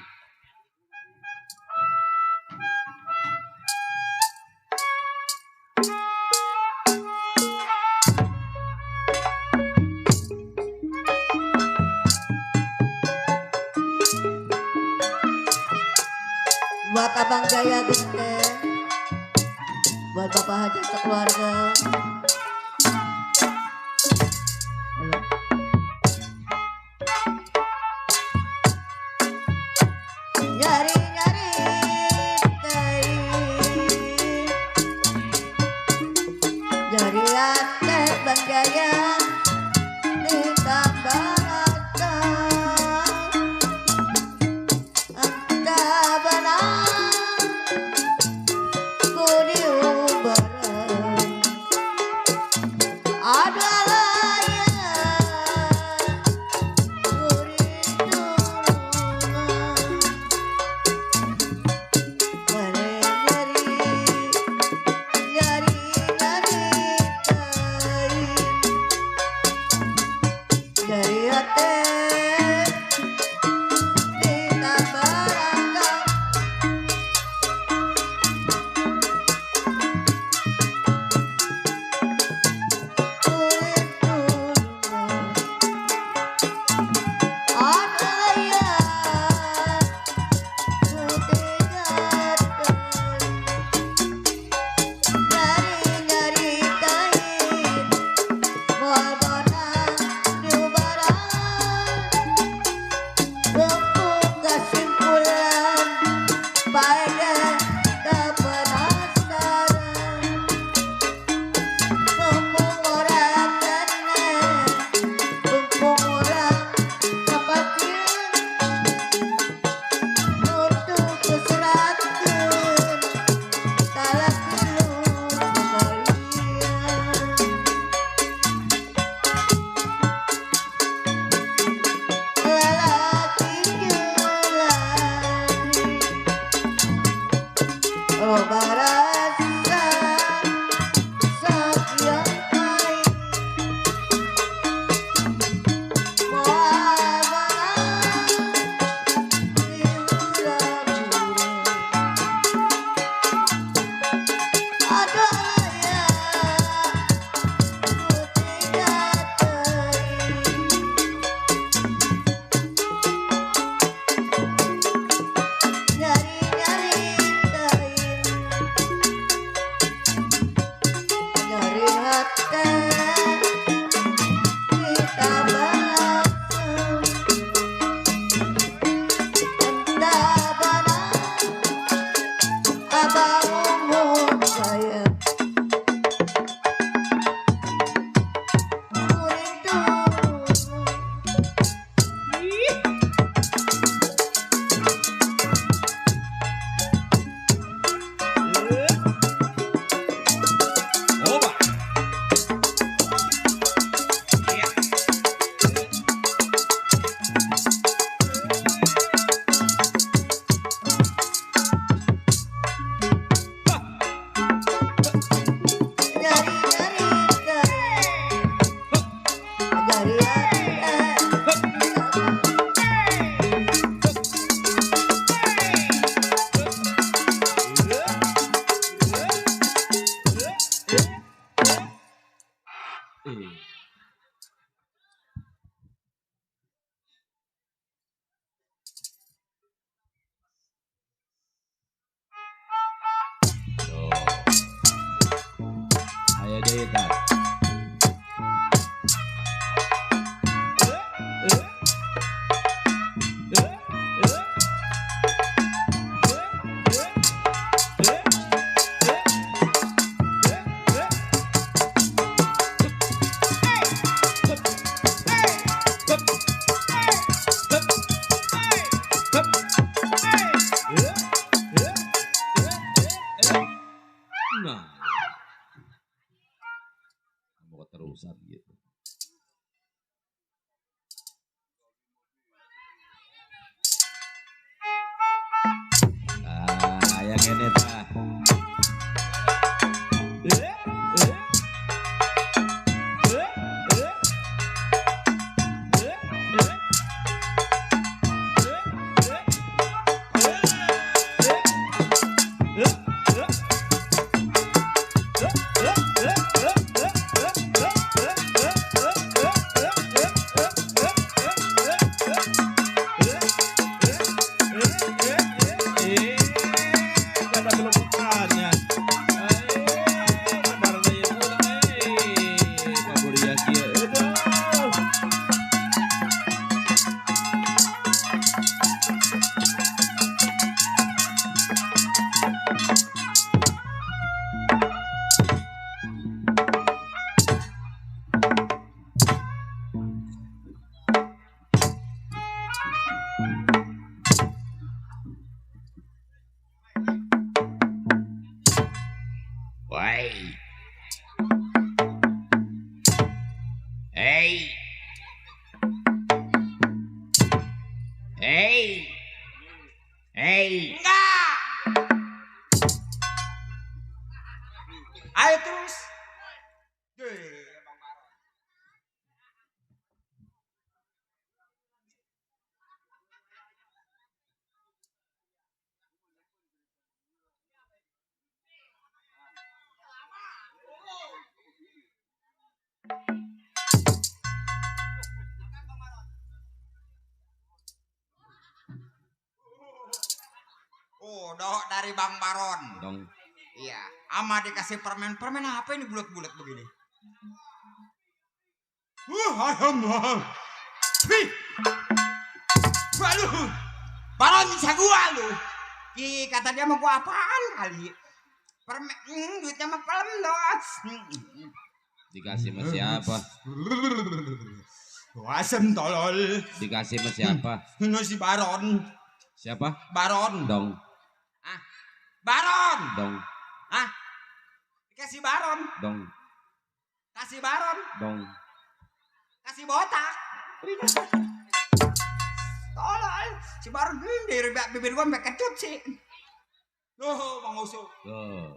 Speaker 8: Buat Abang Jaya Gede, buat Bapak Haji sekeluarga. Nyari-nyari teh, jarian teh Bang Jaya ditambah rasa. Entah benar ku diubarang, adalah yang ku rindukan. Nyari-nyari teh, dari hati ditambah rasa. Oh, barasa sakit pahit, muamalah dihura-hura. Ada yang ku tidak nyari-nyari teh, nyari hati ditambah asem. Entah benar abang umur saya ku rindukan.
Speaker 3: Oba. Iya.
Speaker 8: Nyari-nyari teh, nyari
Speaker 3: Tuh. Ayo Jayita. Nah, kamu keterusan gitu. Yang ini tah.
Speaker 2: Hey. Hey. Hey. Hey.
Speaker 4: Enggak. Ayo terus. Oh, dok dari Bang Baron.
Speaker 3: Dong.
Speaker 4: Iya, ama dikasih permen. Permen apa ini bulat-bulat begini? Wih. Waduh. Baron bisa gua lu. Kata dia mau gua apaan kali? Permen, duitnya mah pelem dos.
Speaker 3: Dikasih sama siapa?
Speaker 4: Wasem tolol.
Speaker 3: Dikasih sama siapa?
Speaker 4: Ini si Baron.
Speaker 3: Siapa?
Speaker 4: Baron.
Speaker 3: Dong.
Speaker 4: Baron.
Speaker 3: Dong.
Speaker 4: Ah. Dikasih Baron.
Speaker 3: Dong.
Speaker 4: Kasih Baron.
Speaker 3: Dong.
Speaker 4: Kasih botak. Tolol. Si Baron dari bibir gua sampai kecut sih. Loh, Bang Uso.
Speaker 3: Tuh.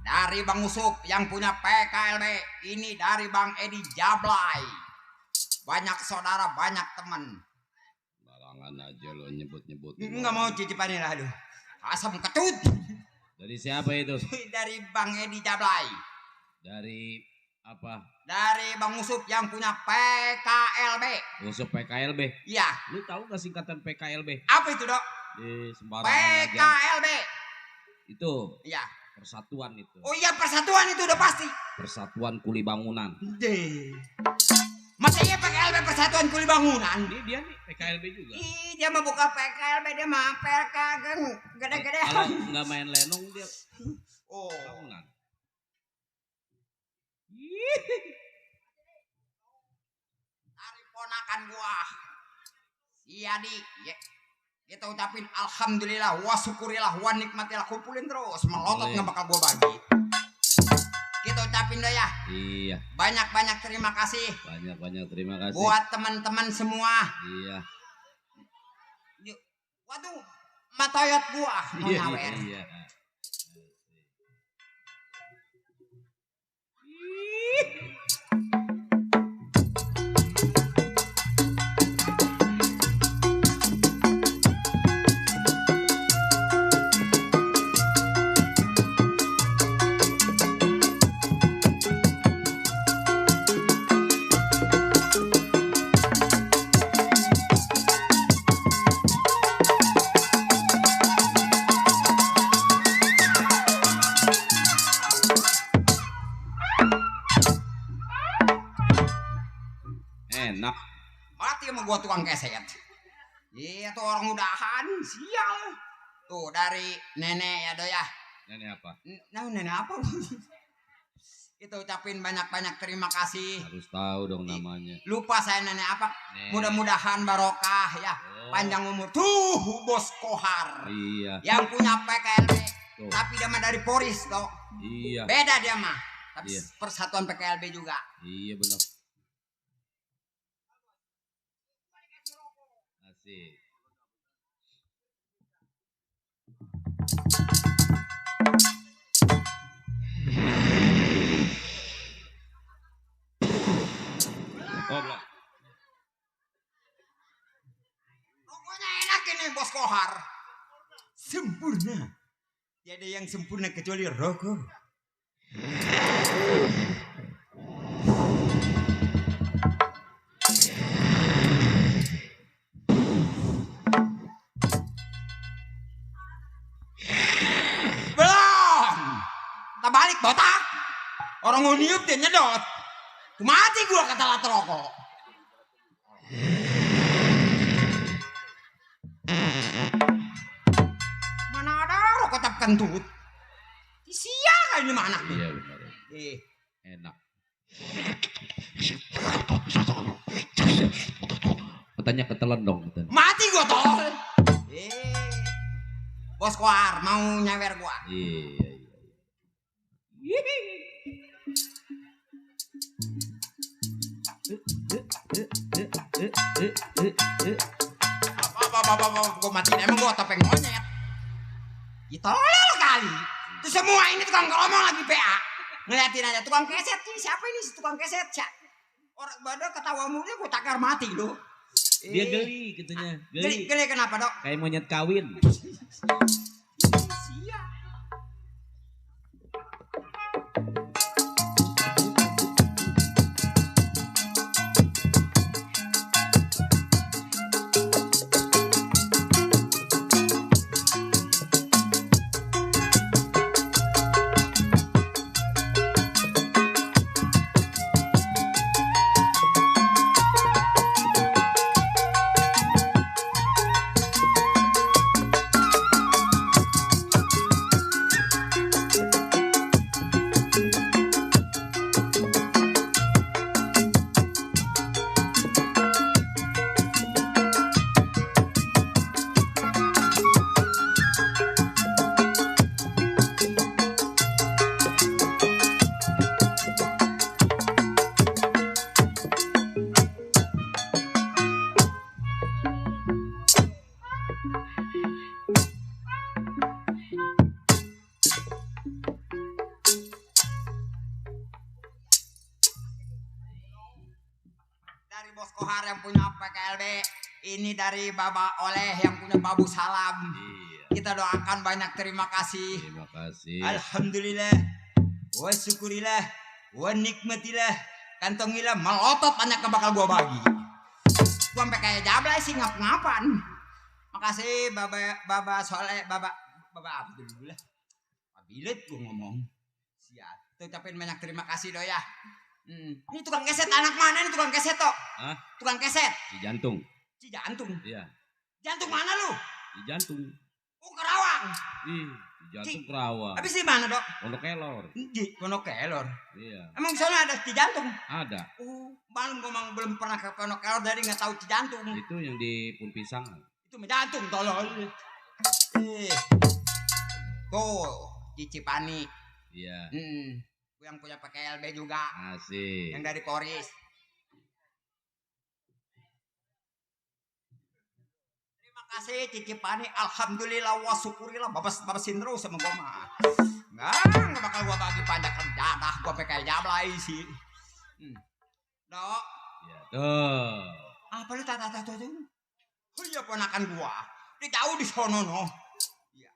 Speaker 4: Dari Bang Usup yang punya PKLB. Ini dari Bang Edi Jablay. Banyak saudara, banyak teman.
Speaker 3: Barangan aja lo nyebut-nyebut.
Speaker 4: Enggak mau cicipannya lah, aduh. Asam ketut.
Speaker 3: Dari siapa itu?
Speaker 4: Dari Bang Edi Jablay.
Speaker 3: Dari apa?
Speaker 4: Dari Bang Usup yang punya PKLB.
Speaker 3: Usup PKLB.
Speaker 4: Iya.
Speaker 3: Lu tahu gak singkatan PKLB?
Speaker 4: Apa itu, Dok?
Speaker 3: Di sembarangan aja.
Speaker 4: PKLB.
Speaker 3: Itu
Speaker 4: Iya.
Speaker 3: persatuan itu.
Speaker 4: Oh iya, persatuan itu udah pasti.
Speaker 3: Persatuan Kuli Bangunan.
Speaker 4: Masa iya PKLB persatuan kuli bangunan?
Speaker 3: Ini dia nih PKLB juga.
Speaker 4: Ih, dia mah buka PKLB, dia mah PK kan gede-gede.
Speaker 3: Kalau nggak main lenong dia
Speaker 4: Oh.
Speaker 3: bangunan.
Speaker 4: Dari ponakan gua. Si Adi, ya. Kita ucapin alhamdulillah, wa syukurillah, wa nikmatillah, kumpulin terus, melotot nggak bakal gua bagi. Kita ucapin deh ya.
Speaker 3: Iya.
Speaker 4: Banyak-banyak terima kasih
Speaker 3: Banyak-banyak terima kasih.
Speaker 4: buat teman-teman semua.
Speaker 3: Iya.
Speaker 4: Waduh, matoyot gua mau
Speaker 3: Iya.
Speaker 4: nyawer.
Speaker 3: Iya.
Speaker 4: gua tukang keset. Iya tuh orang udahan, sial. Tuh dari nenek ya do ya.
Speaker 3: Nenek apa?
Speaker 4: Nah nenek apa? Itu ucapin banyak-banyak terima kasih.
Speaker 3: Harus tahu dong namanya.
Speaker 4: Lupa saya nenek apa.
Speaker 3: Nenek.
Speaker 4: Mudah-mudahan barokah ya.
Speaker 3: Oh.
Speaker 4: Panjang umur. Tuh Bos Kohar.
Speaker 3: Iya.
Speaker 4: Yang punya PKLB.
Speaker 3: Tuh.
Speaker 4: Tapi dia mah dari Poris toh.
Speaker 3: Iya.
Speaker 4: Beda dia mah. Tapi
Speaker 3: Iya.
Speaker 4: persatuan PKLB juga.
Speaker 3: Iya benar. Asik. Oh, belum.
Speaker 4: Pokoknya enak ini Bos Kohar. Sempurna. Tiada yang sempurna kecuali rokok. Belum. Tak balik botak. Orang mau niup dia nyedot. Mati gua kata lat rokok. Mana ada rokok tap kentut. Sial ini mana?
Speaker 3: Iya benar. Enak. Katanya ketelan dong. Katanya.
Speaker 4: Mati gua tol. Bos Kohar mau nyawer gua.
Speaker 3: Iya.
Speaker 4: Apa gua matiin emang gua topeng monyet. Ya tolol kali. Itu semua ini tukang ngomong lagi PA. Ngeliatin aja tukang keset nih. Siapa ini si tukang keset? Orang badan ketawa mulu gua takar mati lu.
Speaker 3: Dia geli katanya.
Speaker 4: Geli kenapa, Dok?
Speaker 3: Kayak monyet kawin.
Speaker 4: Sia. Dari Bos Kohar yang punya PKLB, ini dari Baba Oleh yang punya Babu Salam.
Speaker 3: Iya.
Speaker 4: Kita doakan banyak terima kasih.
Speaker 3: Terima kasih.
Speaker 4: Alhamdulillah, wa syukurillah, wa nikmatillah, kantongilah melotot banyak yang bakal gua bagi. Gua sampai kayak jablay sih ngap-ngapan. Makasih Baba Soleh, Baba apa dulu lah. Pabilet gua ngomong. Siap. Tuh ucapin banyak terima kasih do ya. Ini tukang keset anak mana nih tukang keset toh?
Speaker 3: Hah?
Speaker 4: Tukang keset.
Speaker 3: Di jantung.
Speaker 4: Si jantung.
Speaker 3: Iya.
Speaker 4: Jantung mana lu?
Speaker 3: Di jantung.
Speaker 4: Oh Kerawang.
Speaker 3: Ih, di jantung Kerawang.
Speaker 4: Habis di mana dok?
Speaker 3: Pondok Kelor.
Speaker 4: Di Pondok Kelor.
Speaker 3: Iya.
Speaker 4: Emang di sana ada si jantung?
Speaker 3: Ada.
Speaker 4: Malam gua memang belum pernah ke Pondok Kelor jadi nggak tahu si jantung.
Speaker 3: Itu yang di Pun Pisang.
Speaker 4: Itu mah jantung tolol. Tuh, Cicipani.
Speaker 3: Iya.
Speaker 4: Gua yang punya PKLB juga.
Speaker 3: Asik.
Speaker 4: Yang dari Poris. Terima kasih Cicipani. Alhamdulillah wa syukurillah. Babas terus sama gua mah. Nggak bakal gua bagi pajak jadah. Gua PKL jablay sih. Dok.
Speaker 3: Iya. Tuh.
Speaker 4: Apa lu tata tuh? Oh iya ponakan gua. Dia jauh di sono no. Iya.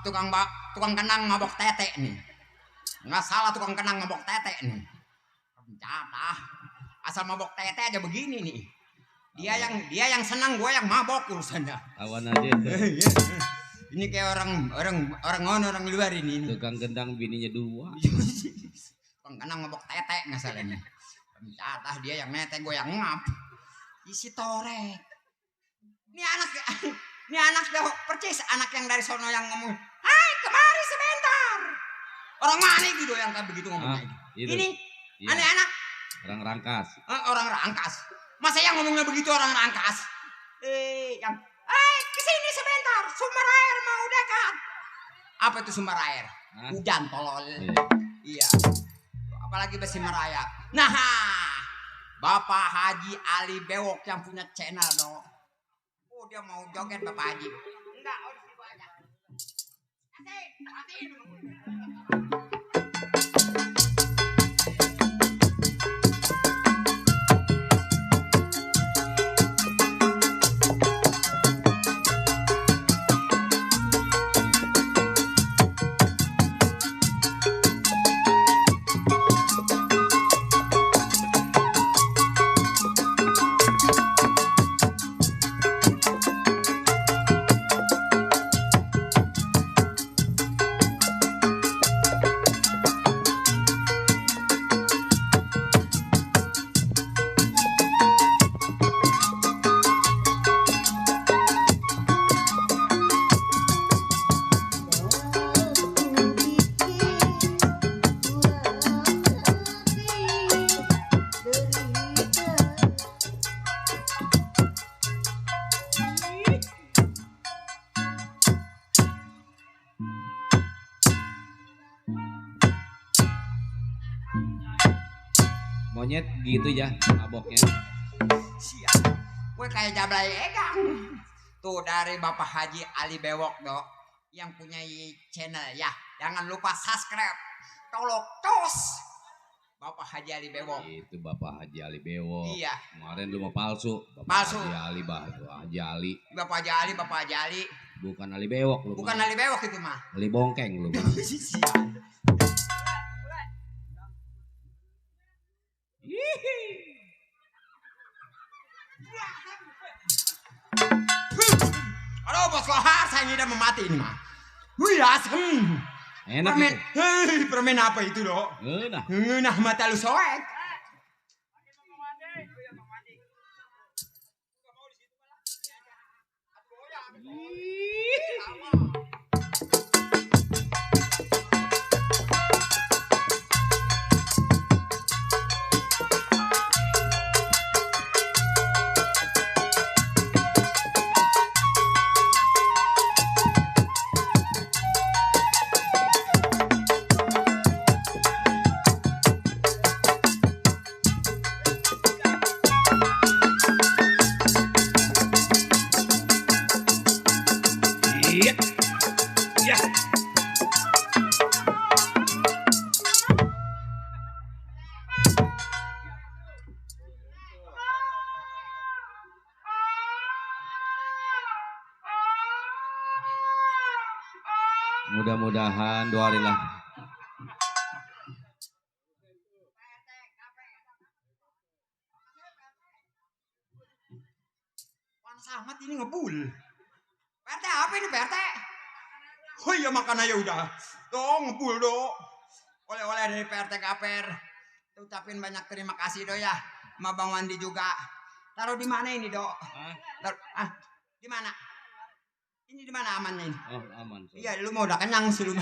Speaker 4: tukang kenang mabok tete nih. Nggak salah tukang kenang mabok tete nih. Pencatah. Asal mabok tete aja begini nih. Dia yang senang, gue yang mabok urusannya.
Speaker 3: Awan aja itu.
Speaker 4: Ini kayak orang luar ini.
Speaker 3: Tukang gendang bininya 2.
Speaker 4: Tukang kenang mabok tete nggak salahnya. Pencatah dia yang nete, gue yang ngap. Isi torek. Ini anak dah percis anak yang dari sono yang ngomong, "Hai, kemari sebentar." Orang mana itu yang kayak begitu ngomongnya?
Speaker 3: Itu.
Speaker 4: Ini
Speaker 3: Iya.
Speaker 4: aneh anak.
Speaker 3: Orang Rangkas.
Speaker 4: Orang Rangkas. Masa yang ngomongnya begitu orang Rangkas? Hai, kesini sebentar. Sumber air mau dekat. Apa itu sumber air?
Speaker 3: Hah?
Speaker 4: Hujan tolol. Iya. Apalagi besi merayap. Nah, Bapak Haji Ali Bewok yang punya channel dong. Oh, dia mau joget Bapak Haji. Enggak, di situ aja. Asik.
Speaker 3: Monyet gitu ya maboknya.
Speaker 4: Siap. Gue kayak jablay egang. Tuh dari Bapak Haji Ali Bewok dok. Yang punya channel ya. Jangan lupa subscribe. Tolok tos. Bapak Haji Ali Bewok.
Speaker 3: Itu Bapak Haji Ali Bewok.
Speaker 4: Iya.
Speaker 3: Kemarin lu mau palsu. Bapak
Speaker 4: Palsu.
Speaker 3: Haji Ali, Haji Ali.
Speaker 4: Bapak Haji Ali.
Speaker 3: Bukan Ali Bewok lu.
Speaker 4: Bukan
Speaker 3: mah.
Speaker 4: Ali Bewok itu mah.
Speaker 3: Ali Bongkeng lu. mah.
Speaker 4: Siap. Aduh bos kohar saya udah memati ini mah. Wih asem.
Speaker 3: Enak
Speaker 4: Permen,
Speaker 3: itu.
Speaker 4: permen apa itu dok?
Speaker 3: Ngeunah.
Speaker 4: Ngeunah mata lu soek.
Speaker 3: Iya. Iya. Mudah-mudahan doarilah.
Speaker 4: Panas amat ini ngebul. PRT apa ini PRT? Oh iya makan aja udah. Tuh ngebul dok. Oleh-oleh dari PRT Kaper. Ucapin banyak terima kasih dok ya. Sama Bang Wandi juga. Taruh di mana ini dok? Di mana? Ini di mana amannya ini?
Speaker 3: Oh, aman. So.
Speaker 4: Iya, lu mau udah kenyang sih lu.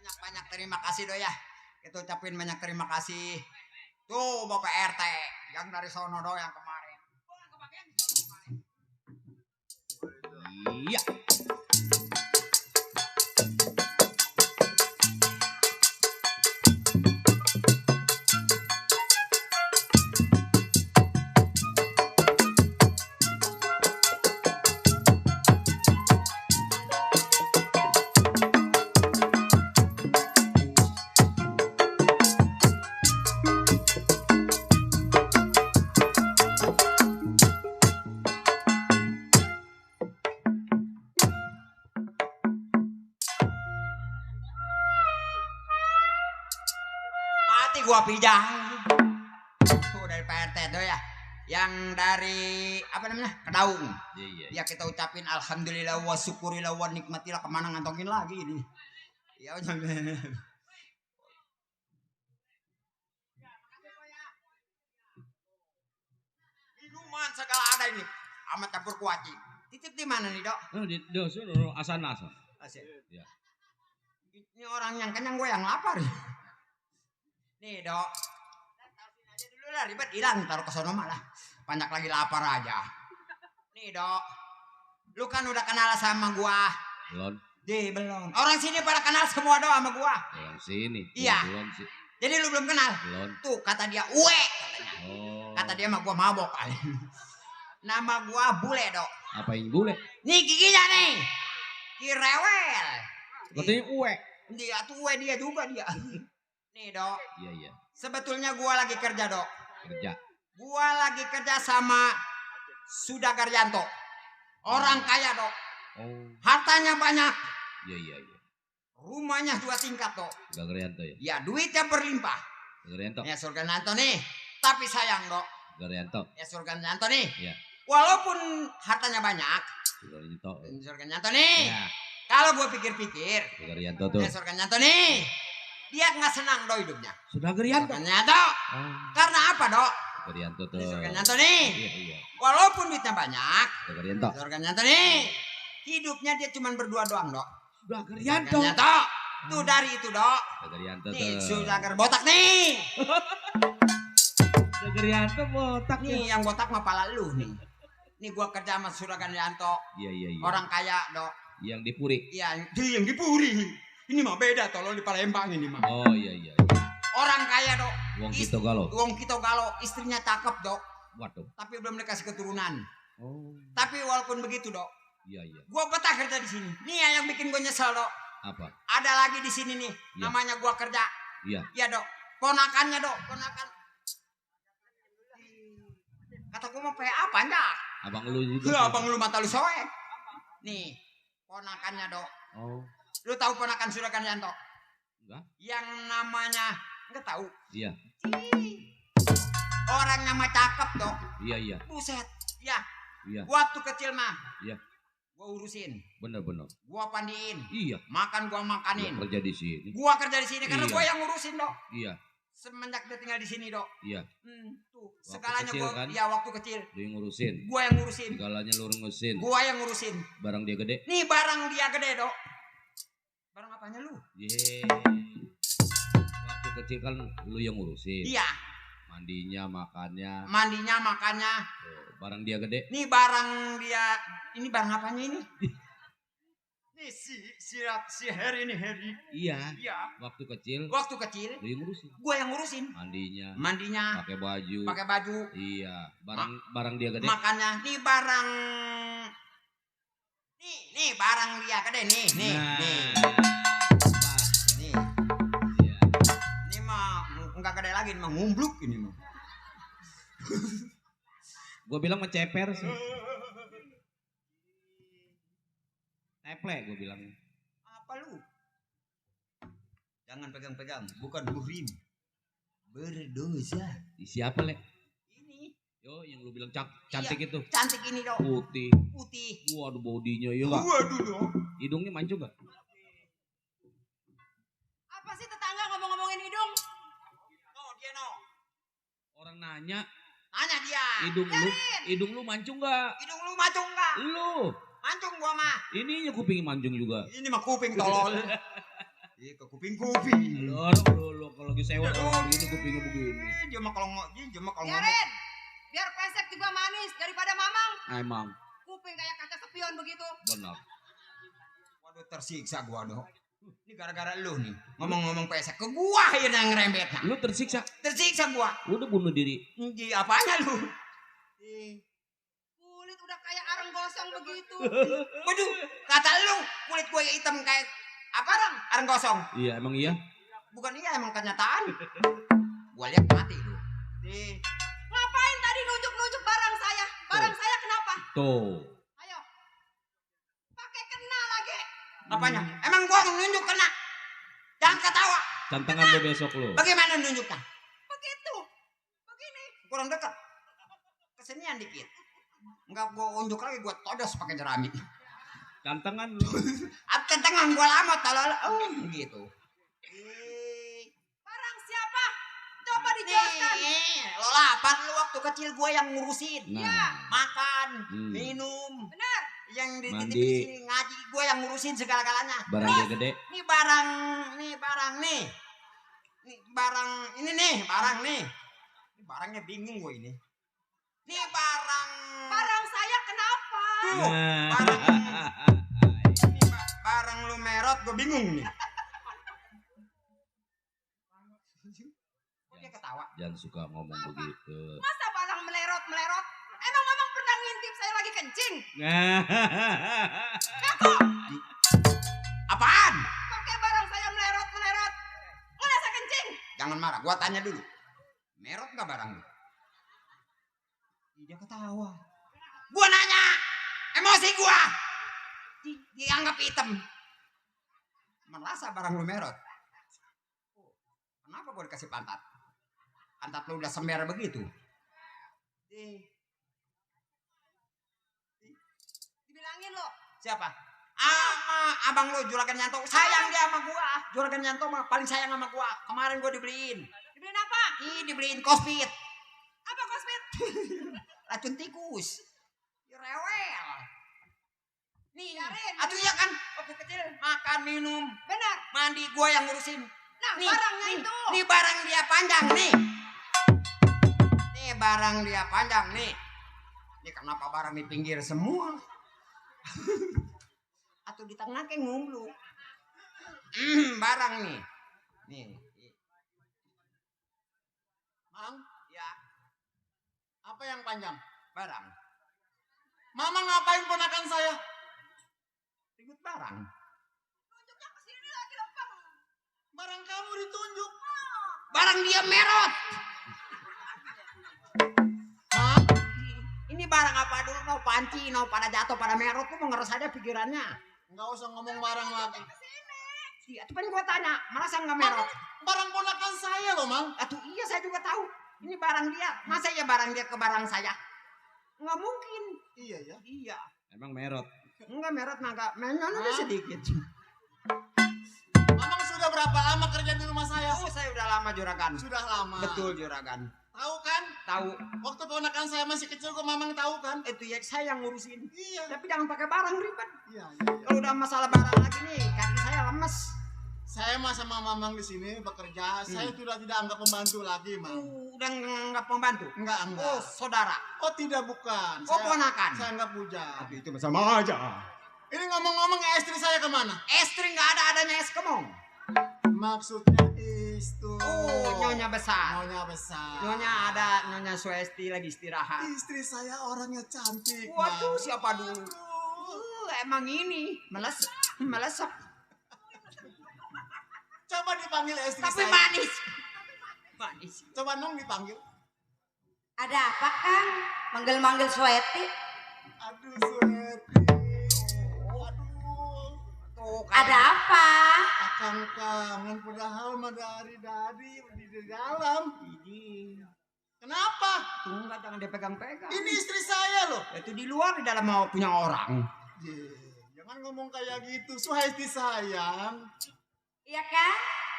Speaker 4: Banyak terima kasih dok ya. Kita ucapin banyak terima kasih. Tuh Bapak RT yang dari sono dok yang kemarin.
Speaker 3: Iya.
Speaker 4: gua pijang. Tuh dari Pak RT tuh ya. Yang dari apa namanya? Kedaung.
Speaker 3: Iya.
Speaker 4: Ya kita ucapin alhamdulillah wa syukurillah wa nikmatillah, kemana ngantongin lagi ini. Ya jangan. Minuman segala ada ini. Amat campur kuaci. Titip di mana nih, Dok?
Speaker 3: Oh, di asan.
Speaker 4: Asik.
Speaker 3: Ya.
Speaker 4: Ini orang yang kenyang, gue yang lapar. Nih, Dok. Taruhin aja dulu lah, ribet hilang, taruh ke sono malah. Banyak lagi lapar aja. Nih, Dok. Lu kan udah kenal sama gua.
Speaker 3: Belum.
Speaker 4: Belum. Orang sini pada kenal semua, Dok, sama gua.
Speaker 3: Orang sini.
Speaker 4: Iya.
Speaker 3: Belum sih.
Speaker 4: Jadi lu belum kenal?
Speaker 3: Belum.
Speaker 4: Tuh, kata dia uwe katanya.
Speaker 3: Oh.
Speaker 4: Kata dia mah gua mabok kali. Nama gua Bule, Dok.
Speaker 3: Apain bule?
Speaker 4: Nih giginya nih. Kirewel.
Speaker 3: Katanya uwe.
Speaker 4: Dia tuh uwe dia juga dia. Nih, Dok.
Speaker 3: Iya.
Speaker 4: Sebetulnya gua lagi kerja, Dok.
Speaker 3: Kerja.
Speaker 4: Gua lagi kerja sama Sudagaryanto. Orang kaya, Dok.
Speaker 3: Oh.
Speaker 4: Hartanya banyak.
Speaker 3: Iya.
Speaker 4: Rumahnya 2 tingkat, Dok.
Speaker 3: Gagarianto ya.
Speaker 4: Ya, duitnya berlimpah.
Speaker 3: Gagarianto.
Speaker 4: Ya, Surgananto nih. Tapi sayang, Dok.
Speaker 3: Gagarianto.
Speaker 4: Ya, Surgananto nih.
Speaker 3: Iya.
Speaker 4: Walaupun hartanya banyak,
Speaker 3: Gagarianto.
Speaker 4: Surgananto nih.
Speaker 3: Ya.
Speaker 4: Kalau gue pikir-pikir,
Speaker 3: Gagarianto tuh.
Speaker 4: ya Surgananto nih. Dia nggak senang, Dok, hidupnya.
Speaker 3: Sudah Gagarianto.
Speaker 4: Surgananto.
Speaker 3: Oh.
Speaker 4: Karena apa, Dok?
Speaker 3: Gagarianto tuh.
Speaker 4: Surgananto nih.
Speaker 3: Iya.
Speaker 4: Walaupun duitnya banyak,
Speaker 3: Gagarianto.
Speaker 4: Surgananto nih. Hidupnya dia cuma berdua doang, Dok.
Speaker 3: Sudah Gagarianto.
Speaker 4: Surgananto. Tuh dari itu, Dok.
Speaker 3: Gagarianto
Speaker 4: Nih,
Speaker 3: tuh.
Speaker 4: Sudagar botak nih.
Speaker 3: Gagarianto botak ya.
Speaker 4: Nih yang botak mah pala lu nih. Nih gua kerja sama Surgananto.
Speaker 3: Iya.
Speaker 4: Orang kaya, Dok.
Speaker 3: Yang di Puri.
Speaker 4: Iya, dia yang di Puri. Ini mah beda, tolong di Palembang ini mah.
Speaker 3: Oh iya.
Speaker 4: Orang kaya, Dok.
Speaker 3: Wong Kito Galo.
Speaker 4: Wong Kito Galo, istrinya cakep, Dok.
Speaker 3: Waduh.
Speaker 4: Tapi belum dikasih keturunan.
Speaker 3: Oh.
Speaker 4: Tapi walaupun begitu, Dok,
Speaker 3: Iya.
Speaker 4: gua betah kerja di sini. Nih ya yang bikin gua nyesel, Dok.
Speaker 3: Apa?
Speaker 4: Ada lagi di sini nih,
Speaker 3: Iya.
Speaker 4: namanya gua kerja.
Speaker 3: Iya.
Speaker 4: Iya, Dok. Ponakannya, Dok, ponakan. Kata gua mau PA apa enggak?
Speaker 3: Abang lu juga.
Speaker 4: Abang lu mata lu soek. Nih, ponakannya, Dok.
Speaker 3: Oh.
Speaker 4: Lu tahu ponakan Surgananto?
Speaker 3: Enggak.
Speaker 4: Yang namanya enggak tahu.
Speaker 3: Iya.
Speaker 4: Orangnya mah cakep, Dok.
Speaker 3: Iya.
Speaker 4: Buset. Ya,
Speaker 3: Iya.
Speaker 4: waktu kecil mah.
Speaker 3: Iya.
Speaker 4: Gua urusin,
Speaker 3: Bener.
Speaker 4: gua pandiin,
Speaker 3: Iya.
Speaker 4: makan gua makanin.
Speaker 3: Dia kerja di sini.
Speaker 4: Gua kerja di sini karena
Speaker 3: Iya.
Speaker 4: gua yang ngurusin, Dok.
Speaker 3: Iya.
Speaker 4: Semenjak dia tinggal di sini, Dok.
Speaker 3: Iya.
Speaker 4: Tuh,
Speaker 3: Waktu
Speaker 4: segalanya
Speaker 3: kecil
Speaker 4: gua
Speaker 3: kan?
Speaker 4: ya waktu kecil.
Speaker 3: Lu yang ngurusin.
Speaker 4: Gua yang ngurusin.
Speaker 3: Segalanya lu ngurusin.
Speaker 4: Gua yang ngurusin.
Speaker 3: Barang dia gede.
Speaker 4: Nih barang dia gede, Dok. Barang apanya lu?
Speaker 3: Ye. Waktu kecil kan lu yang ngurusin.
Speaker 4: Iya,
Speaker 3: Mandinya, makannya.
Speaker 4: mandinya, makannya.
Speaker 3: Tuh, barang dia gede.
Speaker 4: Nih barang dia, ini barang apanya ini? Nih si Harry ini, Harry.
Speaker 3: Iya.
Speaker 4: Iya.
Speaker 3: Waktu kecil
Speaker 4: Waktu kecil,
Speaker 3: lu yang ngurusin.
Speaker 4: gua yang ngurusin.
Speaker 3: Mandinya,
Speaker 4: Mandinya,
Speaker 3: pakai baju.
Speaker 4: pakai baju,
Speaker 3: Iya. Barang dia gede.
Speaker 4: makannya. Nih barang, nih barang dia gede nih, nih. Nih,
Speaker 3: Iya.
Speaker 4: ini mah enggak gede lagi, ini mah ngumbluk ini mah.
Speaker 3: Gue bilang menceper sih. Teple gue bilang.
Speaker 4: Apa lu? Jangan pegang-pegang, bukan muhrim. Berdosa.
Speaker 3: Siapa le?
Speaker 4: Ini
Speaker 3: Yo yang lu bilang cantik itu.
Speaker 4: cantik ini, Dok.
Speaker 3: Putih.
Speaker 4: Putih.
Speaker 3: Waduh bodinya ya enggak?
Speaker 4: Waduh, Dok.
Speaker 3: Hidungnya mancung enggak?
Speaker 7: Apa sih tetangga ngomong-ngomongin hidung?
Speaker 4: No, dia no.
Speaker 3: Orang nanya,
Speaker 4: Tanya dia.
Speaker 3: hidung lu mancung enggak?
Speaker 4: Hidung lu mancung enggak?
Speaker 3: Lu.
Speaker 4: Mancung gua mah.
Speaker 3: Ininya kuping mancung juga.
Speaker 4: Ini mah kuping tolol. Iya, ke kuping-kuping.
Speaker 3: Lu kalau lagi sewa orang begini kupingnya begini.
Speaker 4: Dia mah kalau ngomong.
Speaker 7: Biarin. Biar pesek juga manis daripada mamang.
Speaker 3: Emang
Speaker 7: Kuping kayak kaca spion begitu.
Speaker 3: benar.
Speaker 4: Waduh, tersiksa gua, Dok. Ini gara-gara lu nih. Ngomong-ngomong pesek ke gua yang ngerembet.
Speaker 3: Lu tersiksa.
Speaker 4: Tersiksa gua.
Speaker 3: Lu udah bunuh diri.
Speaker 4: Di apanya lu?
Speaker 7: Kulit udah kayak areng gosong begitu.
Speaker 4: Waduh, kata lu kulit gua hitam kayak apa orang? Areng gosong.
Speaker 3: Iya emang iya.
Speaker 4: Bukan iya, emang kenyataan. Gua lihat mati lu.
Speaker 7: Ngapain tadi nunjuk-nunjuk barang saya? Barang saya kenapa?
Speaker 3: Tuh.
Speaker 7: Ayo. Pakai kena lagi.
Speaker 4: Apanya? Emang gua nunjuk kena? Jangan ketawa.
Speaker 3: Tantangan lu besok lu.
Speaker 4: Bagaimana nunjuknya? kurang dekat. Kesenian dikit. Enggak gua unjuk lagi, gua todos pakai jerami.
Speaker 3: Cantengan lu.
Speaker 4: Tentangan gua lama talala. Gitu.
Speaker 7: Barang siapa? Coba dijelaskan.
Speaker 4: Lola, apa lu waktu kecil gua yang ngurusin?
Speaker 3: Nah.
Speaker 4: Makan, minum.
Speaker 7: Benar.
Speaker 4: Yang di
Speaker 3: Mandi.
Speaker 4: sini ngaji gua yang ngurusin segala-galanya.
Speaker 3: Barang dia gede.
Speaker 4: Nih barang nih. Nih barang ini nih, barang nih. Ini barangnya bingung gue ini. Nih barang.
Speaker 7: Barang saya kenapa?
Speaker 4: Tuh,
Speaker 3: Nah.
Speaker 4: barang. Ini barang lu merot, gue bingung nih. Kok dia ketawa?
Speaker 3: Jangan suka ngomong begitu.
Speaker 7: Masa barang melerot? Emang mamang pernah ngintip saya lagi kencing?
Speaker 4: Apaan?
Speaker 7: Pakai barang saya melerot. Mana saya kencing?
Speaker 4: Jangan marah, gua tanya dulu. Merot nggak barang lu? Dia ketawa. Gua nanya, emosi gua. Dianggap hitam. Merasa barang lu merot. Kenapa gua dikasih pantat? Pantat lu udah sember begitu.
Speaker 7: Dibilangin lo.
Speaker 4: Siapa? Ama abang lu Juragan Yanto. Sayang dia sama gua. Juragan Yanto mah paling sayang sama gua. Kemarin gua dibeliin.
Speaker 7: Dibeliin apa?
Speaker 4: Dibeliin Kospit.
Speaker 7: Apa kosmet?
Speaker 4: Racun tikus. Rewel. Nih,
Speaker 7: Biarin.
Speaker 4: atuh ya kan waktu kecil makan minum,
Speaker 7: Benar.
Speaker 4: mandi gua yang ngurusin.
Speaker 7: Nah,
Speaker 4: Nih,
Speaker 7: barangnya
Speaker 4: nih,
Speaker 7: itu.
Speaker 4: nih barang dia panjang nih. Nih barang dia panjang nih. Ini kenapa barang di pinggir semua? Atau di tengah kayak ngumpul. Barang nih. Nih.
Speaker 6: Mang,
Speaker 4: Ya,
Speaker 6: apa yang panjang?
Speaker 4: barang.
Speaker 6: Mama ngapain ponakan saya?
Speaker 4: Ribut barang.
Speaker 7: Tunjuknya ke sini lagi lempeng.
Speaker 6: Barang kamu ditunjuk.
Speaker 4: Barang dia merot.
Speaker 6: Hah?
Speaker 4: Ini barang apa dulu? Mau panci, mau pada jatuh, pada merot. Lu mau ngeres aja pikirannya.
Speaker 6: Nggak usah ngomong barang lagi.
Speaker 4: Iya, itu kan gua tanya, merasa nggak merot?
Speaker 6: Barang ponakan saya loh, Mang.
Speaker 4: Atuh iya saya juga tahu. Ini barang dia. Masa ya barang dia ke barang saya? Nggak mungkin.
Speaker 6: Iya ya.
Speaker 4: Iya.
Speaker 3: Emang merot.
Speaker 4: Enggak merot mangga. Menyon aja sedikit.
Speaker 6: Mamang sudah berapa lama kerja di rumah saya?
Speaker 4: Oh, saya udah lama juragan.
Speaker 6: Sudah lama.
Speaker 4: Betul juragan.
Speaker 6: Tahu kan?
Speaker 4: Tahu.
Speaker 6: Waktu ponakan saya masih kecil kok Mamang tahu kan?
Speaker 4: Itu ya saya yang ngurusin.
Speaker 6: Iya.
Speaker 4: Tapi jangan pakai barang ribet.
Speaker 6: Iya.
Speaker 4: Kalau udah masalah barang lagi nih, kaki saya lemes.
Speaker 6: Saya mah sama Mamang di sini bekerja. Saya sudah tidak anggap pembantu lagi, Mang.
Speaker 4: Udah nggak pembantu.
Speaker 6: Enggak.
Speaker 4: Oh, saudara.
Speaker 6: Oh, tidak bukan.
Speaker 4: Oh, ponakan.
Speaker 6: Saya enggak puja.
Speaker 4: Tapi itu sama aja.
Speaker 6: Ini ngomong-ngomong istri saya kemana?
Speaker 4: Estri nggak adanya es kemong.
Speaker 6: Maksudnya itu.
Speaker 4: Oh, nyonya besar.
Speaker 6: Nyonya besar.
Speaker 4: Nyonya ada Nyonya Suesti lagi istirahat.
Speaker 6: Istri saya orangnya cantik.
Speaker 4: Waduh,
Speaker 6: Mang.
Speaker 4: siapa dulu? Emang ini melesap.
Speaker 6: Coba dipanggil istri
Speaker 4: Tapi
Speaker 6: saya.
Speaker 4: manis. Manis.
Speaker 6: Coba Nong dipanggil.
Speaker 8: Ada apa Kang? Manggil-manggil Sweti?
Speaker 6: Aduh, Sueti. Aduh.
Speaker 4: Tuh,
Speaker 8: Ada apa?
Speaker 6: Akang kangen padahal mah dari di dalam.
Speaker 4: Ini.
Speaker 6: Kenapa?
Speaker 4: Tunggu jangan dipegang-pegang.
Speaker 6: Ini istri saya loh.
Speaker 4: Itu di luar di dalam mau punya orang.
Speaker 6: Jangan ngomong kayak gitu. Suhaiti sayang.
Speaker 8: Iya Kang?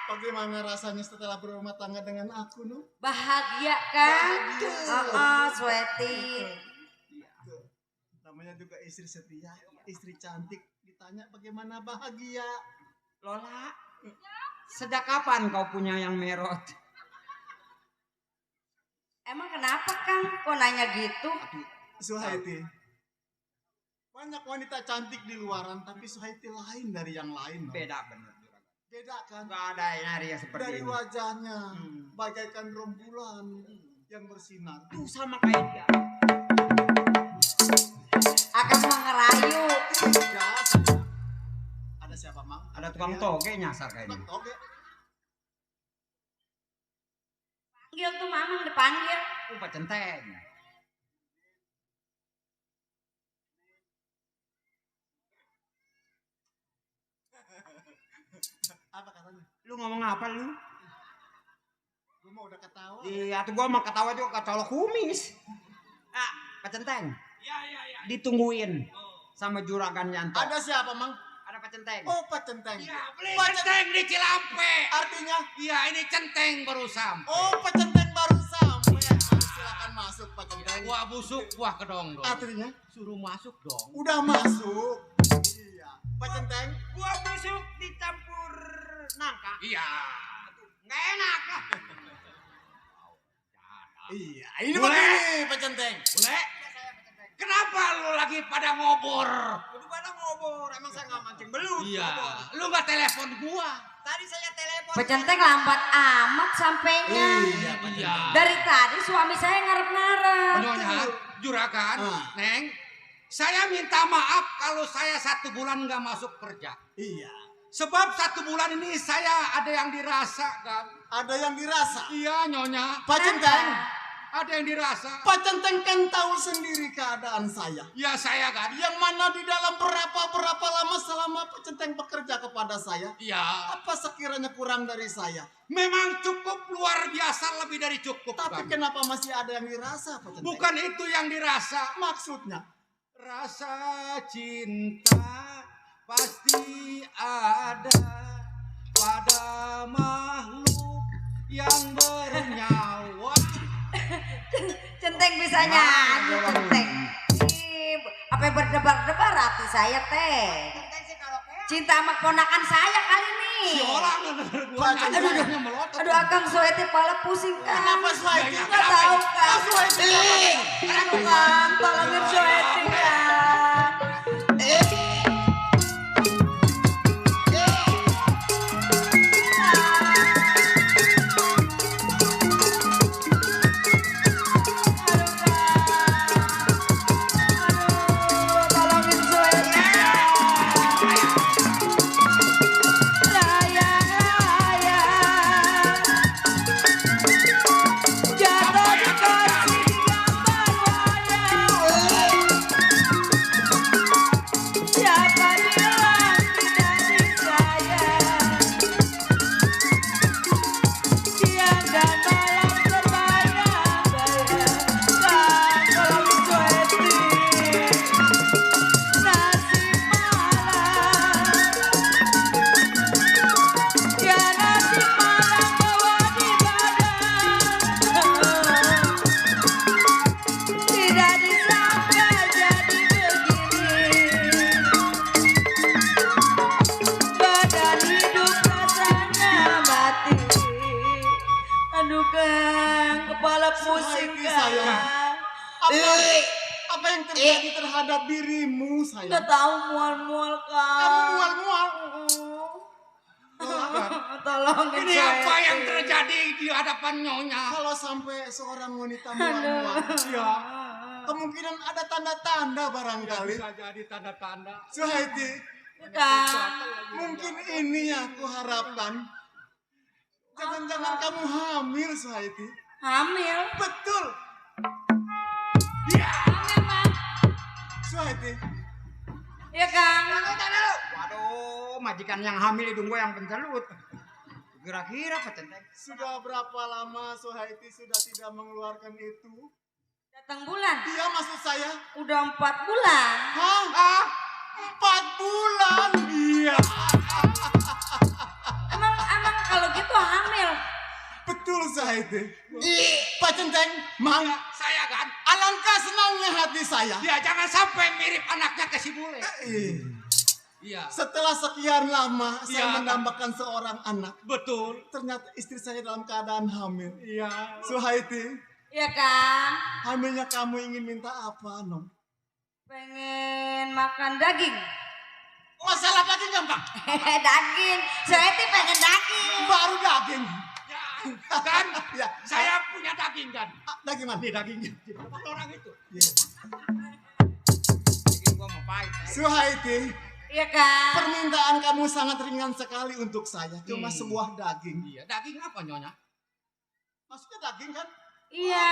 Speaker 6: Bagaimana rasanya setelah berumah tangga dengan aku, Nuh?
Speaker 8: Bahagia Kang?
Speaker 6: Bahagia.
Speaker 8: Sweti.
Speaker 6: Tuh. Namanya juga istri setia, istri cantik. Ditanya bagaimana bahagia.
Speaker 4: Lola, sejak kapan kau punya yang merot?
Speaker 8: Emang kenapa Kang? Kok nanya gitu?
Speaker 6: Suhaiti. Banyak wanita cantik di luaran, tapi Suhaiti lain dari yang lain. Nuh.
Speaker 4: Beda bener.
Speaker 6: Beda kan?
Speaker 4: Gak ada yang hari yang seperti
Speaker 6: Dari
Speaker 4: ini.
Speaker 6: wajahnya, bagaikan rembulan yang bersinar.
Speaker 4: Tuh sama kayak dia.
Speaker 8: Akan mengerayu.
Speaker 6: Tidak, sayang. Ada siapa, Mang?
Speaker 4: Ada tukang toge nyasar kayak
Speaker 6: Tukang
Speaker 4: ini.
Speaker 6: toge.
Speaker 8: Panggil tuh Mamang dipanggil.
Speaker 4: Pak centeng.
Speaker 6: Apa katanya?
Speaker 4: Lu ngomong apa lu?
Speaker 6: Gua mau udah ketawa.
Speaker 4: Iya, tuh gua mah ketawa juga ketawa kumis. Ah, Pak Centeng.
Speaker 2: Iya.
Speaker 4: Ditungguin sama juragan Yanto.
Speaker 6: Ada siapa, Mang?
Speaker 4: Ada Pak Centeng.
Speaker 6: Oh, Pak Centeng.
Speaker 2: Iya, beli centeng di Cilampe.
Speaker 6: Artinya,
Speaker 2: Iya, ini centeng baru sampai.
Speaker 6: oh, Pak Centeng baru sampai. Silakan masuk, Pak Centeng.
Speaker 2: Buah busuk, buah kedong dong.
Speaker 6: Artinya,
Speaker 2: Suruh masuk dong.
Speaker 6: udah masuk. Iya. Pak Centeng,
Speaker 4: Buah busuk dicampur nangka.
Speaker 2: Iya.
Speaker 4: Nggak enak lah.
Speaker 6: iya. Ini
Speaker 2: Boleh.
Speaker 6: begini, Pak Centeng.
Speaker 2: Boleh? Kenapa lu lagi pada ngobor?
Speaker 4: Udah pada ngobor. Emang saya nggak mancing belut.
Speaker 2: Iya.
Speaker 4: Ngobor.
Speaker 2: Lu nggak telepon gua.
Speaker 4: Tadi saya telepon.
Speaker 8: Pecenteng lambat amat sampainya.
Speaker 6: Iya, Pak
Speaker 2: Iya.
Speaker 8: Dari tadi suami saya ngarep-ngarep.
Speaker 2: Nyonya, juragan,
Speaker 6: Ah.
Speaker 2: Neng. Saya minta maaf kalau saya 1 bulan nggak masuk kerja.
Speaker 6: Iya.
Speaker 2: Sebab 1 bulan ini saya ada yang dirasa kan.
Speaker 6: Ada yang dirasa.
Speaker 2: Iya Nyonya,
Speaker 6: Pak Centeng,
Speaker 2: ada yang dirasa.
Speaker 6: Pak Centeng kan tahu sendiri keadaan saya.
Speaker 2: Ya saya kan.
Speaker 6: Yang mana di dalam berapa lama selama Pak Centeng bekerja kepada saya.
Speaker 2: Iya.
Speaker 6: Apa sekiranya kurang dari saya?
Speaker 2: Memang cukup luar biasa, lebih dari cukup.
Speaker 6: Tapi
Speaker 2: kan?
Speaker 6: kenapa masih ada yang dirasa, Pak Centeng?
Speaker 2: Bukan itu yang dirasa.
Speaker 6: Maksudnya,
Speaker 2: Rasa cinta pasti ada pada makhluk yang bernyawa.
Speaker 8: Centeng bisa nyanyi, Centeng. Ih, apa yang berdebar-debar hati saya teh. Cinta sama ponakan saya kali ini.
Speaker 2: Si orang gua nyanyi melotot.
Speaker 8: Aduh, Akang Soeti pala pusing kan.
Speaker 6: kenapa Suhaiti?
Speaker 8: Nggak tahu kan.
Speaker 6: Suhaiti,
Speaker 8: Aduh kan, tolongin Soeti kan. Tolongin Soeti. Jatuh di kasih gambar wayang. Siapa bilang tidak disayang? Siang dan malam terbayang-bayang. Kan kalau dicuekin nasib malam. Ya nasib malam bawa di badan. Tidak disangka jadi begini. Badan hidup rasanya mati. Aduh Kang, kepala pusing
Speaker 6: Suhaiti,
Speaker 8: Kang.
Speaker 6: sayang. Apa yang terjadi terhadap dirimu,
Speaker 8: Nggak
Speaker 6: sayang?
Speaker 8: tahu mual-mual Kang.
Speaker 6: Kamu mual-mual.
Speaker 8: Tolongin
Speaker 2: Ini apa
Speaker 8: Soeti.
Speaker 2: yang terjadi di hadapan Nyonya?
Speaker 6: Kalau sampai seorang wanita mual-mual, ya, kemungkinan ada tanda-tanda barangkali.
Speaker 2: Bisa jadi tanda-tanda.
Speaker 6: Suhaiti,
Speaker 8: Kang.
Speaker 6: mungkin ini yang aku harapkan. Jangan-jangan kamu hamil, Suhaiti.
Speaker 8: Hamil.
Speaker 6: Betul,
Speaker 8: Hamil, Bang.
Speaker 6: Suhaiti.
Speaker 8: Iya, Kang.
Speaker 4: Waduh, majikan yang hamil hidung gue yang pencelut. Kira-kira Pak Centeng.
Speaker 6: Sudah berapa lama Suhaiti sudah tidak mengeluarkan itu?
Speaker 8: Datang bulan.
Speaker 6: Iya, maksud saya.
Speaker 8: Udah 4 bulan.
Speaker 6: Hah? 4 bulan? Iya.
Speaker 8: Emang kalau gitu hamil.
Speaker 6: Betul, Suhaiti. Pak Centeng, Mang,
Speaker 2: Saya kan.
Speaker 6: alangkah senangnya hati saya.
Speaker 2: Ya jangan sampai mirip anaknya ke si bule. Iya.
Speaker 6: Setelah sekian lama saya
Speaker 2: Iya.
Speaker 6: mendambakan seorang anak.
Speaker 2: Betul.
Speaker 6: Ternyata istri saya dalam keadaan hamil.
Speaker 2: Iya.
Speaker 6: Suhaiti,
Speaker 8: Iya, Kang.
Speaker 6: hamilnya kamu ingin minta apa, Nom?
Speaker 8: Pengen makan daging.
Speaker 6: Masalah daging gampang.
Speaker 8: Daging. Soeti pengen daging.
Speaker 6: Baru daging.
Speaker 2: Ya, kan?
Speaker 6: Ya,
Speaker 2: Saya punya daging kan.
Speaker 6: daging mana?
Speaker 2: Ini dagingnya. Orang itu.
Speaker 6: Iya.
Speaker 4: Bikin gue mau pahit.
Speaker 6: Suhaiti,
Speaker 8: Iya, Kang.
Speaker 6: permintaan kamu sangat ringan sekali untuk saya. Cuma sebuah daging.
Speaker 2: Iya, daging apa Nyonya?
Speaker 6: Maksudnya daging kan?
Speaker 8: Iya.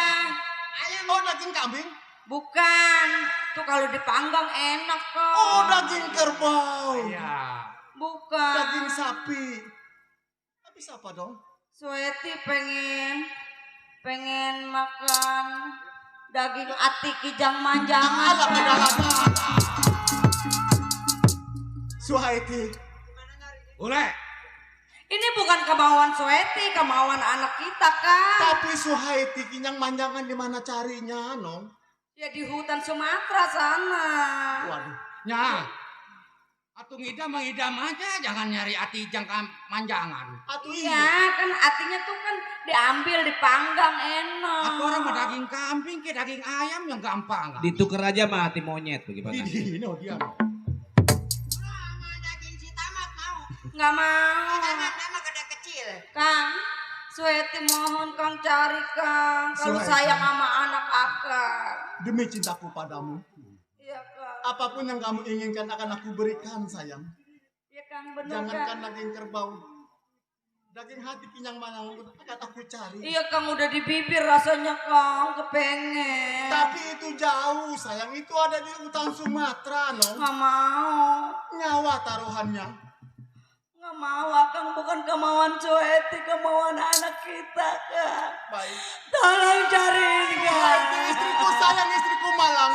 Speaker 6: Oh, daging kambing?
Speaker 8: Bukan. Tuh kalau dipanggang enak kok.
Speaker 6: Oh, daging kerbau.
Speaker 2: Iya.
Speaker 8: Bukan.
Speaker 6: Daging sapi. Tapi siapa dong?
Speaker 8: Sueti pengen makan daging ati kijang manjangan.
Speaker 6: Alah, pedalaman. Suhaiti.
Speaker 2: Boleh.
Speaker 8: Ini bukan kemauan Sueti, kemauan anak kita kan.
Speaker 6: Tapi Suhaiti kinyang manjangan di mana carinya, Nong?
Speaker 8: Ya di hutan Sumatera sana.
Speaker 6: Waduh.
Speaker 2: Nya. Atuh ngidam aja, jangan nyari ati jangka manjangan.
Speaker 6: Atuh
Speaker 8: Iya kan artinya tuh kan diambil dipanggang enak.
Speaker 2: Aku orang mau daging kambing ke daging ayam yang gampang.
Speaker 3: Ditukar aja mah hati monyet bagaimana?
Speaker 6: Dino dia.
Speaker 4: Sama daging si tamat mau.
Speaker 8: Nggak mau.
Speaker 4: Tamat nama gede kecil.
Speaker 8: Kang, Sueti mohon Kang cari Kang. Kalau
Speaker 6: Sueti.
Speaker 8: sayang sama anak akang.
Speaker 6: Demi cintaku padamu.
Speaker 8: Iya Kang.
Speaker 6: Apapun yang kamu inginkan akan aku berikan, sayang.
Speaker 8: Iya Kang bener
Speaker 6: Jangankan
Speaker 8: Kang.
Speaker 6: daging kerbau. Daging hati kinyang manang akan aku cari.
Speaker 8: Iya Kang udah di bibir rasanya Kang kepengen.
Speaker 6: Tapi itu jauh, sayang. Itu ada di hutan Sumatera, Nong.
Speaker 8: Nggak mau.
Speaker 6: Nyawa taruhannya.
Speaker 8: Nggak mau Kang bukan kemauan Sueti, kemauan anak kita Kang.
Speaker 6: Baik.
Speaker 8: Tolong cariin
Speaker 6: Itu
Speaker 8: Kang.
Speaker 6: istriku sayang, istriku malang.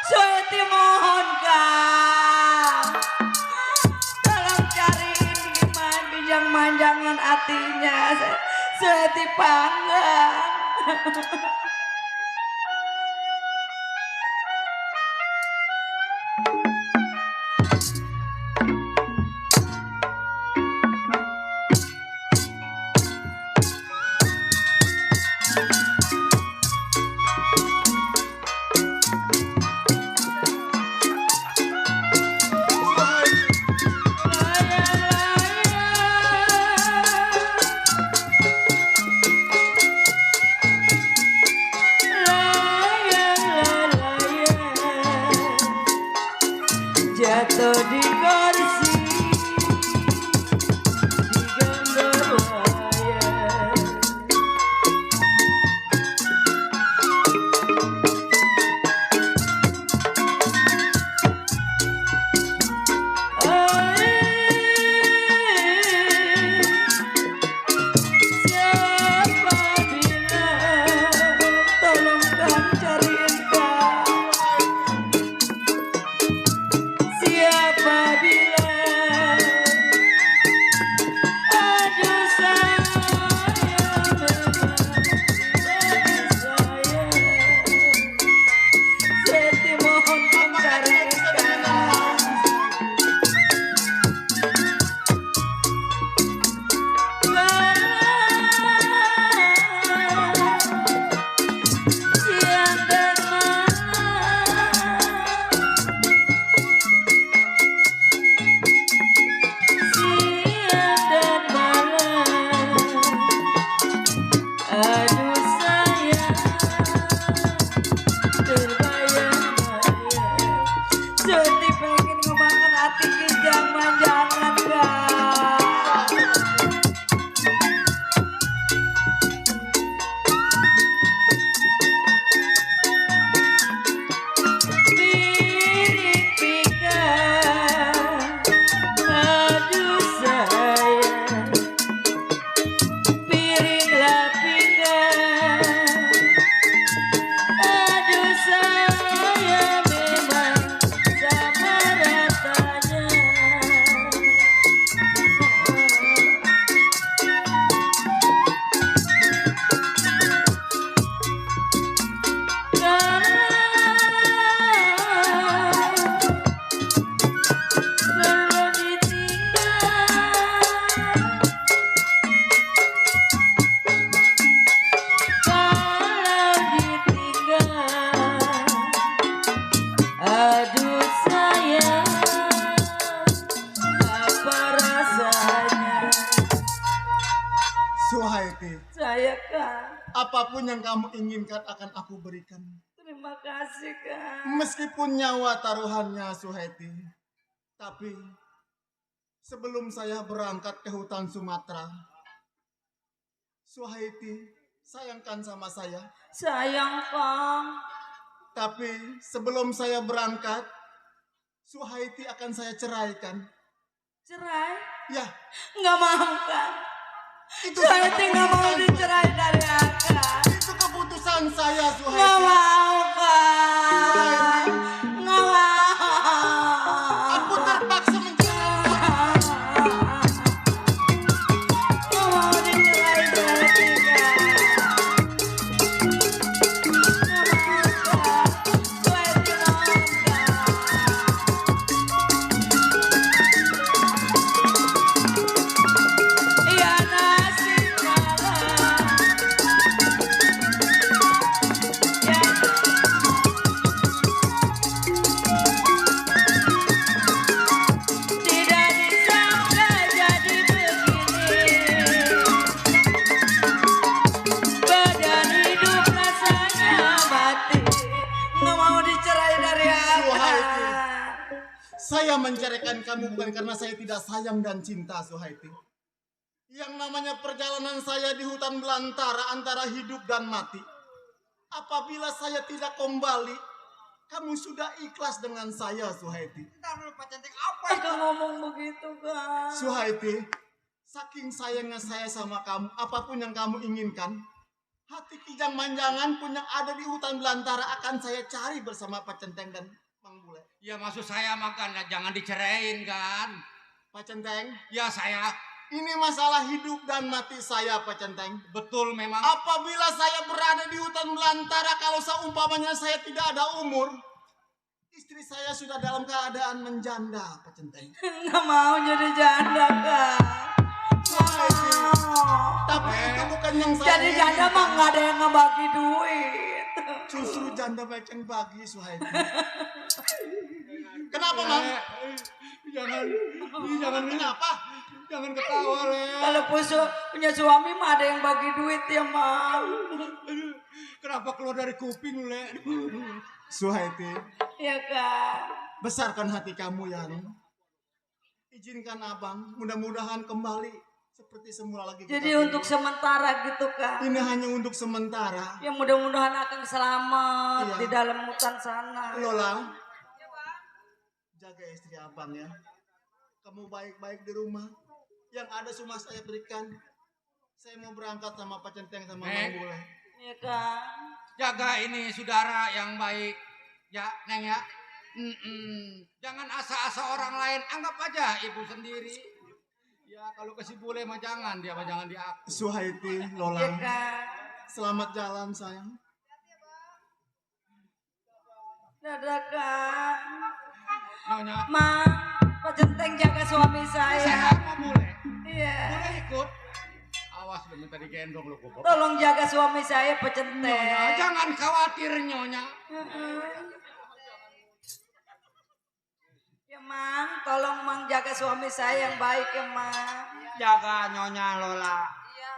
Speaker 8: Sueti mohon Kang. Tolong cariin gimana bijang manjangan hatinya. Sueti panggang. Jatuh di kursi digambar wayang. Siapa bilang tolong Kang cariin Kang. Siapa bilang aduh saya memang tidak saya. Seti mohon Kang cariin Kang. Siang dan siang dan malam, aduh sayang terbayang-bayang. Seti pengen ngemakan hati kijang manjangan Kang. Piring pinggang, aduh sayang. Piringlah pinggang, aduh sayang memang sama ratanya. Kalau ditinggal, aduh sayang, apa rasanya?
Speaker 6: Suhaiti,
Speaker 8: Saya Kang,
Speaker 6: apapun yang kamu inginkan akan aku berikan.
Speaker 8: terima kasih Kang.
Speaker 6: Meskipun nyawa taruhannya, Suhaiti. Tapi sebelum saya berangkat ke hutan Sumatera, Suhaiti sayangkan sama saya.
Speaker 8: Sayang Kang.
Speaker 6: Tapi sebelum saya berangkat, Suhaiti akan saya ceraikan.
Speaker 8: Cerai?
Speaker 6: Ya,
Speaker 8: Nggak mau Kang.
Speaker 6: Itu
Speaker 8: Suhaiti nggak mau dicerai dari Aka.
Speaker 6: itu keputusan saya,
Speaker 8: Nggak
Speaker 6: Suhaiti.
Speaker 8: mau Kak. Nggak mau.
Speaker 6: Aku terpaksa menceraikan.
Speaker 8: Nggak mau dicerai dari Tika.
Speaker 6: Saya menceraikan kamu bukan karena saya tidak sayang dan cinta, Suhaiti. Yang namanya perjalanan saya di hutan belantara antara hidup dan mati. Apabila saya tidak kembali, kamu sudah ikhlas dengan saya, Suhaiti.
Speaker 4: Ntar dulu Pak Centeng, apa
Speaker 8: Aku
Speaker 4: itu?
Speaker 8: ngomong begitu Kak.
Speaker 6: Suhaiti, saking sayangnya saya sama kamu, apapun yang kamu inginkan, hati Kijang Manjangan pun yang ada di hutan belantara akan saya cari bersama Pak Centeng dan Mang Bule.
Speaker 2: Ya maksud saya makanya jangan dicerain kan.
Speaker 6: Pak Centeng,
Speaker 2: Ya saya
Speaker 6: ini masalah hidup dan mati saya, Pak Centeng.
Speaker 2: betul memang.
Speaker 6: Apabila saya berada di hutan belantara, kalau seumpamanya saya tidak ada umur, istri saya sudah dalam keadaan menjanda, Pak Centeng.
Speaker 8: Nggak mau jadi janda Kak. Nggak mau.
Speaker 6: Tapi itu bukan yang saya
Speaker 8: Jadi janda mah nggak ada yang ngebagi duit.
Speaker 6: Justru janda beceng bagi, Suhaiti. Kenapa, Mang?
Speaker 2: Jangan
Speaker 6: Kenapa?
Speaker 2: jangan ketawa Le.
Speaker 8: Kalau punya suami mah ada yang bagi duit ya Mam.
Speaker 2: Kenapa keluar dari kuping Le?
Speaker 6: Suhaiti,
Speaker 8: Ya Kak.
Speaker 6: besarkan hati kamu, Yan. Izinkan abang, mudah-mudahan kembali seperti semula lagi. kita
Speaker 8: Jadi
Speaker 6: dulu.
Speaker 8: untuk sementara gitu Kak.
Speaker 6: Ini hanya untuk sementara.
Speaker 8: Ya mudah-mudahan akan selamat
Speaker 6: Iya.
Speaker 8: di dalam hutan sana.
Speaker 6: Lola, jaga istri abang ya. Kamu baik-baik di rumah. Yang ada cuma saya berikan. Saya mau berangkat sama Pak Centeng sama Mang Bule.
Speaker 8: Ya Kak.
Speaker 2: Jaga ini saudara yang baik. Ya Neng ya. Jangan asa-asa orang lain. Anggap aja ibu sendiri. Ya kalau ke si bule mah jangan. Dia mah jangan diaku.
Speaker 6: Suhaiti,
Speaker 8: Ya
Speaker 6: Lola,
Speaker 8: Kak.
Speaker 6: selamat jalan sayang.
Speaker 8: Dadah Kak.
Speaker 2: Nyonya.
Speaker 8: Ma, Pak Centeng jaga suami saya.
Speaker 2: Saya mau bule.
Speaker 8: Iya.
Speaker 2: Bule ikut. Awas lu minta digendong lu kok.
Speaker 8: Tolong jaga suami saya Pak
Speaker 2: Nyonya,
Speaker 8: Centeng.
Speaker 2: jangan khawatir Nyonya.
Speaker 8: Ya Mang, tolong Mang jaga suami saya yang baik ya Mang.
Speaker 4: Jaga Nyonya Lola.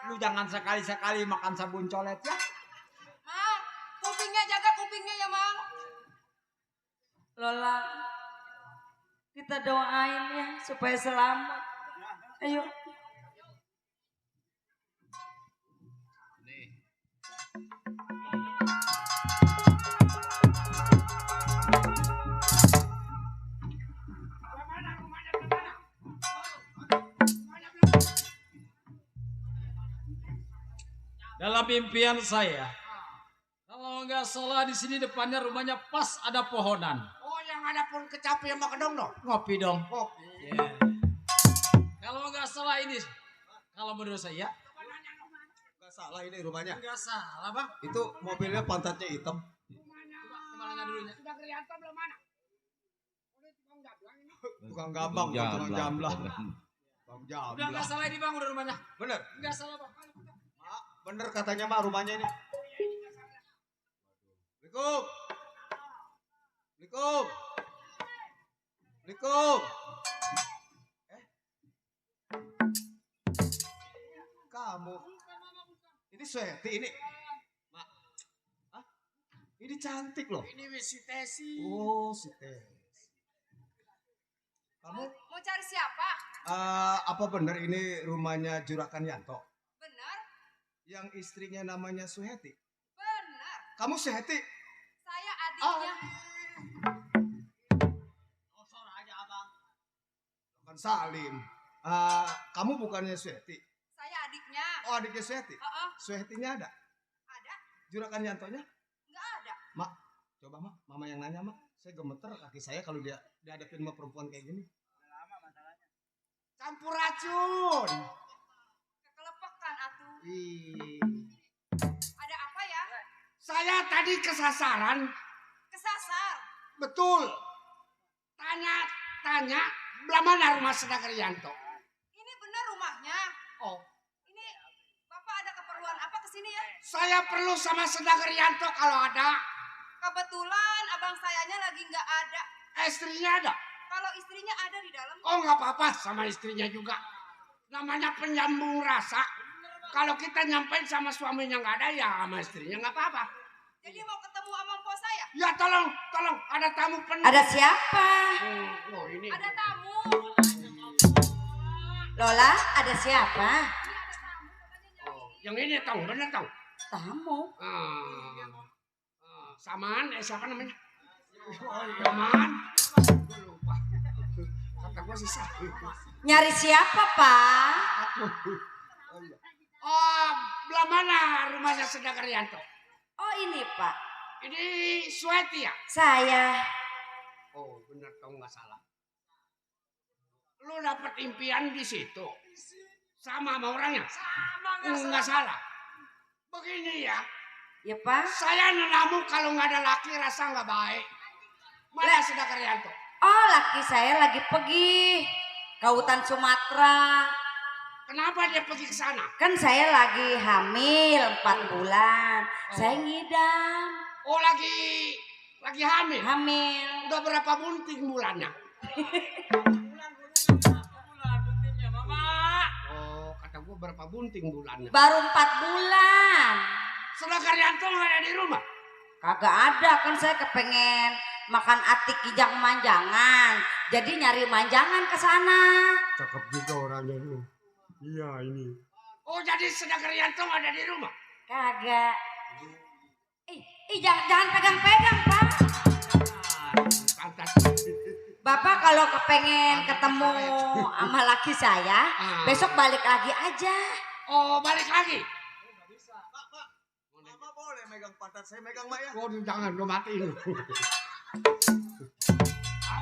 Speaker 4: Lu jangan sekali-sekali makan sabun colet ya.
Speaker 7: Mang, kupingnya jaga kupingnya ya, Mang.
Speaker 8: Lola, kita doain ya supaya selamat. Ayo.
Speaker 5: Dalam impian saya, kalau nggak salah di sini depannya rumahnya pas ada pohonan.
Speaker 2: Oh yang ada pun kecapi sama kedong dong.
Speaker 5: Ngopi dong.
Speaker 2: Kopi.
Speaker 5: Ya. Kalau nggak salah ini, kalau menurut saya
Speaker 6: Gak salah ini rumahnya.
Speaker 5: nggak salah bang.
Speaker 6: Itu mobilnya pantatnya hitam.
Speaker 5: Coba nanya dulunya.
Speaker 2: Sudah kelihatan belum mana?
Speaker 6: Tukang gambang, bukan tukang jamblang. Tukang
Speaker 5: Udah nggak
Speaker 6: jamblang.
Speaker 5: salah ini bang, udah rumahnya.
Speaker 6: Bener,
Speaker 5: Nggak salah bang.
Speaker 6: bener katanya mah rumahnya ini. Assalamualaikum. Assalamualaikum. Assalamualaikum. Kamu. Ini Suheti ini. Mak. Hah? Ini cantik loh.
Speaker 2: Ini si Tesi.
Speaker 6: Oh, si Tes. Kamu
Speaker 7: Mau cari siapa?
Speaker 6: apa bener ini rumahnya Juragan Yanto?
Speaker 7: Benar,
Speaker 6: Yang istrinya namanya Suheti.
Speaker 7: benar.
Speaker 6: Kamu Suheti?
Speaker 7: Saya adiknya.
Speaker 6: Bukan Salim. Kamu bukannya Suheti?
Speaker 7: Saya adiknya.
Speaker 6: Oh, adiknya Suheti. Suhetinya ada?
Speaker 8: Ada?
Speaker 6: Juragan Yantonya?
Speaker 8: Nggak ada.
Speaker 6: Mak, coba mak, mama yang nanya mak. Saya gemeter kaki saya kalau dia dihadapin sama perempuan kayak gini. Campur racun.
Speaker 8: Kekelepekan atuh.
Speaker 6: Ih.
Speaker 8: Ada apa ya?
Speaker 2: Saya tadi kesasaran.
Speaker 8: Kesasar.
Speaker 2: Betul. Tanya, belah mana rumah Saudara Yanto?
Speaker 8: Ini benar rumahnya.
Speaker 2: Oh,
Speaker 8: Ini Bapak ada keperluan apa kesini ya?
Speaker 2: saya perlu sama Saudara Yanto kalau ada.
Speaker 8: Kebetulan abang sayanya lagi nggak ada.
Speaker 2: Istrinya ada.
Speaker 8: Kalau istrinya ada di dalam.
Speaker 2: Oh, nggak apa-apa sama istrinya juga. Namanya penyambung rasa. Kalau kita nyampein sama suaminya nggak ada, ya sama istrinya nggak apa-apa.
Speaker 8: Jadi mau ketemu sama mpok saya?
Speaker 2: Ya tolong, ada tamu penting.
Speaker 8: Ada siapa?
Speaker 2: Oh, ini.
Speaker 8: Ada tamu. Lola, ada siapa?
Speaker 2: Oh, yang ini tong, bener tong.
Speaker 8: Tamu.
Speaker 2: Samaan, siapa namanya? Oh, Samaan. Gue lupa. Kata gue sisa.
Speaker 8: Nyari siapa, Pak?
Speaker 2: Oh, belah mana rumahnya Saudara Yanto?
Speaker 8: Oh, ini, Pak.
Speaker 2: Ini Suheti ya?
Speaker 8: Saya.
Speaker 2: Oh, bener tong, nggak salah. Lu dapet impian di situ? Sama orangnya? Sama, nggak salah. Begini ya.
Speaker 8: Ya, Pak.
Speaker 2: Saya nenamu kalau nggak ada laki rasa nggak baik. Mana Saudara Yanto?
Speaker 8: Oh, laki saya lagi pergi ke hutan Sumatera.
Speaker 2: Kenapa dia pergi ke sana?
Speaker 8: Kan saya lagi hamil 4 bulan. Saya ngidam.
Speaker 2: Oh, lagi hamil.
Speaker 8: Hamil.
Speaker 2: Udah berapa bunting bulannya? Oh, kata gua berapa bunting bulannya?
Speaker 8: Baru 4 bulan.
Speaker 2: Saudara Yanto nggak ada di rumah?
Speaker 8: Kagak ada, kan saya kepengen makan atik kijang manjangan. Jadi nyari manjangan ke sana.
Speaker 2: Cakep juga orangnya ini. Iya ini. Oh, jadi Saudara Yanto nggak ada di rumah?
Speaker 8: Kagak. Jangan pegang-pegang, Pak.
Speaker 2: Pantas.
Speaker 8: Bapak kalau kepengen ketemu sama laki saya, besok balik lagi aja.
Speaker 2: Oh, balik lagi.
Speaker 6: Mama boleh megang pantat saya, megang mak ya.
Speaker 2: Oh, jangan, lo matiin.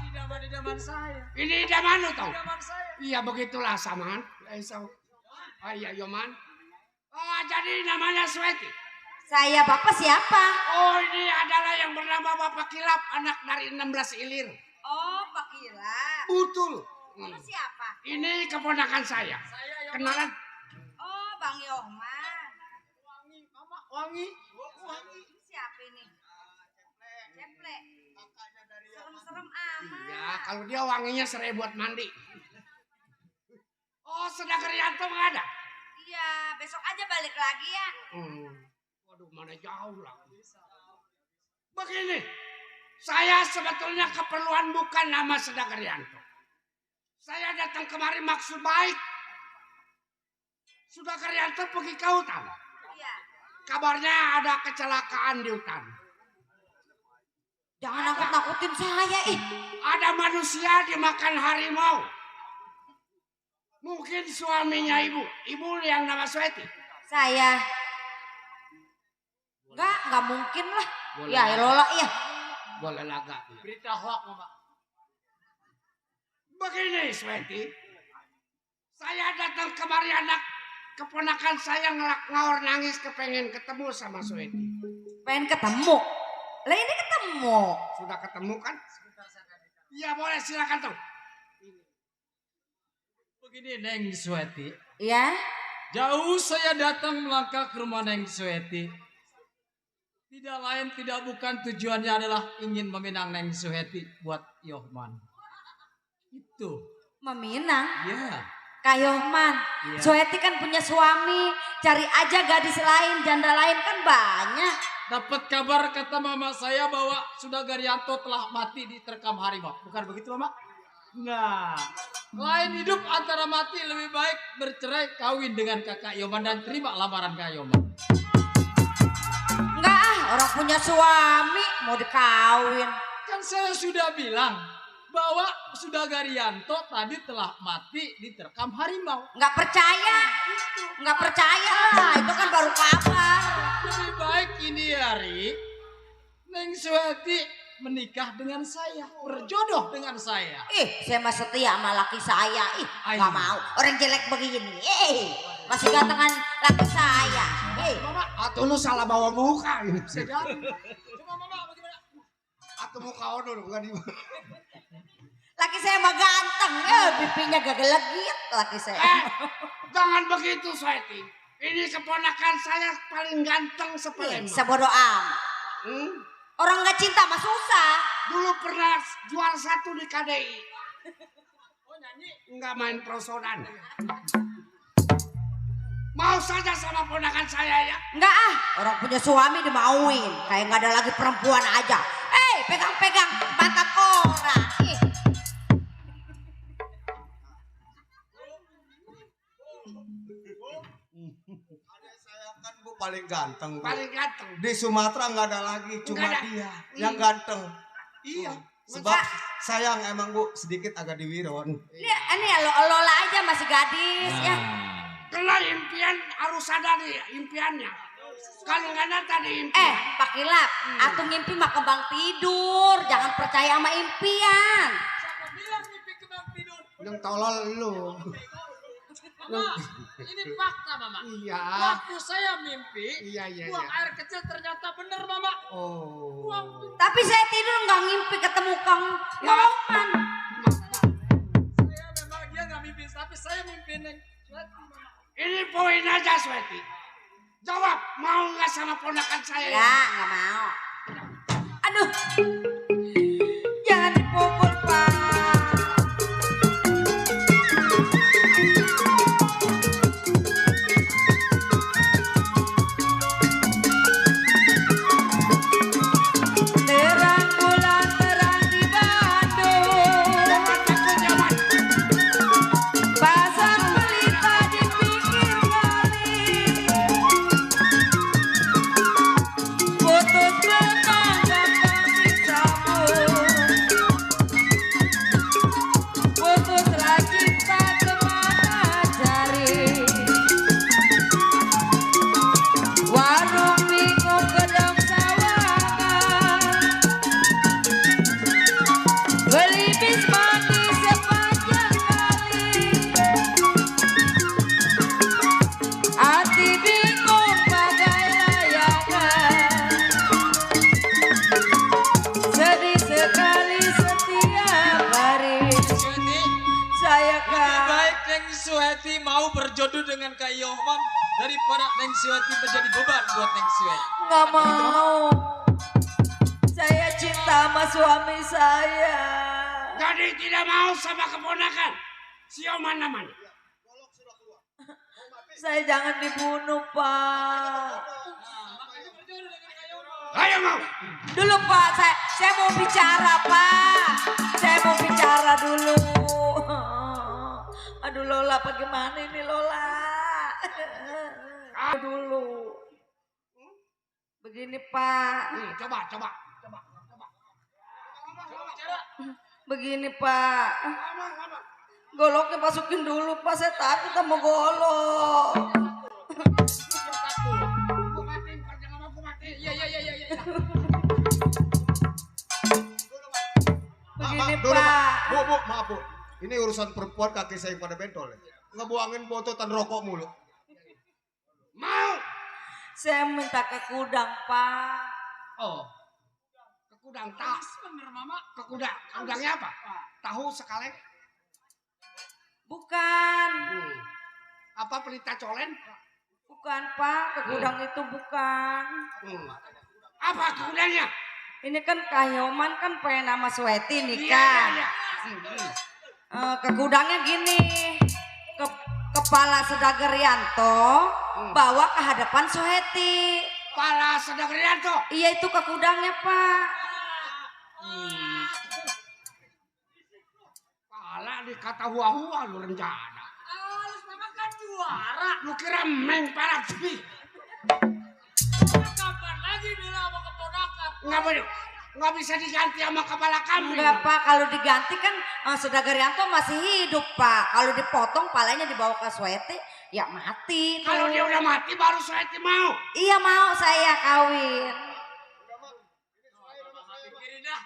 Speaker 5: Ini idaman saya.
Speaker 2: Ini idaman lo tau?
Speaker 5: Idaman saya.
Speaker 2: Iya, begitulah Saman. Oh iya, Yoman. Oh, jadi namanya Suheti.
Speaker 8: Saya bapak siapa?
Speaker 2: Oh, ini adalah yang bernama Bapak Kilap, anak dari 16 Ilir.
Speaker 8: Oh, Pak Kila.
Speaker 2: Betul.
Speaker 8: Bapak siapa?
Speaker 2: Ini keponakan saya. Kenalan?
Speaker 8: Oh, Bang Yohman.
Speaker 6: Wangi.
Speaker 8: Ini siapa ini? Ceple. Serem-serem amat.
Speaker 2: Iya, kalau dia wanginya serai buat mandi. Oh, Saudara Yanto nggak ada?
Speaker 8: Iya, besok aja balik lagi ya.
Speaker 2: Waduh, mana jauh lah. Begini, saya sebetulnya keperluan bukan nama Saudara Yanto. Saya datang kemari maksud baik. Saudara Yanto pergi ke hutan.
Speaker 8: Iya.
Speaker 2: Kabarnya ada kecelakaan di hutan.
Speaker 8: Jangan nakut-nakutin saya,
Speaker 2: Ada manusia dimakan harimau. Mungkin suaminya ibu yang nama Suheti.
Speaker 8: Saya. Enggak mungkin lah.
Speaker 2: Boleh
Speaker 8: Ya, Lola ya.
Speaker 2: Boleh laga.
Speaker 5: Berita hoak, Mama.
Speaker 2: Begini, Suheti. Saya datang kemari anak keponakan saya ngawur nangis kepengen ketemu sama Suheti.
Speaker 8: Pengen ketemu. Lah ini ketemu.
Speaker 2: Sudah ketemu kan? Iya, boleh silakan tuh.
Speaker 5: Begini Neng Suheti.
Speaker 8: Ya.
Speaker 5: Jauh saya datang melangkah ke rumah Neng Suheti. Tidak lain tidak bukan tujuannya adalah ingin meminang Neng Suheti buat Yohman. Itu.
Speaker 8: Meminang.
Speaker 5: Ya.
Speaker 8: Kak Yohman.
Speaker 5: Iya.
Speaker 8: Suheti kan punya suami. Cari aja gadis lain, janda lain kan banyak.
Speaker 5: Dapat kabar kata mama saya bahwa Saudara Yanto telah mati diterkam harimau. Bukan begitu, Mama? Nah, lain hidup antara mati lebih baik bercerai kawin dengan kakak Yoman dan terima lamaran Kak Yoman.
Speaker 8: Enggak orang punya suami mau dikawin.
Speaker 5: Kan saya sudah bilang bahwa Saudara Yanto tadi telah mati diterkam harimau.
Speaker 8: Enggak percaya. Nggak percaya lah, itu kan baru kabar.
Speaker 5: Lebih baik ini hari Neng Suheti menikah dengan saya, berjodoh dengan saya.
Speaker 8: Saya mah setia sama laki saya. Nggak mau. Orang jelek begini. Masih gantengan laki saya.
Speaker 2: Mama, atau lu salah bawa muka ini.
Speaker 5: Bisa jadi. Coba Mama bagaimana?
Speaker 2: Atau muka odol bukan di.
Speaker 8: Laki saya mah ganteng. Pipinya gak gelegit laki saya.
Speaker 2: Jangan begitu, Sweti. Ini keponakan saya paling ganteng sepalembang.
Speaker 8: Sebodoh amat. Orang gak cinta mah susah.
Speaker 2: Dulu pernah jual satu di KDI.
Speaker 5: Oh nyanyi.
Speaker 2: Enggak main prosodan. Mau saja sama ponakan saya ya.
Speaker 8: Enggak ah, orang punya suami dimauin. Kayak gak ada lagi perempuan aja. Pegang-pegang pantat orang.
Speaker 6: Saya kan Bu paling ganteng. Bu.
Speaker 2: Paling ganteng.
Speaker 6: Di Sumatera nggak ada lagi, cuma
Speaker 2: Nggak ada.
Speaker 6: dia yang ganteng.
Speaker 2: Iya.
Speaker 6: Sebab sayang emang Bu sedikit agak diwiron.
Speaker 8: Ini Lola aja masih gadis ya.
Speaker 2: Kalau impian harus ada di impiannya. Kalau nggak ada tadi impian.
Speaker 8: Pak Kilap, atuh ngimpi mah kembang tidur. Jangan percaya sama impian.
Speaker 5: Siapa bilang mimpi kembang tidur?
Speaker 2: Yang tolol lu.
Speaker 5: Mama, ini fakta Mama.
Speaker 2: Iya.
Speaker 5: Waktu saya mimpi,
Speaker 2: Iya.
Speaker 5: buang air kecil ternyata benar Mama.
Speaker 2: Oh.
Speaker 8: Tapi saya tidur nggak ngimpi ketemu Kang Yoman.
Speaker 5: Saya memang dia nggak mimpi, tapi saya mimpi Neng Suheti Mama.
Speaker 2: Ini poin aja, Sweti. Jawab, mau nggak sama ponakan saya?
Speaker 8: Nggak mau. Aduh, jangan dipukul Pak. Terang bulan terang di Bandung.
Speaker 2: Jangan takut, jangan.
Speaker 8: Pasang pelita di pinggir kali. Putus benang gampang disambung. Putuslah cinta kemana cari. Warung bingung gedung sawangan. Beli bis mati sepanjang kali. Hati bingung bagai layangan. Sedih sekali setiap hari.
Speaker 5: Suheti,
Speaker 8: Saya
Speaker 5: lebih
Speaker 8: kan
Speaker 5: baik Neng Suheti mau berjodoh dengan Kak Yoman daripada Neng Suheti menjadi beban buat Neng Suheti.
Speaker 8: nggak mau. Saya cinta sama suami saya.
Speaker 2: Jadi tidak mau sama keponakan. Sioman namanya.
Speaker 8: Saya jangan dibunuh, Pak.
Speaker 2: Ayo mau.
Speaker 8: Dulu Pak, saya mau bicara Pak. Saya mau bicara dulu. Aduh Lola, bagaimana ini Lola? Dulu. Begini Pak.
Speaker 2: Coba.
Speaker 8: Begini Pak. Goloknya masukin dulu Pak, saya takut sama golok.
Speaker 5: Iya.
Speaker 8: Begini
Speaker 6: Dulu,
Speaker 8: Pak.
Speaker 6: Bu, maaf Bu. Ini urusan perempuan kaki saya yang pada bentol. Ngebuangin bototan rokok mulu.
Speaker 2: Mau.
Speaker 8: Saya minta ke Kudang Pak.
Speaker 2: Oh. Ke Kudang tas.
Speaker 5: Bener Mama.
Speaker 2: Ke Kudang. Kudangnya apa? Tahu sekaleng.
Speaker 8: Bukan.
Speaker 2: Apa pelita colen?
Speaker 8: Bukan Pak, ke Kudang itu bukan.
Speaker 2: Apa kudangnya?
Speaker 8: Ini kan Kahyoman kan pengen sama Suheti nikah.
Speaker 2: Iya.
Speaker 8: Ke Kudangnya gini. Kepala Sedager Yanto bawa ke hadapan Suheti.
Speaker 2: Kepala Sedagrianto.
Speaker 8: Iya itu ke Kudangnya Pak.
Speaker 2: Kepala dikata hua-hua lu rencana.
Speaker 5: Harus Mama kan juara.
Speaker 2: Lu kira meng parak sih.
Speaker 5: Kapan lagi bila sama keponakan?
Speaker 2: Nggak bisa diganti sama kepala kambing.
Speaker 8: Enggak Pak, kalau diganti kan Sedager Yanto masih hidup Pak. Kalau dipotong palanya dibawa ke Suheti, ya mati. tuh.
Speaker 2: Kalau dia udah mati baru Suheti mau.
Speaker 8: Iya mau saya kawin.
Speaker 2: Pikirin dah.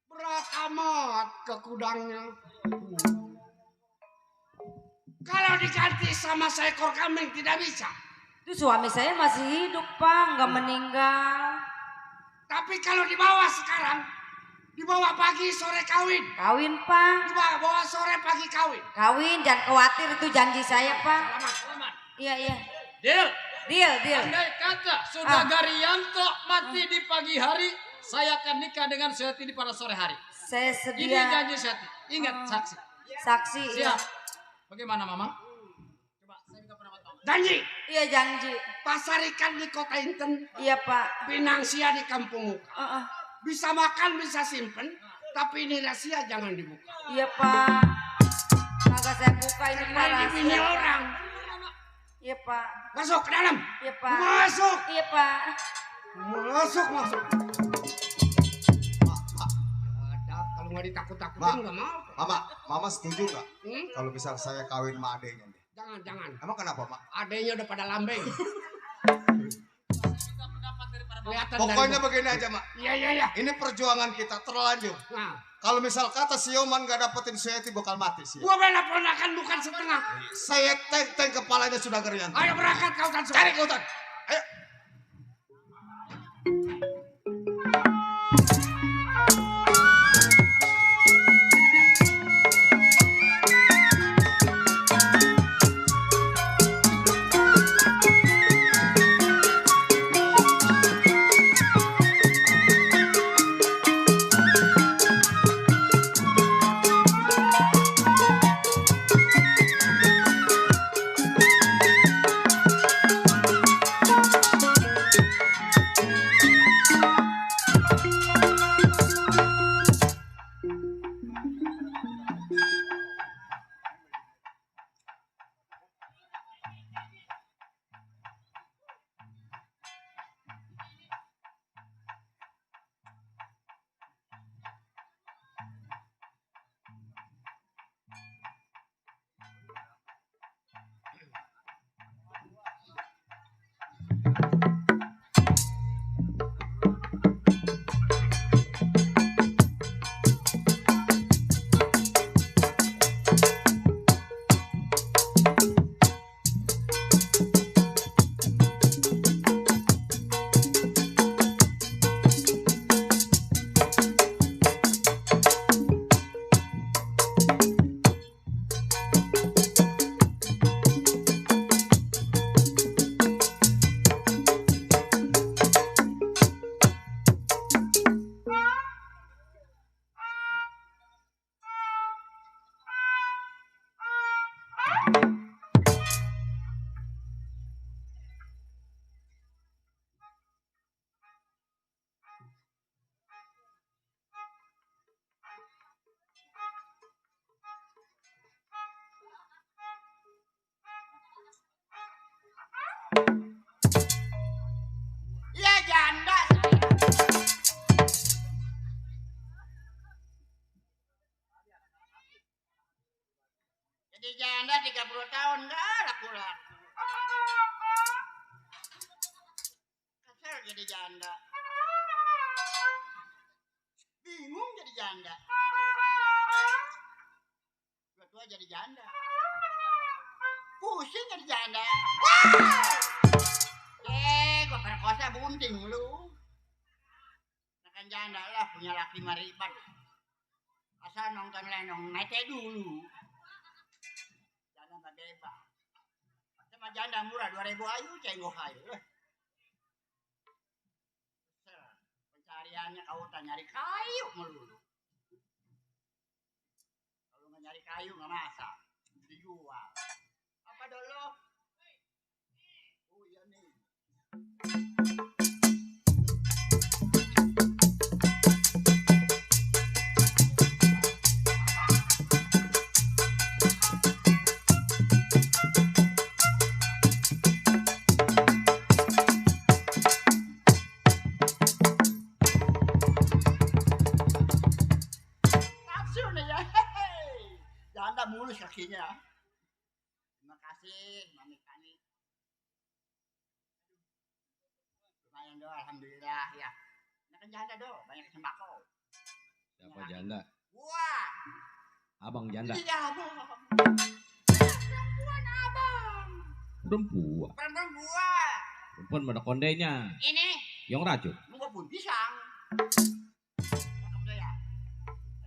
Speaker 2: Berat amat ke kudangnya. Kalau diganti sama seekor kambing tidak bisa.
Speaker 8: Itu suami saya masih hidup Pak, nggak meninggal.
Speaker 2: Tapi kalau dibawa sekarang, dibawa pagi sore kawin.
Speaker 8: Kawin Pak.
Speaker 2: Dibawa sore pagi kawin.
Speaker 8: Kawin, jangan khawatir itu janji saya Pak.
Speaker 2: Selamat.
Speaker 8: Iya iya.
Speaker 5: Deal.
Speaker 8: Deal.
Speaker 5: Andai kata Saudara Yanto mati di pagi hari, saya akan nikah dengan Suheti pada sore hari.
Speaker 8: Saya
Speaker 5: Ini
Speaker 8: sedia.
Speaker 5: janji Suheti. Ingat saksi.
Speaker 8: Saksi. Iya.
Speaker 5: Siap. Bagaimana Mama? Coba saya minta pendapat Mama.
Speaker 2: Janji.
Speaker 8: Iya janji.
Speaker 2: Pasar ikan di kota Inten,
Speaker 8: Iya Pak.
Speaker 2: Pinang Sia di kampung muka.
Speaker 8: Heeh.
Speaker 2: Bisa makan, bisa simpen, tapi ini rahasia jangan dibuka.
Speaker 8: Iya Pak. Kagak saya buka ini Pak.
Speaker 2: Karena ini bini
Speaker 8: rahasia.
Speaker 2: orang.
Speaker 8: Iya Pak.
Speaker 2: Masuk ke dalam.
Speaker 8: Iya Pak.
Speaker 2: Masuk.
Speaker 8: Iya Pak.
Speaker 2: Masuk. Ada, kalau nggak ditakut-takutin nggak mau.
Speaker 6: Mama setuju nggak
Speaker 2: Hmm?
Speaker 6: kalau misal saya kawin sama adenya nih?
Speaker 2: Jangan.
Speaker 6: Emang kenapa, Mak?
Speaker 2: Adanya udah pada lambeng. Kelihatan
Speaker 6: Pokoknya
Speaker 2: dari-
Speaker 6: begini aja, Mak.
Speaker 2: Iya.
Speaker 6: Ini perjuangan kita terlanjur.
Speaker 2: Nah,
Speaker 6: Kalau misal kata si Yoman gak dapetin Suheti bakal mati sih.
Speaker 2: gua bela ponakan bukan setengah.
Speaker 6: Saya teng kepalanya sudah Gerianto.
Speaker 2: Ayo berangkat kau kan.
Speaker 6: Cari ke hutan. Ayo.
Speaker 4: Iya janda. Jadi janda 30 tahun enggak laku-laku. Kesel jadi janda. Bingung jadi janda. Tua jadi janda. Pusing jadi janda. Gua perkosa bunting lu. Makan janda lah punya laki maribat. Asal nonton lenong nete dulu. Janda mah bebas. Sama janda murah 2.000 ayu cenggok ayu. Pencariannya kau tak nyari kayu melulu. Kalau nggak nyari kayu nggak masak, dijual. Apa dulu? Oh iya nih. Nafsu nih ya. Janda mulus kakinya. petani. Lumayan do, alhamdulillah ya. Nah kan janda do, banyak sembako.
Speaker 3: Siapa janda?
Speaker 4: Wah,
Speaker 3: Abang janda.
Speaker 4: iya abang. Perempuan abang.
Speaker 3: Perempuan.
Speaker 4: Perempuan gua.
Speaker 3: Perempuan mana kondenya.
Speaker 4: Ini,
Speaker 3: Yang racun.
Speaker 4: gua pun pisang. Cakep do ya.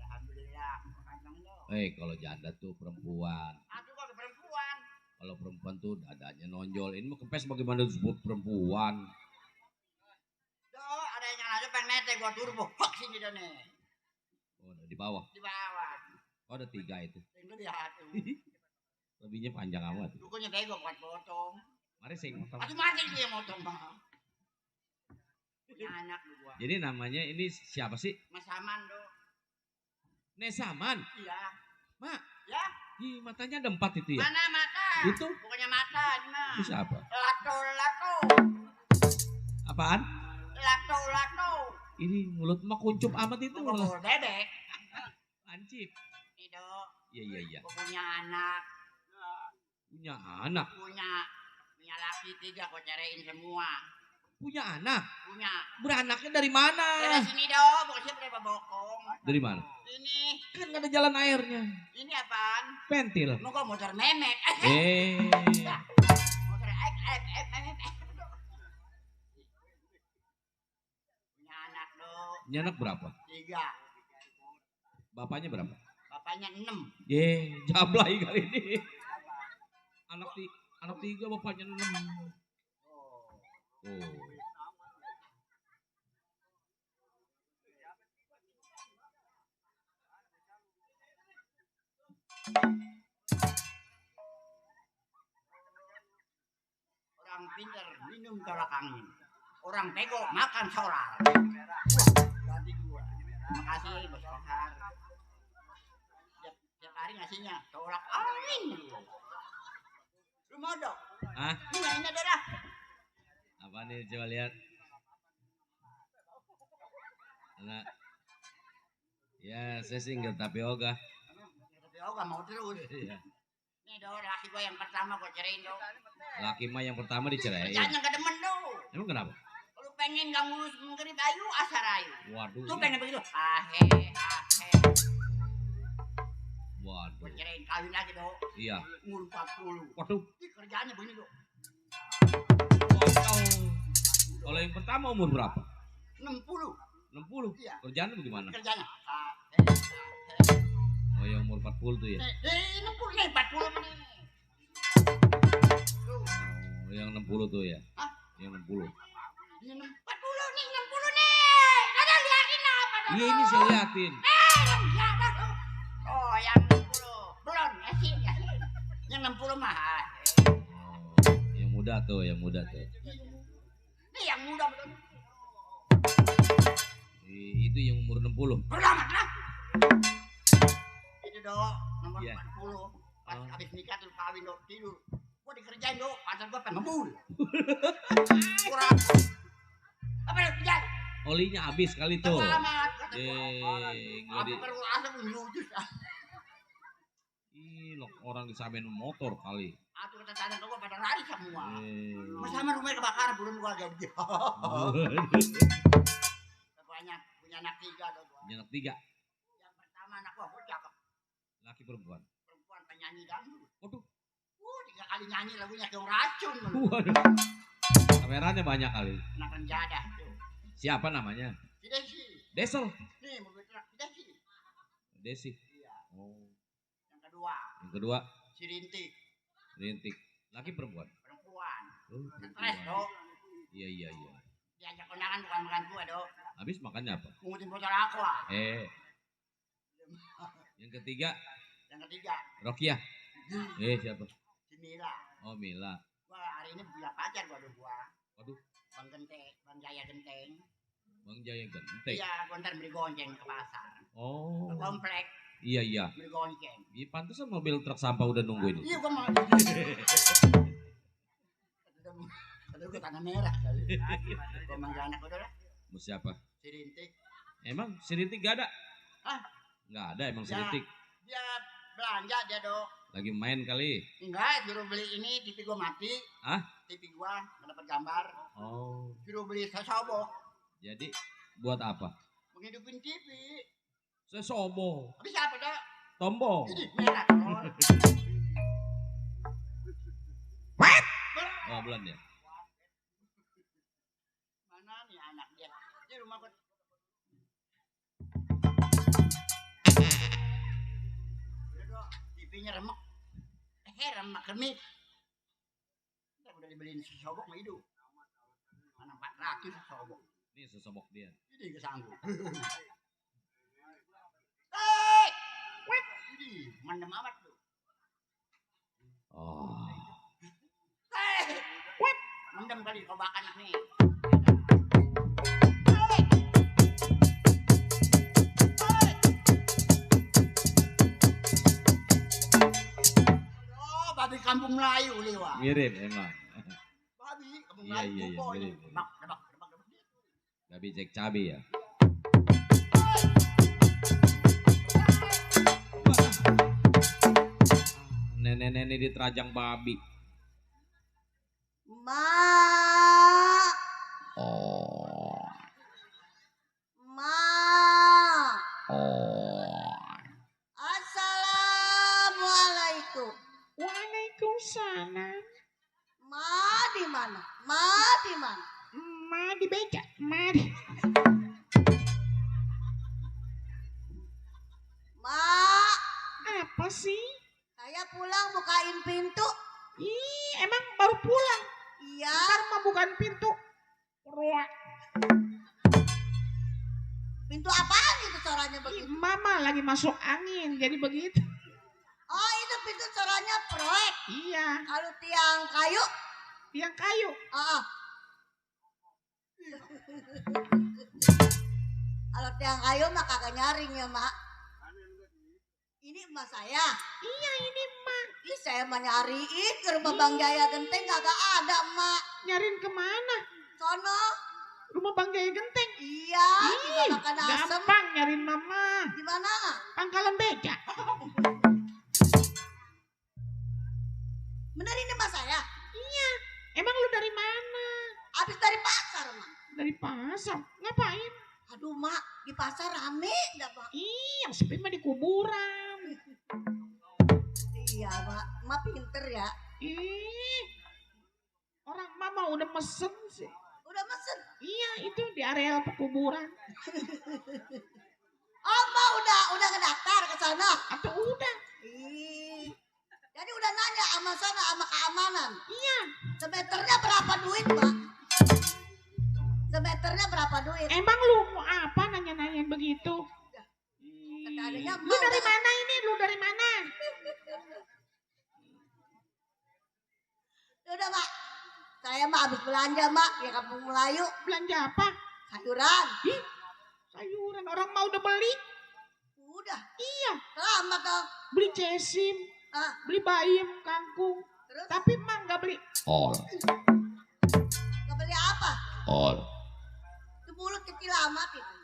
Speaker 4: Alhamdulillah. Abang do.
Speaker 3: Kalau janda tuh perempuan.
Speaker 4: Aku kok perempuan.
Speaker 3: Kalau perempuan tuh dadanya nonjol. Ini mah kempes bagaimana disebut perempuan.
Speaker 4: Do, ada yang aja pengen nete gua turbo. Hok sini do nih.
Speaker 3: Oh, di bawah.
Speaker 4: Di bawah.
Speaker 3: Oh, ada 3 itu.
Speaker 4: Tinggal di hati.
Speaker 3: Lebihnya panjang amat.
Speaker 4: Dukunya bego buat potong.
Speaker 3: Mari sing motong.
Speaker 4: Aduh mati dia motong mah. Punya anak lu gua.
Speaker 3: Jadi namanya ini siapa sih?
Speaker 4: Mas Aman do.
Speaker 3: Nesaman.
Speaker 4: Iya.
Speaker 3: Mak.
Speaker 4: Ya.
Speaker 3: Ih, matanya ada 4 itu ya.
Speaker 4: Mana mata?
Speaker 3: Itu?
Speaker 4: Bukannya mata ini mah.
Speaker 3: Itu siapa?
Speaker 4: Lato.
Speaker 3: Apaan?
Speaker 4: Lato.
Speaker 3: Ini mulut mah kuncup amat itu.
Speaker 4: Gua bebek.
Speaker 3: Lancip.
Speaker 4: Nih do.
Speaker 3: Iya.
Speaker 4: Gua punya anak.
Speaker 3: Punya anak.
Speaker 4: Punya laki 3 gua cariin semua.
Speaker 3: Punya anak.
Speaker 4: Punya.
Speaker 3: Beranaknya dari mana?
Speaker 4: Dari sini do. Pokoknya berapa bokong.
Speaker 3: Dari mana?
Speaker 4: Ini.
Speaker 3: Kan gak ada jalan airnya.
Speaker 4: Ini apaan?
Speaker 3: Pentil.
Speaker 4: Mau kok motor memek. Motor memek. Punya anak do.
Speaker 3: Ini anak berapa?
Speaker 4: 3.
Speaker 3: Bapaknya berapa?
Speaker 4: Bapaknya 6.
Speaker 3: Jablay kali ini. Anak 3 bapaknya 6. Oh.
Speaker 4: Orang pintar minum tolak angin. Orang bego makan solar. Berarti 2. Terima kasih Bos Kohar. Tiap hari ngasihnya tolak angin. Lu mau dong?
Speaker 3: Hah?
Speaker 4: Ini adalah.
Speaker 3: Apa nih coba lihat. Anak. Ya, saya sih enggak tapioka.
Speaker 4: Tapi aku gak mau terus.
Speaker 3: Iya.
Speaker 4: Nih do, laki gua yang pertama gua cerain do.
Speaker 3: Laki mah yang pertama diceraiin.
Speaker 4: Jangan gak demen do.
Speaker 3: Emang kenapa?
Speaker 4: Lu pengen gak ngurus mengerip ayu asar ayu.
Speaker 3: Waduh.
Speaker 4: Lu pengen begitu. Gua
Speaker 3: Waduh.
Speaker 4: cerain kawin lagi do.
Speaker 3: Iya.
Speaker 4: Umur 40.
Speaker 3: Waduh.
Speaker 4: Ini kerjaannya begini do.
Speaker 3: Waduh. Kalau yang pertama umur berapa?
Speaker 4: 60.
Speaker 3: 60.
Speaker 4: Iya.
Speaker 3: Kerjaannya bagaimana?
Speaker 4: Kerjanya.
Speaker 3: Oh, yang umur 40 tuh ya.
Speaker 4: 60 nih 40 nih.
Speaker 3: Oh, yang 60 tuh ya.
Speaker 4: Hah?
Speaker 3: Yang 60.
Speaker 4: Ini 40 nih, 60 nih. Ada liatin apa dong?
Speaker 3: Iya, ini saya liatin.
Speaker 4: Siapa lu? Oh, yang 60. Belum, asin. Yang 60 mah.
Speaker 3: Oh, yang muda tuh, yang muda tuh.
Speaker 4: Ini yang muda betul.
Speaker 3: Itu yang umur 60.
Speaker 4: Belum lah. Itu dong, nomor
Speaker 3: Iya.
Speaker 4: 40. Pas
Speaker 3: Oh.
Speaker 4: habis nikah tuh kawin dong, tidur. Gua dikerjain dong, pacar gua pengen ngebul. Kurang. Apa yang kerjain?
Speaker 3: Olinya habis kali tuh.
Speaker 4: Selamat.
Speaker 3: Nggak di.
Speaker 4: Aku perlu asap lucu.
Speaker 3: Ih, orang disamain motor kali.
Speaker 4: Aku kata tangan gua pada lari semua. Mas
Speaker 3: Eh.
Speaker 4: sama rumahnya kebakaran, belum gua ganti. Banyak punya anak 3 dong gua.
Speaker 3: Anak 3.
Speaker 4: Yang pertama anak gua cakep,
Speaker 3: Laki perempuan.
Speaker 4: perempuan penyanyi dangdut.
Speaker 3: Waduh.
Speaker 4: 3 kali nyanyi lagunya kayak racun.
Speaker 3: Waduh. Kameranya banyak kali.
Speaker 4: Anak penjadah tuh.
Speaker 3: Siapa namanya?
Speaker 4: Si Desi.
Speaker 3: Desel.
Speaker 4: Nih mobil truk si Desi.
Speaker 3: Desi.
Speaker 4: Iya.
Speaker 3: Oh.
Speaker 4: Yang kedua
Speaker 3: Yang kedua,
Speaker 4: si Rintik,
Speaker 3: Rintik. Laki perempuan.
Speaker 4: perempuan.
Speaker 3: Oh,
Speaker 4: Stres
Speaker 3: perempuan.
Speaker 4: dong.
Speaker 3: Iya.
Speaker 4: Diajak kondangan bukan makan gua dong.
Speaker 3: Habis makannya apa?
Speaker 4: Ngutin botol aqua.
Speaker 3: Yang ketiga,
Speaker 4: Yang ketiga
Speaker 3: Rokiah. Siapa?
Speaker 4: si Mila.
Speaker 3: Oh, Mila.
Speaker 4: Gua hari ini punya pacar gua.
Speaker 3: Waduh,
Speaker 4: Bang Genteng, Bang Jaya Genteng.
Speaker 3: Bang Jaya Genteng.
Speaker 4: Iya, gua ntar beli gonceng ke pasar.
Speaker 3: Oh.
Speaker 4: Ke komplek
Speaker 3: Iya.
Speaker 4: beli gonceng.
Speaker 3: Iya, pantesan mobil truk sampah udah nungguin.
Speaker 4: Iya, gua mau. Aduh, gua tanah merah kali. Gua manggil anak gua lah.
Speaker 3: Mau siapa?
Speaker 4: Si Rintik.
Speaker 3: Emang si Rintik gak ada?
Speaker 4: Hah?
Speaker 3: Nggak ada emang si
Speaker 4: Ya.
Speaker 3: Rintik.
Speaker 4: Dia belanja dia dong.
Speaker 3: Lagi main kali.
Speaker 4: Enggak, suruh beli ini, TV gua mati.
Speaker 3: Hah?
Speaker 4: TV gua nggak dapat gambar.
Speaker 3: Oh.
Speaker 4: Suruh beli sesobok.
Speaker 3: Jadi buat apa?
Speaker 4: Menghidupin TV.
Speaker 3: Sesobo.
Speaker 4: Tapi siapa dah?
Speaker 3: Tombol.
Speaker 4: Ini merah. Oh.
Speaker 3: Oh, belum ya.
Speaker 4: Mana nih anak dia? Di rumah gua. TV-nya remek. Remek remik. Udah dibeliin sesobok mah hidup. Mana 400 sesobok.
Speaker 3: Ini sesobok dia.
Speaker 4: Jadi gak sanggup. Jadi mendem amat tuh.
Speaker 3: Oh.
Speaker 4: Mendem kali kau bakar nih. Oh, babi kampung Melayu lewat.
Speaker 3: Mirip emang.
Speaker 4: Babi kampung
Speaker 3: Iya,
Speaker 4: Melayu.
Speaker 3: iya, iya,
Speaker 4: Pokoknya.
Speaker 3: mirip.
Speaker 4: Debak.
Speaker 3: Babi cek cabai ya. Nenek-nenek diterajang babi.
Speaker 8: Ma.
Speaker 3: Oh.
Speaker 8: Ma.
Speaker 3: Oh.
Speaker 8: Assalamualaikum.
Speaker 9: Waalaikumsalam.
Speaker 8: Ma di mana? Ma di mana?
Speaker 9: Ma di beca. Ma di...
Speaker 8: Ma,
Speaker 9: Apa sih?
Speaker 8: saya pulang bukain pintu.
Speaker 9: Ih, emang baru pulang.
Speaker 8: Iya.
Speaker 9: Ntar mau bukan pintu. Ruak.
Speaker 8: Pintu apaan itu suaranya
Speaker 9: Ih,
Speaker 8: begitu?
Speaker 9: Mama lagi masuk angin, jadi begitu.
Speaker 8: Oh, itu pintu suaranya proyek.
Speaker 9: Iya,
Speaker 8: Kalau tiang kayu,
Speaker 9: tiang kayu.
Speaker 8: Kalau tiang kayu mah kagak nyaring ya, Mak. Ini emak saya.
Speaker 9: Iya, ini Mak.
Speaker 8: Ih, saya mah nyariin ke rumah Bang Jaya Genteng kagak ada, Mak.
Speaker 9: Nyariin kemana?
Speaker 8: Sono.
Speaker 9: Rumah Bang Jaya Genteng.
Speaker 8: Iya, juga
Speaker 9: Ih,
Speaker 8: makan asem.
Speaker 9: gampang nyariin Mama.
Speaker 8: Di mana?
Speaker 9: Pangkalan beca.
Speaker 8: Bener ini emak saya.
Speaker 9: Iya, emang lu dari mana?
Speaker 8: Habis dari pasar, Mak.
Speaker 9: Dari pasar. Ngapain?
Speaker 8: Aduh, Mak, di pasar rame dah, Mak.
Speaker 9: Ih, yang sepi mah di kuburan.
Speaker 8: Iya, Mak. Mak pinter ya.
Speaker 9: Ih, orang Mama udah mesen sih.
Speaker 8: Udah mesen.
Speaker 9: Iya, itu di areal kuburan.
Speaker 8: Oh, Mak udah ngedaftar ke sana.
Speaker 9: Atau udah?
Speaker 8: Ih. Jadi udah nanya sama sana sama keamanan.
Speaker 9: Iya.
Speaker 8: Semeternya berapa duit, Mak? Semeternya berapa duit?
Speaker 9: Emang lu mau apa nanya-nanyain begitu?
Speaker 8: Kata adanya,
Speaker 9: Lu dari mana ini? Lu dari mana?
Speaker 8: Udah, Mak. Saya mah habis belanja, Mak, di Kampung Melayu.
Speaker 9: Belanja apa?
Speaker 8: Sayuran.
Speaker 9: Ih, sayuran. Orang mau udah beli.
Speaker 8: Udah.
Speaker 9: Iya,
Speaker 8: Selamat dong.
Speaker 9: beli cesim, beli bayam, kangkung.
Speaker 8: Terus
Speaker 9: Tapi Mak nggak beli
Speaker 3: All.
Speaker 8: kebeli apa?
Speaker 3: All.
Speaker 8: Itu mulut kecil amat itu.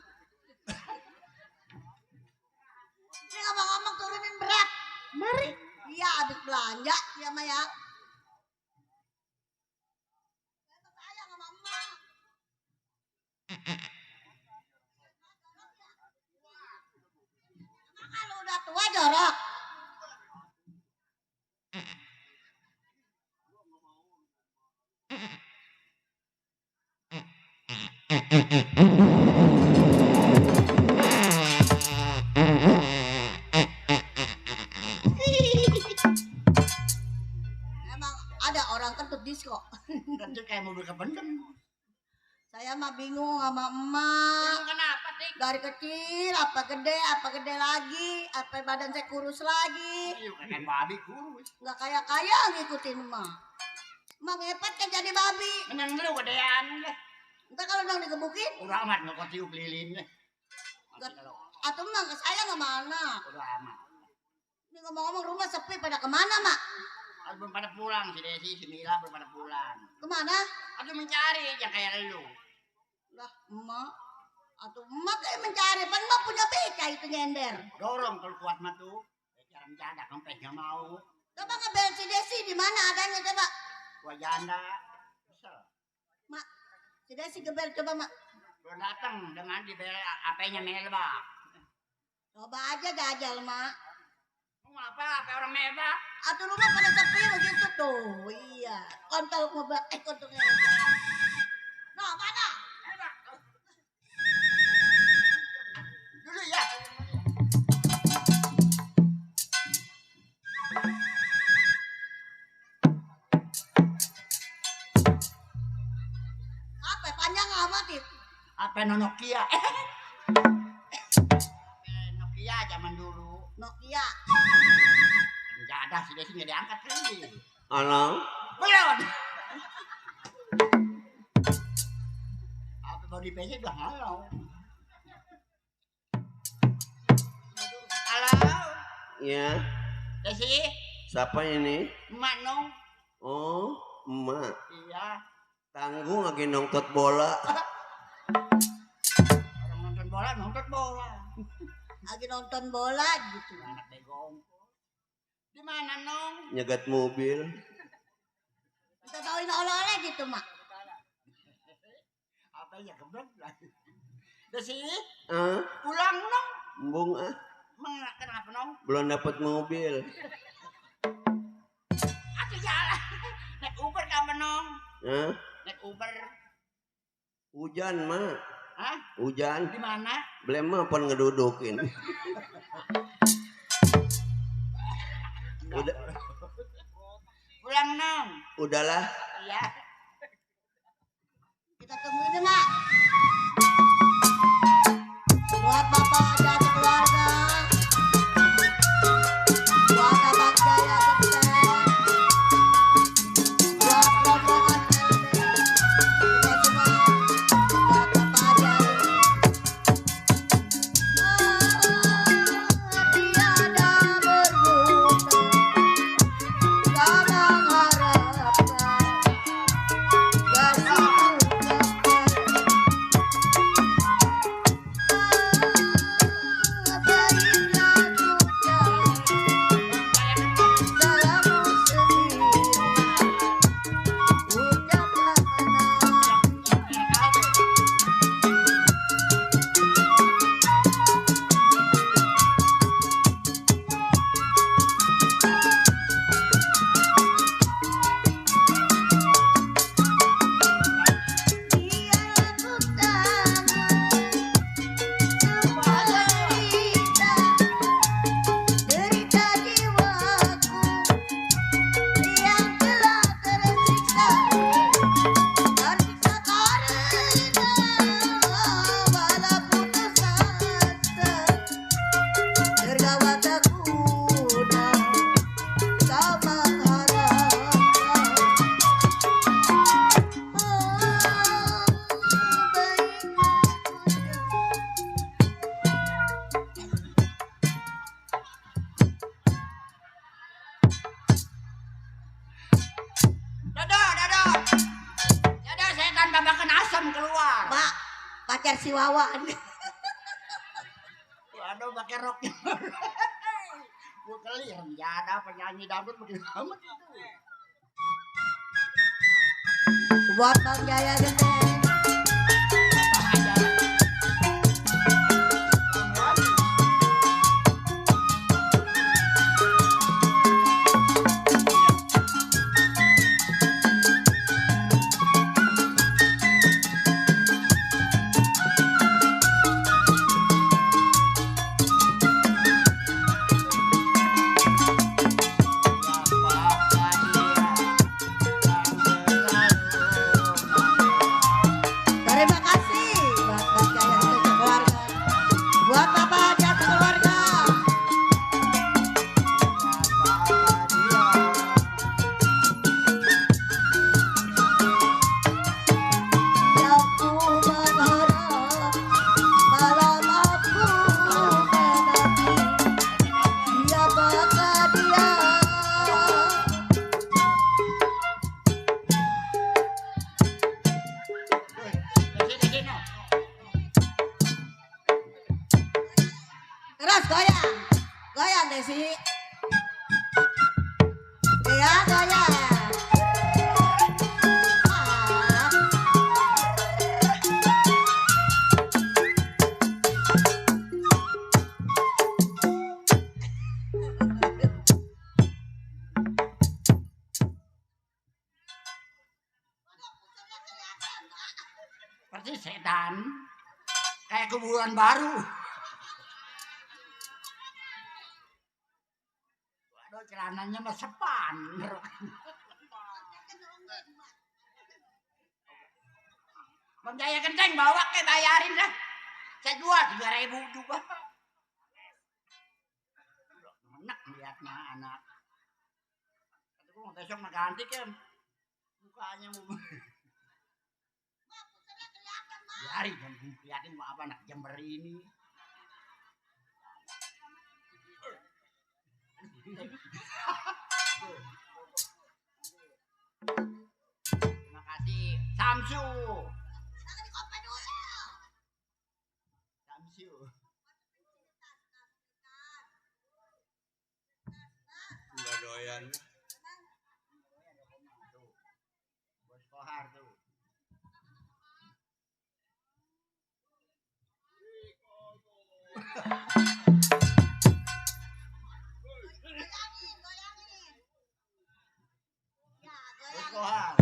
Speaker 8: Ini ngomong-ngomong turunin berat.
Speaker 9: Mari.
Speaker 8: Iya, habis belanja, ya, Mak ya. Saya sama emak. Emang kalau udah tua jorok. Emang ada orang kentut disco.
Speaker 4: Tentu kayak mobil kebendem.
Speaker 8: Saya mah bingung sama emak.
Speaker 4: Kenapa sih?
Speaker 8: Dari kecil apa gede lagi, apa badan saya kurus lagi.
Speaker 4: Kayak babi kurus.
Speaker 8: Nggak kaya ngikutin emak. Emak ngepet kan jadi babi.
Speaker 4: Menang dulu gedean deh.
Speaker 8: Ntar kalau dong digebukin,
Speaker 4: Udah amat nggak kau tiup lilin deh.
Speaker 8: atau emak ke saya kemana?
Speaker 4: Udah amat.
Speaker 8: Ini ngomong-ngomong rumah sepi pada kemana, Mak?
Speaker 4: Aduh belum pada pulang si Desi, si Mila belum pada pulang.
Speaker 8: Kemana?
Speaker 4: Aduh mencari yang kayak lu.
Speaker 8: Lah, emak. Atau emak kayak mencari, pan emak punya beca itu nyender.
Speaker 4: Dorong kalau kuat mah tuh. Jarang jadak sampai nggak mau.
Speaker 8: Coba ngebel si Desi di mana adanya coba.
Speaker 4: Gua janda. Kesel.
Speaker 8: Mak, si Desi gebel coba mak.
Speaker 4: Belum datang dengan dibel HP-nya Melba.
Speaker 8: Coba aja gajal mak.
Speaker 4: Mau apa? HP orang Melba?
Speaker 8: Atau lu mah pada sepi begitu tuh. Iya. Kontol ngebel kontolnya. Nah mana?
Speaker 4: Dulu ya.
Speaker 8: Apa panjang amat itu?
Speaker 4: HP Nokia. HP Nokia zaman dulu.
Speaker 8: Nokia.
Speaker 4: Jadah si Desi nggak diangkat lagi.
Speaker 1: Halo.
Speaker 4: Belum. HP body PC udah halo. Halo.
Speaker 1: Ya,
Speaker 4: Desi,
Speaker 1: siapa ini?
Speaker 4: Emak Nong.
Speaker 1: Oh, emak.
Speaker 4: Iya.
Speaker 1: Tanggung lagi nonton bola.
Speaker 4: Orang nonton bola, nonton bola.
Speaker 8: Lagi nonton bola gitu.
Speaker 4: Anak begong. Di mana Nong?
Speaker 1: Nyegat mobil.
Speaker 8: Kita bawain oleh-oleh gitu mak.
Speaker 4: Apa ya kebelet lagi. Desi,
Speaker 1: Ah,
Speaker 4: pulang Nong.
Speaker 1: embung ah.
Speaker 4: Kenapa Nong?
Speaker 1: Belum dapat mobil.
Speaker 4: Aku jalan. Naik Uber kapan Nong?
Speaker 1: Hah?
Speaker 4: Naik Uber.
Speaker 1: Hujan, Mak.
Speaker 4: Hah?
Speaker 1: Hujan.
Speaker 4: Di mana?
Speaker 1: Belum apa ngedudukin. Udah,
Speaker 4: Pulang Nong.
Speaker 1: udahlah.
Speaker 4: Iya.
Speaker 8: Kita tungguin deh mak. Buat bapak dan keluarga. Buat abang Jaya Genteng. Buat rombongan LD. Buat semua. Buat bapak Jaya. Tiada berguna. Tak mengharapkan. Mak, pacar si Wawan.
Speaker 4: Waduh, pakai roknya. Gue kali ya ada penyanyi dangdut begitu amat itu.
Speaker 8: Buat Bang Jaya Genteng.
Speaker 4: Siapa dia yang selalu Seperti sedan. Kayak kuburan baru. Waduh, celananya mah sepan. Bang Jaya kenceng bawa ke bayarin dah. Saya jual 3.000 juga. Enak lihatnya anak. Kata gue besok mah ganti kan. Mukanya mau. Biarin kan lihatin mau apa anak Jember ini. Terima kasih Samsu. Samsu.
Speaker 1: Enggak doyan.
Speaker 4: Bos Kohar tuh. Bos Kohar.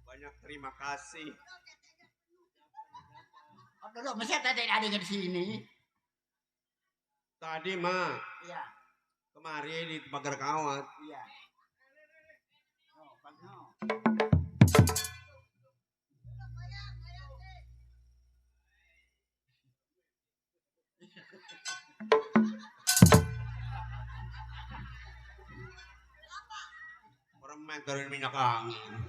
Speaker 1: Banyak terima kasih.
Speaker 4: Oh, dulu mesti ada di sini.
Speaker 1: Tadi mah
Speaker 4: Iya,
Speaker 1: kemari di pagar kawat.
Speaker 4: iya. Oh, no.
Speaker 1: Orang main taruhin minyak angin.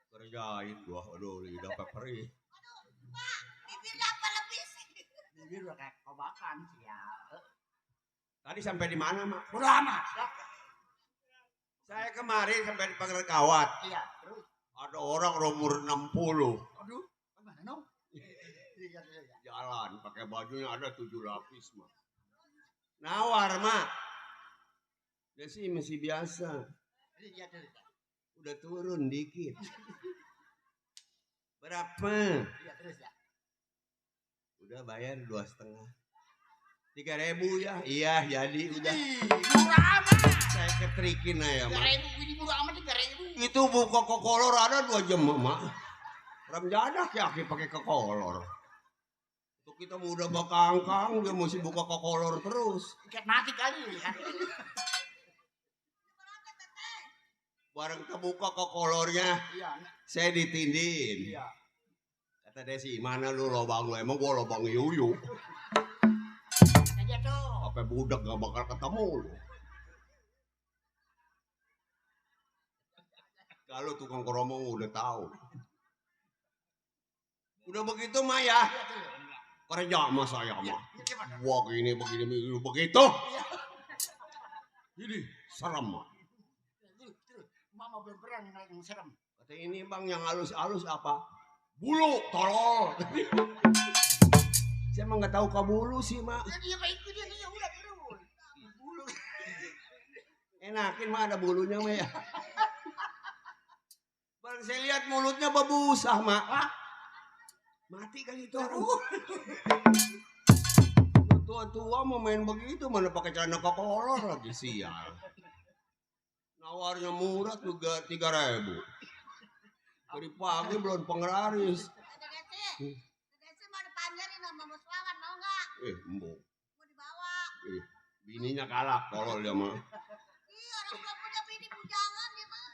Speaker 1: Kerjain gua, aduh lidah perih.
Speaker 4: Bibir udah kayak kobakan sih ya.
Speaker 1: Tadi sampai di mana, Mak?
Speaker 4: Udah amat.
Speaker 1: Saya kemarin sampai di pagar kawat.
Speaker 4: Iya, terus.
Speaker 1: Ada orang umur 60
Speaker 4: Aduh, gimana no? Iya.
Speaker 1: jalan pakai bajunya ada 7 lapis, Mak. Nawar, Mak. Dia sih masih biasa.
Speaker 4: Iya, terus.
Speaker 1: Udah turun dikit. Berapa?
Speaker 4: Iya, terus ya.
Speaker 1: Udah bayar 2,5. 3.000 ya? Iya, jadi udah.
Speaker 4: Murah amat.
Speaker 1: Saya ketrikin aja, Mak.
Speaker 4: 3.000 ini murah amat 3.000.
Speaker 1: Itu buka kokolor ada 2 jam, Mak. Ram jadak ya pakai kokolor. Untuk kita mau udah bakangkang, dia mesti buka kokolor terus.
Speaker 4: Ikat mati kali kan.
Speaker 1: Bareng kebuka kokolornya,
Speaker 4: Iya.
Speaker 1: saya ditindin.
Speaker 4: Iya.
Speaker 1: Kata Desi, mana lu lobang lu? Emang gua lobang yuyu.
Speaker 4: Aja tuh.
Speaker 1: Apa budak gak bakal ketemu lu. Kalau tukang keromong udah tahu. Udah begitu mah ya.
Speaker 4: Iya tuh.
Speaker 1: Kerja sama saya mah.
Speaker 4: Iya, gimana?
Speaker 1: Wah begini begitu.
Speaker 4: Iya.
Speaker 1: Ini serem mah.
Speaker 4: Terus. Mama belum pernah ngeliat yang serem.
Speaker 1: Kata ini bang yang halus-halus apa? Bulu, tolol. Saya emang nggak tahu kabulu sih mak.
Speaker 4: Ya dia baik dia udah terus. Bulu.
Speaker 1: Enakin mah ada bulunya mah ya. Baru saya lihat mulutnya babusah mak.
Speaker 4: Hah?
Speaker 1: Mati kan itu orang. Tua-tua mau main begitu mana pakai celana kokolor lagi sial. Nawarnya murah juga 3.000. Dari pagi belum penglaris.
Speaker 8: Desi mau dipanjarin sama Mas Wawan, mau nggak?
Speaker 1: Embok.
Speaker 8: Mau dibawa.
Speaker 1: Bininya galak tolol dia mah.
Speaker 8: Ih, orang gak punya bini bujangan dia mah.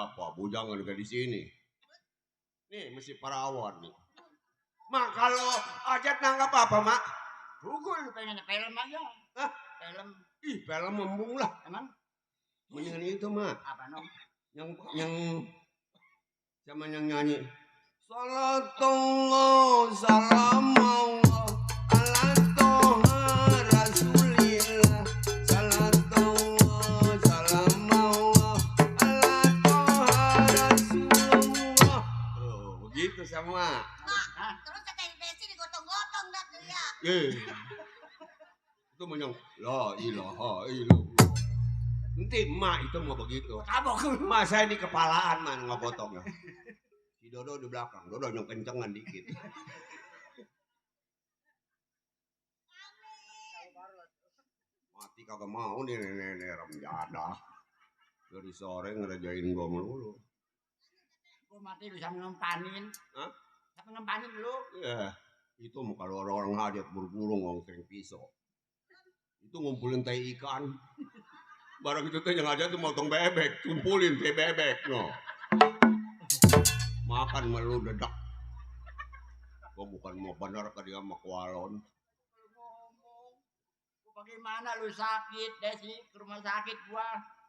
Speaker 1: Apa bujangan gak di sini. Nih mesti perawan nih. Mak kalau Ajat nanggap apa mak?
Speaker 4: Pukul pengen film aja.
Speaker 1: Hah?
Speaker 4: Film.
Speaker 1: Ih film membung lah.
Speaker 4: Emang
Speaker 1: Mendingan itu mak.
Speaker 4: apa nom?
Speaker 1: Yang sama yang nyanyi. Salatullah salamullah ala toha rasulillah. Salatullah salamullah ala toha rasulullah. Oh, begitu sama.
Speaker 4: Hah?
Speaker 8: Terus kata Desi digotong-gotong dah tuh ya.
Speaker 1: Itu menyang la ilaha illallah. Nanti emak itu mau begitu.
Speaker 4: Tabok.
Speaker 1: Emak saya di kepalaan man ngobotongnya. Si Dodo di belakang. Dodo yang kencengan dikit. Mati kagak mau nih nenek Ramjada. Dari sore ngerjain gua melulu.
Speaker 4: Gua mati bisa ngempanin.
Speaker 1: Hah?
Speaker 4: Siapa ngempanin dulu?
Speaker 1: Ya, itu kalau orang-orang hajat buru-buru ngongkring pisau. Itu ngumpulin tai ikan. Barang itu tuh yang aja tuh motong bebek, kumpulin tai bebek, no. Makan melu dedak. Gua bukan mau bener ke dia sama kualon.
Speaker 4: Ngomong. Gua bagaimana lu sakit, Desi? Ke rumah sakit gua.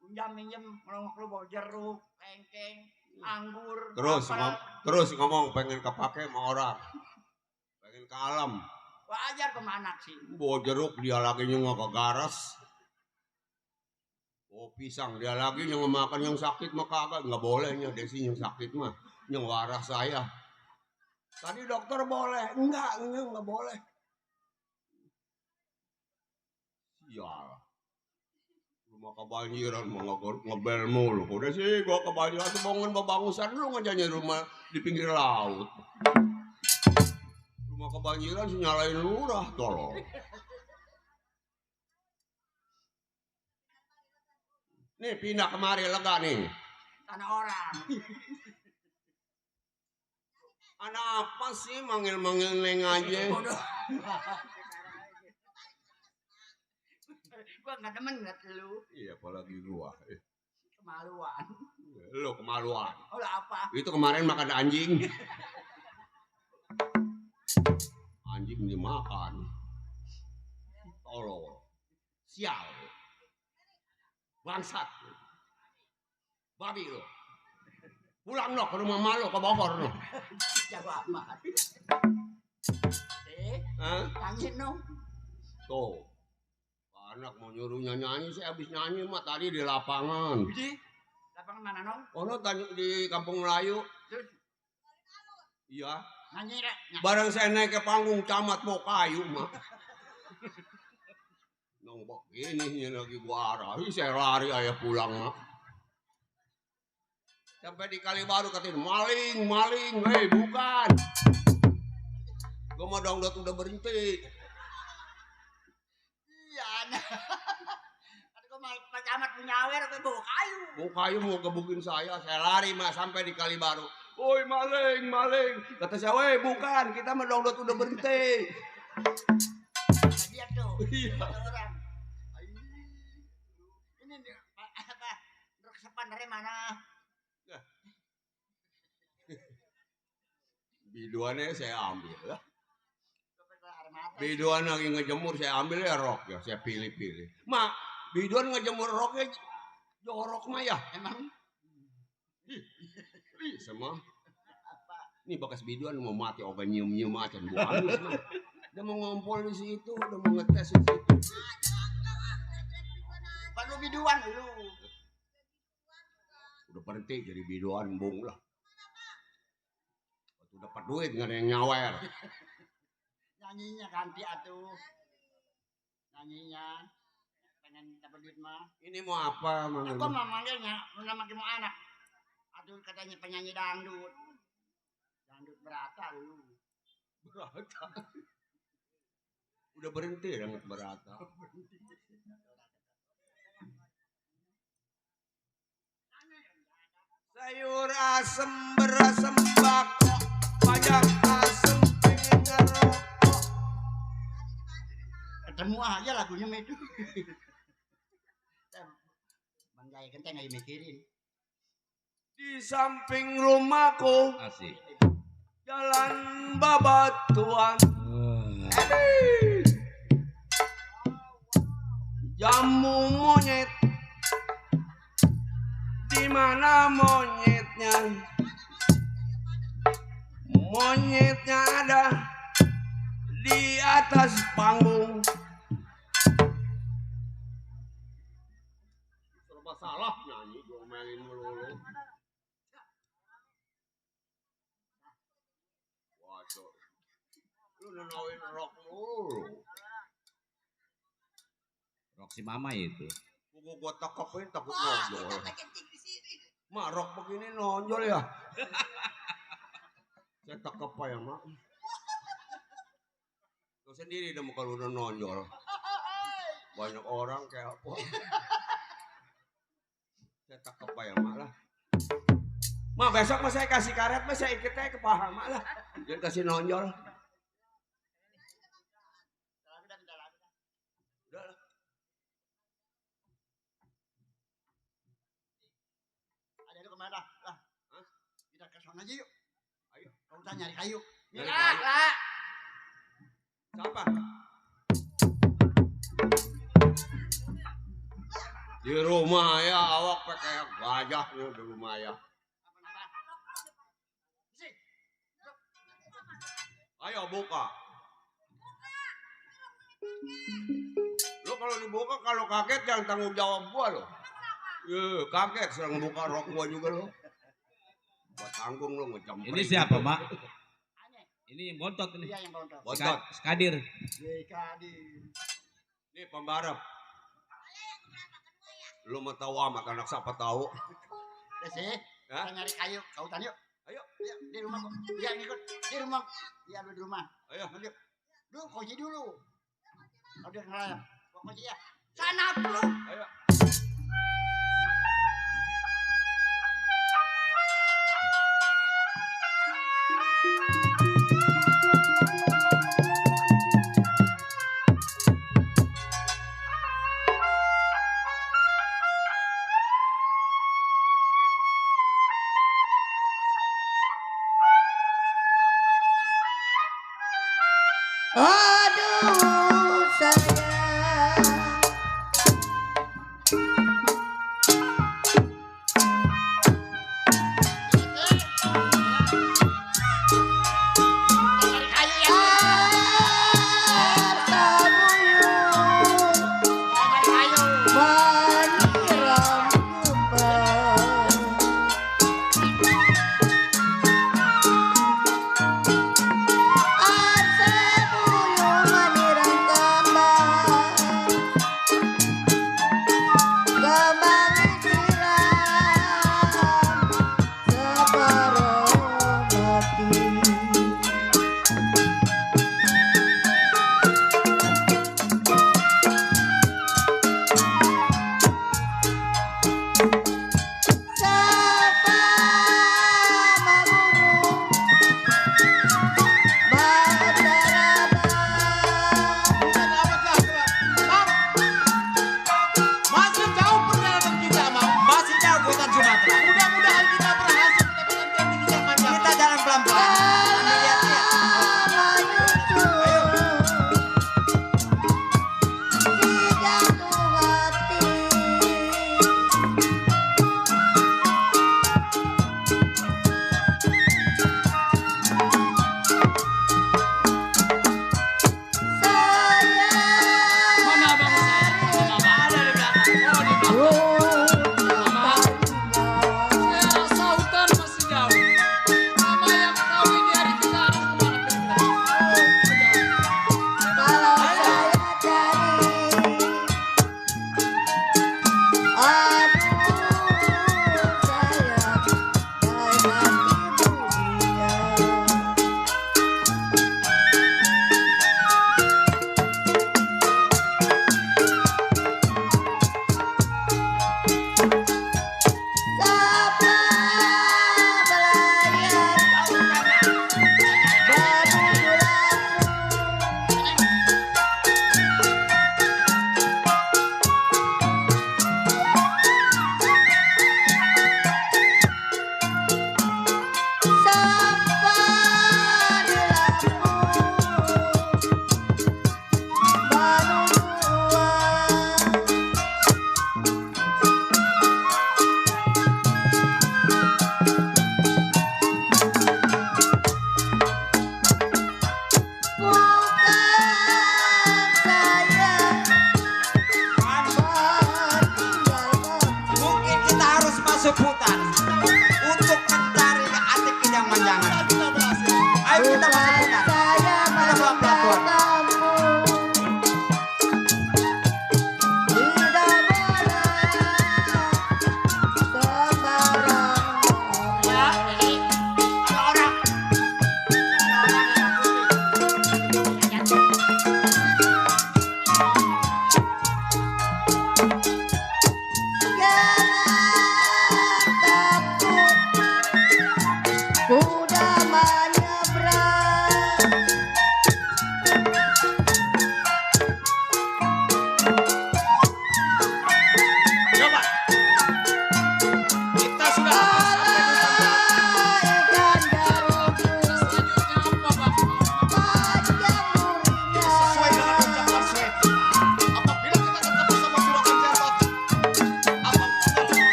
Speaker 4: Minjem ngelongok lu bawa jeruk, lengkeng, anggur.
Speaker 1: Terus ngomong pengen kepake sama orang. Pengen kalem.
Speaker 4: Wajar kemana sih?
Speaker 1: Bawa jeruk dia lagi nyengok ke garas. Oh pisang dia lagi yang makan yang sakit mah kagak nggak bolehnya Desi yang sakit mah yang waras saya. Tadi dokter boleh enggak boleh. Sial. Rumah kebanjiran mau ngebel mulu. Udah sih gua kebanjiran tuh bangun babangusan lu ngajanya rumah di pinggir laut. Rumah kebanjiran sih nyalain lurah tolong. Nih pindah kemari lega nih.
Speaker 4: Tanah orang.
Speaker 1: Ada apa sih manggil-manggil neng aja?
Speaker 4: Gua nggak demen ngeliat lu.
Speaker 1: Iya apalagi gua.
Speaker 4: Kemaluan.
Speaker 1: Lu kemaluan.
Speaker 4: Oh lah apa?
Speaker 1: Itu kemarin makan anjing. Anjing dimakan. Tolol. Sial. Bangsat. Babi lo. Pulang lo ke rumah malu ke Bogor lo.
Speaker 4: Jawab amat.
Speaker 1: Hah?
Speaker 4: Nyanyi dong.
Speaker 1: Tuh. Anak mau nyuruh nyanyi, saya habis nyanyi mah tadi di lapangan.
Speaker 4: Di lapangan mana nong?
Speaker 1: Ono tanya di Kampung Melayu.
Speaker 4: Terus?
Speaker 1: Iya.
Speaker 4: Nyanyi deh.
Speaker 1: Barang saya naik ke panggung camat mau kayu mah. Nong ini lagi gua arahi saya lari ayah pulang mah. Sampai di Kalibaru katanya maling, hei bukan. Gua mau download udah berhenti.
Speaker 4: Iya. Ada gua mal pacamat penyawer apa bawa kayu.
Speaker 1: Bawa kayu mau gebukin saya lari mah sampai di Kalibaru. Woi maling. Kata saya, woi bukan, kita mau download udah berhenti.
Speaker 4: Dia tuh.
Speaker 1: Iya.
Speaker 4: Orang. Ini apa? Resepan dari mana?
Speaker 1: Biduannya saya ambil ya. Biduan lagi ngejemur saya ambil ya rok ya, saya pilih. Mak, biduan ngejemur roknya jorok mah ya.
Speaker 4: Emang?
Speaker 1: Sama. Ini bekas biduan mau mati oga nyium acan buang mah. Udah mau ngompol di situ, udah mau ngetes di situ.
Speaker 4: Perlu biduan lu.
Speaker 1: Udah berhenti jadi biduan bung lah. Waktu dapat duit nggak ada yang nyawer.
Speaker 4: Nyanyinya ganti atuh. Nyanyinya pengen dapat duit mah.
Speaker 1: Ini mau apa manggil?
Speaker 4: Aku mah manggilnya nama mau anak. Aduh katanya penyanyi dangdut. Dangdut berata lu.
Speaker 1: Berata. Udah berhenti dangdut berata. Sayur asem berasem bako, pajak asem pengen ngerokok.
Speaker 4: Ketemu aja lagunya itu. Bang Jaya Genteng lagi mikirin.
Speaker 1: Di samping rumahku
Speaker 3: Asik.
Speaker 1: jalan babatuan. Jamu monyet. Di mana monyetnya? Monyetnya ada di atas panggung. Serba salah nyanyi diomelin melulu. Waduh. Lu nenawin rock mulu.
Speaker 3: Rock si mama itu.
Speaker 1: Gua takapin takut nonjol. Mak rock begini nonjol ya. Cetak apa ya mak? Kau sendiri dong kalau udah nonjol. Banyak orang kayak apa? Cetak apa ya mak lah? Mak besok mas saya kasih karet mas saya ikut aja ke paha mak lah. Jangan kasih nonjol. Udah lah.
Speaker 4: Ada itu kemana? Lah, kita ke sana aja yuk. Ayo, kau tanya nyari kayu.
Speaker 1: Nyari
Speaker 4: Mila,
Speaker 1: kayu.
Speaker 4: lah.
Speaker 1: Siapa? Di rumah ya awak pakai gajah nih di rumah ya. Ayo buka. Lo kalau dibuka kalau kaget jangan tanggung jawab gua lo. Kaget sedang buka rok gua juga lo. Buat tanggung lo ngecam.
Speaker 3: Ini siapa, Mak? Ini bontot ini.
Speaker 4: Iya yang bontot.
Speaker 1: Bontot.
Speaker 3: Skadir.
Speaker 1: Ini pembarap. Lu mau tahu amat anak siapa tahu?
Speaker 4: Desi, kita nyari kayu. Kau tanya yuk. Ayo, di rumah kok. Iya ngikut. Di rumah. Iya lu di rumah.
Speaker 1: Ayo.
Speaker 4: Maju. Lu koji dulu. Kau dia ngelayang. Kau koji ya. Sana lu.
Speaker 1: Ayo.
Speaker 8: Aduh sayang.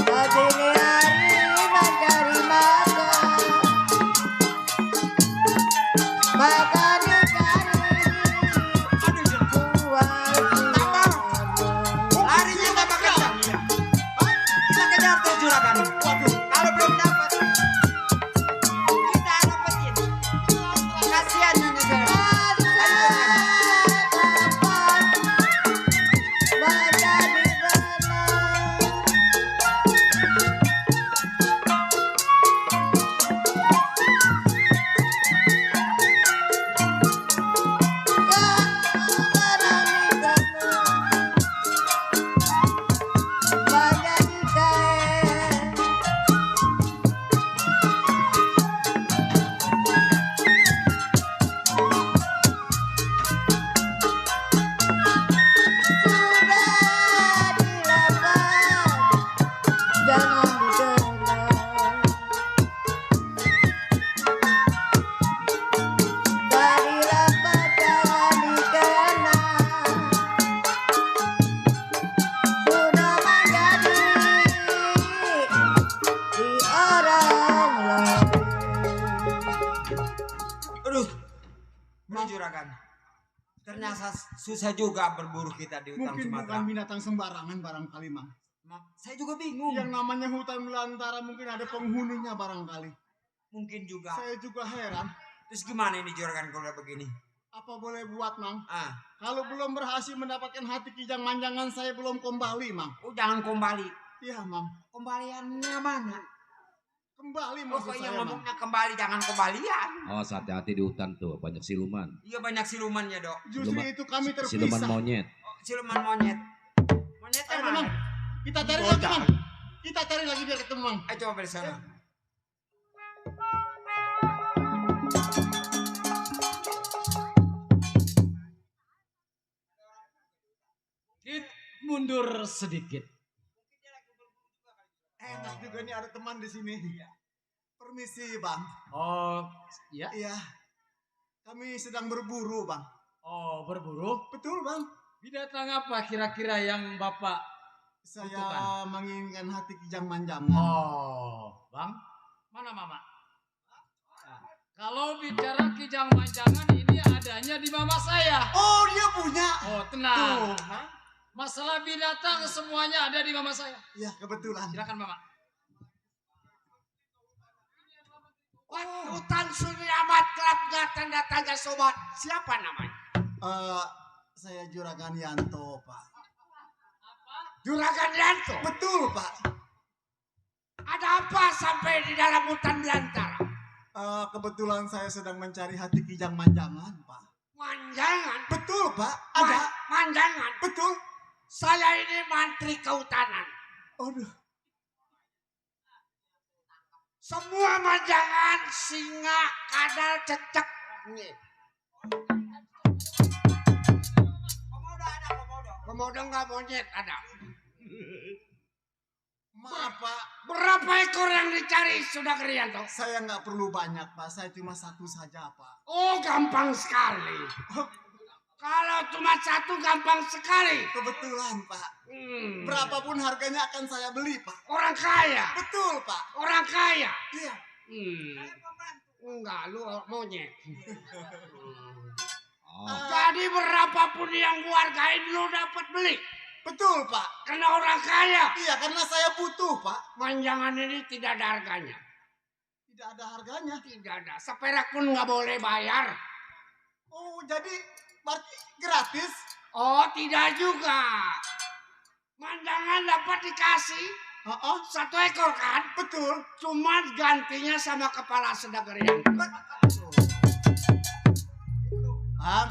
Speaker 8: Pagi hari mencari makan, makan dicari buah
Speaker 4: Larinya tambah kencang. Kita kejar tuh juragan. Waduh, kalau belum dapat kita dapetin. Kasihan ini juragan. Aduh, ini juragan. Ternyata susah juga berburu kita di hutan
Speaker 6: Mungkin
Speaker 4: Sumatera.
Speaker 6: bukan binatang sembarangan barangkali, Mang.
Speaker 4: Saya juga bingung.
Speaker 6: Yang namanya hutan belantara mungkin ada penghuninya barangkali.
Speaker 4: Mungkin juga.
Speaker 6: Saya juga heran.
Speaker 4: Terus gimana ini juragan kalau udah begini?
Speaker 6: Apa boleh buat, Mang?
Speaker 4: Ah,
Speaker 6: Kalau belum berhasil mendapatkan hati kijang manjangan, saya belum kembali, Mang.
Speaker 4: oh jangan kembali.
Speaker 6: Iya, Mang.
Speaker 4: Kembaliannya mana?
Speaker 6: Kembali
Speaker 4: Oh,
Speaker 6: maksud
Speaker 4: kok yang
Speaker 6: saya, Mang.
Speaker 4: ngomongnya kembali, jangan kembalian.
Speaker 3: Awas hati-hati di hutan tuh, banyak siluman.
Speaker 4: Iya banyak silumannya dok.
Speaker 6: Justru
Speaker 3: Siluman-
Speaker 6: itu kami
Speaker 3: Siluman
Speaker 6: terpisah.
Speaker 3: monyet.
Speaker 4: Oh, siluman monyet. Monyetnya
Speaker 6: Ayo,
Speaker 4: mana?
Speaker 6: Mang. Kita cari
Speaker 4: Oh,
Speaker 6: lagi,
Speaker 4: jangan.
Speaker 6: Mang. Kita cari lagi biar ketemu, Mang.
Speaker 4: Ayo coba balik sana.
Speaker 5: Mundur sedikit.
Speaker 6: Enak juga nih ada teman di sini. Permisi, Bang.
Speaker 5: Oh, ya.
Speaker 6: Iya. Kami sedang berburu, Bang.
Speaker 5: Oh, berburu.
Speaker 6: Betul, Bang.
Speaker 5: Binatang apa kira-kira yang Bapak
Speaker 6: Saya
Speaker 5: butuhkan?
Speaker 6: menginginkan hati kijang manjangan.
Speaker 5: Oh, Bang. Mana Mama? Nah, kalau bicara kijang manjangan ini adanya di Mama saya.
Speaker 6: Oh, dia punya.
Speaker 5: Oh, tenang.
Speaker 6: Tuh.
Speaker 5: Hah? Masalah binatang semuanya ada di Mama saya.
Speaker 6: Iya, kebetulan.
Speaker 5: Silakan Mama.
Speaker 4: Wah, hutan sunyi amat gelapnya tanda tanya sobat. Siapa namanya?
Speaker 6: Saya Juragan Yanto, Pak.
Speaker 4: Juragan Yanto.
Speaker 6: Betul, Pak.
Speaker 4: Ada apa sampai di dalam hutan belantara?
Speaker 6: Kebetulan saya sedang mencari hati kijang manjangan, Pak.
Speaker 4: Manjangan.
Speaker 6: Betul, Pak. Ada.
Speaker 4: Manjangan.
Speaker 6: Betul.
Speaker 4: Saya ini mantri kehutanan.
Speaker 6: Aduh.
Speaker 4: Semua manjangan, singa, kadal, cecek. Komodo ada, komodo. Komodo nggak monyet ada.
Speaker 6: Maaf, Pak.
Speaker 4: Berapa ekor yang dicari sudah Krianto?
Speaker 6: Saya nggak perlu banyak, Pak. Saya cuma satu saja, Pak.
Speaker 4: Oh, gampang sekali. Kalau cuma satu gampang sekali.
Speaker 6: Kebetulan, Pak. Berapapun harganya akan saya beli, Pak.
Speaker 4: Orang kaya.
Speaker 6: Betul, Pak.
Speaker 4: Orang kaya.
Speaker 6: Iya.
Speaker 4: Enggak, lu monyet.
Speaker 3: Oh,
Speaker 4: Jadi berapapun yang gua hargain lu dapat beli.
Speaker 6: Betul, Pak.
Speaker 4: Karena orang kaya.
Speaker 6: Iya, karena saya butuh, Pak.
Speaker 4: Manjangan ini tidak ada harganya.
Speaker 6: Tidak ada harganya.
Speaker 4: Tidak ada. Seperak pun nggak boleh bayar.
Speaker 6: Oh, jadi berarti gratis?
Speaker 4: Oh, tidak juga. Manjangan dapat dikasih
Speaker 6: Heeh.
Speaker 4: 1 ekor kan?
Speaker 6: Betul.
Speaker 4: Cuma gantinya sama kepala sedagar yang.
Speaker 6: Bang,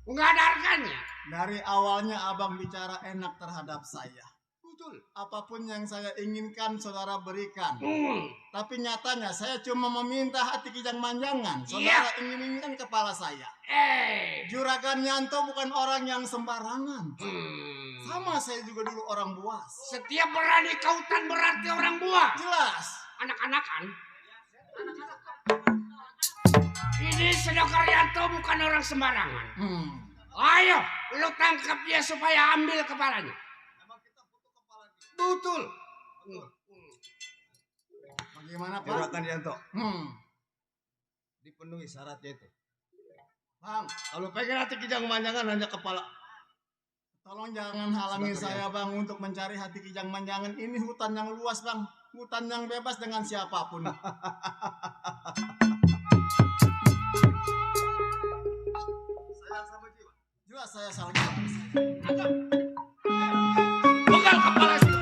Speaker 4: Nggak ada harganya.
Speaker 6: dari awalnya abang bicara enak terhadap saya.
Speaker 4: Betul.
Speaker 6: Apapun yang saya inginkan, saudara berikan. Tapi nyatanya saya cuma meminta hati kijang manjangan. Saudara ingin-inginkan kepala saya. Juragan Yanto bukan orang yang sembarangan. Sama saya juga dulu orang buas.
Speaker 4: Setiap berani ke hutan berarti orang buah.
Speaker 6: Jelas.
Speaker 4: Anak-anakan. Ini Sedekar Yanto bukan orang sembarangan. Ayo, lu tangkap dia supaya ambil kepalanya.
Speaker 6: Betul. Bagaimana Pak?
Speaker 2: Juragan Yanto.
Speaker 6: Dipenuhi syaratnya itu.
Speaker 2: Bang, kalau pengen hati kijang manjangan hanya kepala.
Speaker 6: Tolong jangan halangi saya Bang untuk mencari hati kijang manjangan. Ini hutan yang luas Bang. Hutan yang bebas dengan siapapun. Saya sama jiwa. Jelas saya salah jiwa.
Speaker 2: Pegal kepala itu.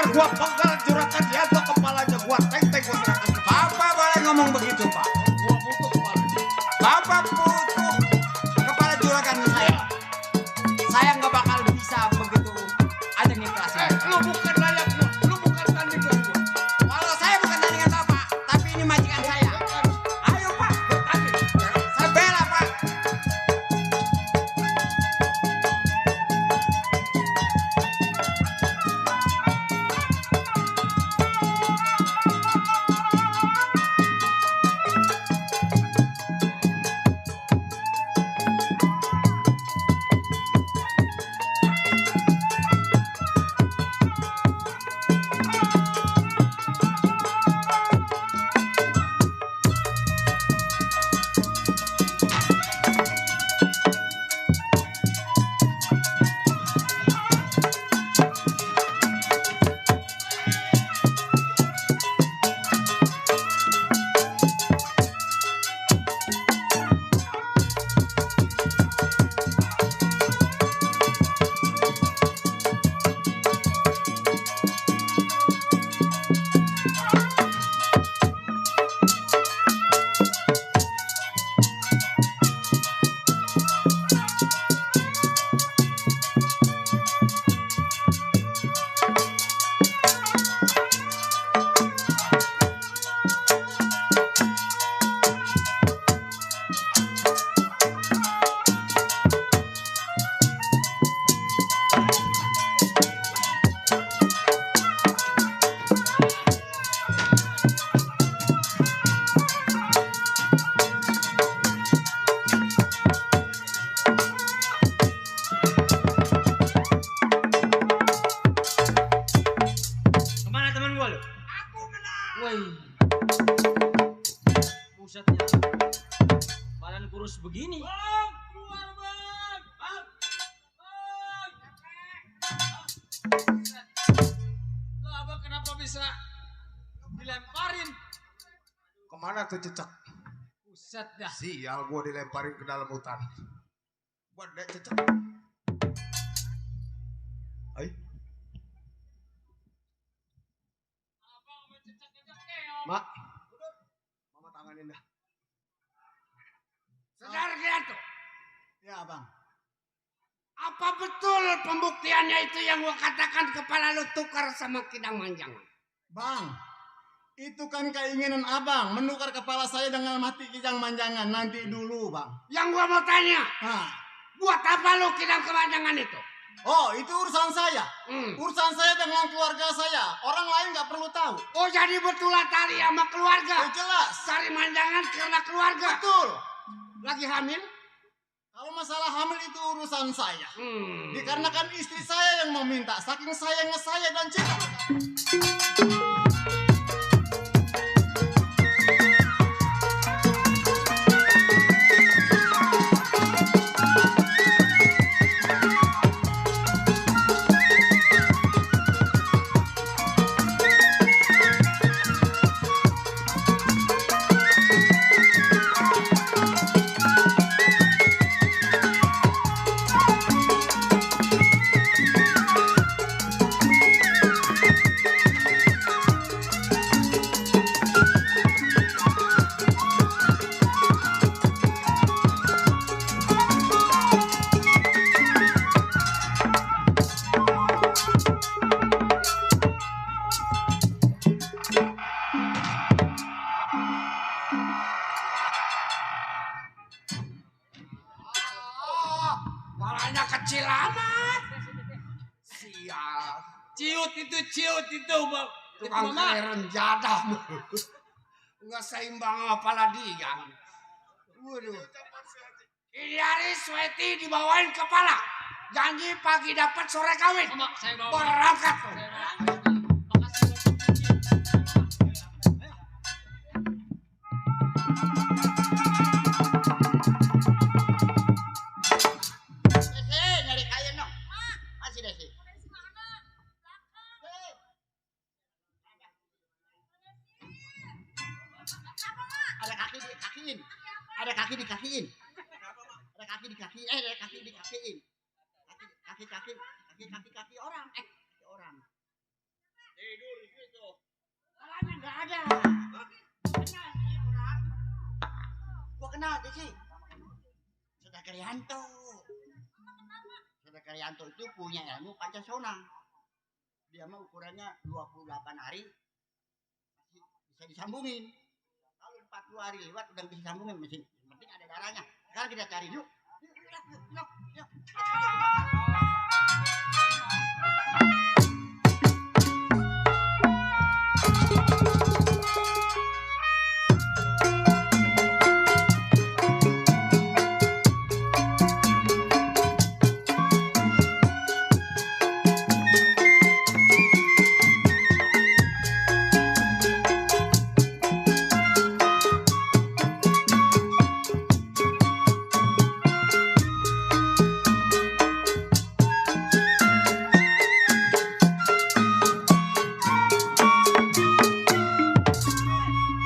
Speaker 2: Gua pegal juragan Yanto kepalanya gua teng-teng gua serahkan ke
Speaker 4: Bapak boleh ngomong begitu Pak.
Speaker 2: gua butuh kepala.
Speaker 4: Bapak butuh kepala juragan saya. Saya nggak bakal bisa begitu aja ngiklasin.
Speaker 2: Lu bukan layak gua, lu bukan tandingan gua.
Speaker 4: Kalau saya bukan tandingan Bapak, tapi ini majikan saya. Ayo Pak, bertanding. Saya bela Pak.
Speaker 5: Buset ya. Badan kurus begini.
Speaker 2: Bang, keluar bang. Bang.
Speaker 5: Lah abang kenapa bisa dilemparin?
Speaker 6: Kemana tuh cecek?
Speaker 5: Buset dah.
Speaker 6: Sial, gua dilemparin ke dalam hutan. Buat dek cecek. Ay,
Speaker 5: Abang mencecek-cecek keong.
Speaker 6: Mak. Mama tanganin dah.
Speaker 2: Saudara Gianto,
Speaker 6: Ya, Bang.
Speaker 2: apa betul pembuktiannya itu yang gua katakan kepala lu tukar sama Kidang Manjangan?
Speaker 6: Bang, itu kan keinginan abang menukar kepala saya dengan mati Kijang Manjangan. Nanti dulu, Bang.
Speaker 2: Yang gua mau tanya,
Speaker 6: Hah.
Speaker 2: buat apa lu Kidang Kemanjangan itu?
Speaker 6: Oh, itu urusan saya.
Speaker 2: Hmm.
Speaker 6: Urusan saya dengan keluarga saya. Orang lain nggak perlu tahu.
Speaker 2: Oh jadi betul tali sama keluarga?
Speaker 6: Jelas.
Speaker 2: Cari manjangan karena keluarga?
Speaker 6: Betul.
Speaker 2: Lagi hamil?
Speaker 6: Kalau masalah hamil itu urusan saya.
Speaker 2: Hmm.
Speaker 6: Dikarenakan istri saya yang meminta. Saking sayangnya saya dan cinta.
Speaker 2: Malahnya kecil amat. Sial.
Speaker 5: Ciut itu bang.
Speaker 2: Tukang keren jadah. Nggak seimbang apalagi dia. Waduh. Ini hari Sweti dibawain kepala. Janji pagi dapat sore kawin.
Speaker 5: Mama, saya bawa.
Speaker 2: Berangkat.
Speaker 4: Nyari kain dong. Masih deh sih. Ada kaki dikakiin. Ada kaki dikakiin. Ada kaki dikakiin. Ada kaki dikakiin. Kaki orang. Kaki orang. Tidur di situ. Kalanya nggak ada. Kenal sih orang. Gua kenal sih. Saudara Krianto. Saudara Krianto itu punya ilmu Pancasona. Dia mah ukurannya 28 hari masih bisa disambungin. Kalau 40 hari lewat udah bisa disambungin mesin. Yang penting ada darahnya. Sekarang kita cari yuk. Yuk.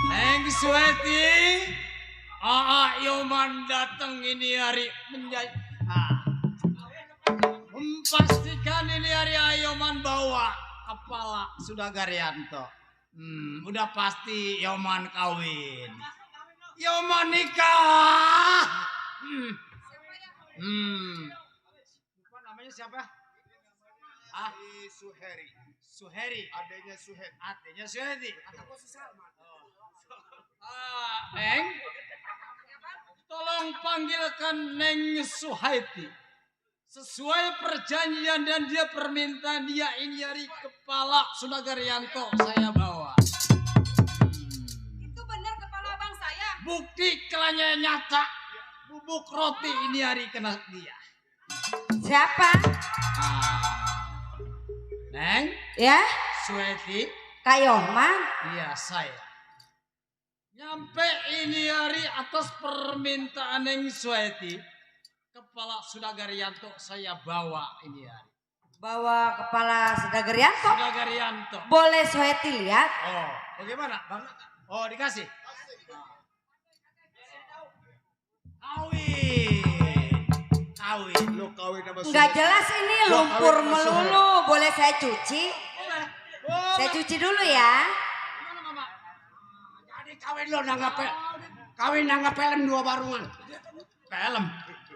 Speaker 5: Neng Sweti, Yoman datang ini hari memastikan ini hari Yoman bawa kepala Sudagar Yanto. Udah pasti Yoman kawin. Yoman nikah. Lupa namanya siapa?
Speaker 6: Suheri.
Speaker 5: Suheri.
Speaker 6: Adanya Suheri.
Speaker 5: Artinya Suheri. Neng, tolong panggilkan Neng Suhaiti. Sesuai perjanjian dan dia permintaan dia ini hari kepala Sudagar Yanto saya bawa.
Speaker 8: Itu benar kepala abang saya.
Speaker 5: Bukti kelanya nyata. Bubuk roti ini hari kena dia.
Speaker 8: Siapa?
Speaker 5: Neng,
Speaker 8: Ya,
Speaker 5: Suhaiti,
Speaker 8: Kak Yoman.
Speaker 5: iya saya. Nyampe ini hari atas permintaan Neng Suheti, Kepala Sudagarianto saya bawa ini hari.
Speaker 8: Bawa Kepala Sudagarianto.
Speaker 5: Sudagarianto.
Speaker 8: Boleh Suheti lihat?
Speaker 5: Oh, bagaimana Bang? Oh, dikasih. Kawin.
Speaker 6: Lo kawin sama
Speaker 8: Nggak
Speaker 6: Suheti.
Speaker 8: jelas ini
Speaker 6: Lo
Speaker 8: lumpur
Speaker 6: kawin sama
Speaker 8: melulu. Boleh saya cuci?
Speaker 5: Oh,
Speaker 8: Saya cuci dulu ya.
Speaker 5: gimana Mama?
Speaker 2: Jadi kawin lo kawin nanggap film 2 barungan.
Speaker 5: Film.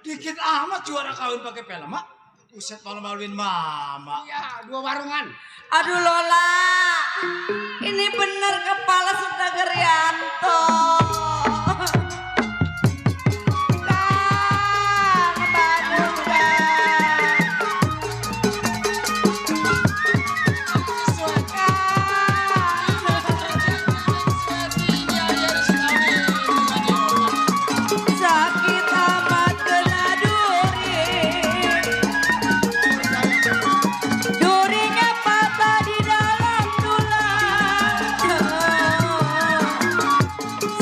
Speaker 5: Dikit amat juara kawin pakai film, Mak. Buset malu-maluin Mama.
Speaker 2: Iya, 2 barungan.
Speaker 8: Aduh Lola, ini bener Kepala Sudagarianto. Kang, bagus sakit amat kena durinya patah di dalam tulang.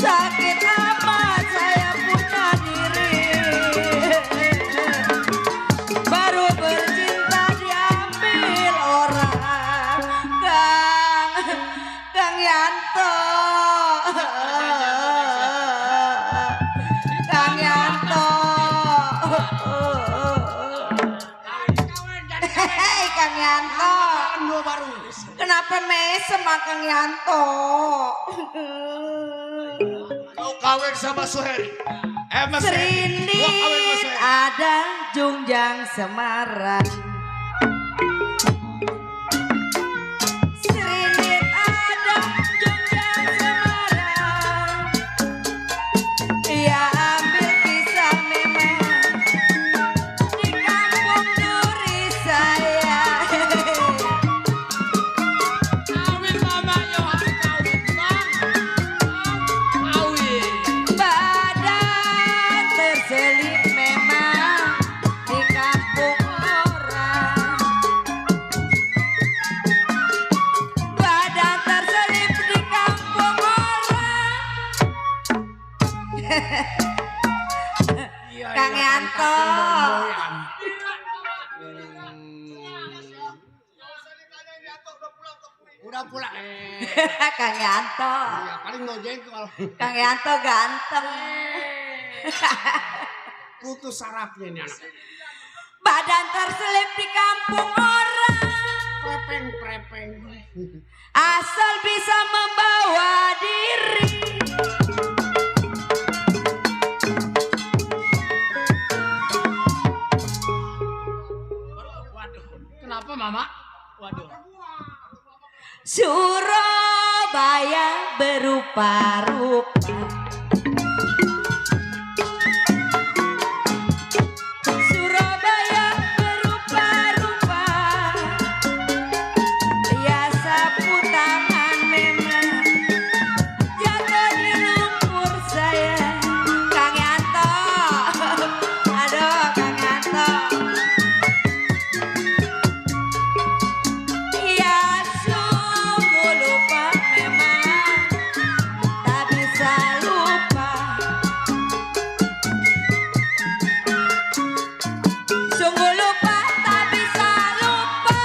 Speaker 8: Sakit amat saya punya diri, baru bercinta diambil orang. Kang Yanto, Kang Yanto. Hei Kang Yanto,
Speaker 2: 2 barungan.
Speaker 8: kenapa mesem sama Kang Yanto?
Speaker 6: Lo kawin sama Suheri. Mas
Speaker 8: Serinding
Speaker 6: Gua kawin sama Suheri.
Speaker 8: ada Jungjang Semarang. Serinding ada Jungjang Semarang. Ia ambil kisah memang di kampung duri saya.
Speaker 5: Kawin Mama, yo hari kawin Bang. Kawin.
Speaker 8: Badan terselip memang di kampung orang. Badan terselip di kampung orang. Kang Yanto.
Speaker 2: Udah pulang.
Speaker 8: Kang Yanto.
Speaker 2: Ya paling mau jengkol.
Speaker 8: Kang Yanto ganteng.
Speaker 2: Putus sarafnya ini anak.
Speaker 8: Badan terselip di kampung orang.
Speaker 2: Prepeng.
Speaker 8: Asal bisa membawa diri.
Speaker 5: Waduh, kenapa Mama? Waduh.
Speaker 8: Surabaya berupa-rupa. Surabaya berupa-rupa. Ya sapu tangan memang jatuh di lumpur saya. Kang Yanto. Aduh Kang Yanto. Ya sungguh lupa memang tak bisa lupa. Sungguh lupa tak bisa lupa.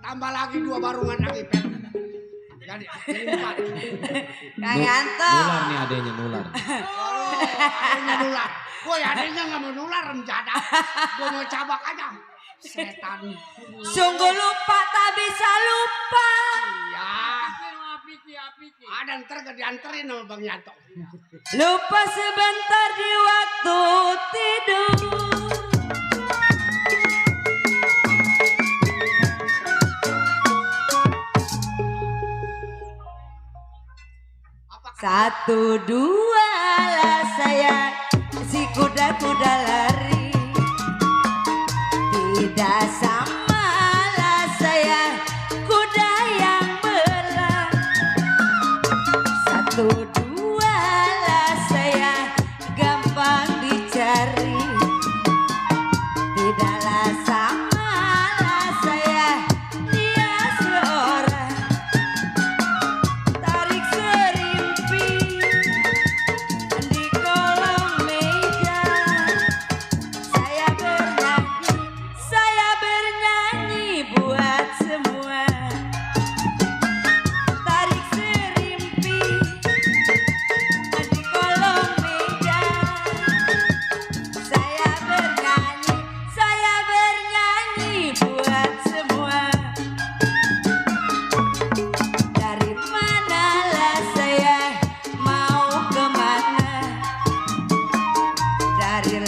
Speaker 2: Tambah lagi 2 barungan lagi film. Jadi 4.
Speaker 8: Kang Yanto.
Speaker 3: Nular nih adanya nular.
Speaker 2: Adanya nular. Woi adanya nggak mau nular rencana. Gue mau cabak aja. Setan.
Speaker 8: Sungguh lupa tak bisa lupa.
Speaker 2: Iya. Ada ntar gak dianterin sama Bang Yanto.
Speaker 8: Lupa sebentar di waktu tidur. Satu dua lah saya si kuda-kuda lari. Tidak sama lah saya kuda yang belah. Satu dua lah saya gampang dicari. Tidaklah sama lah saya dia seorang.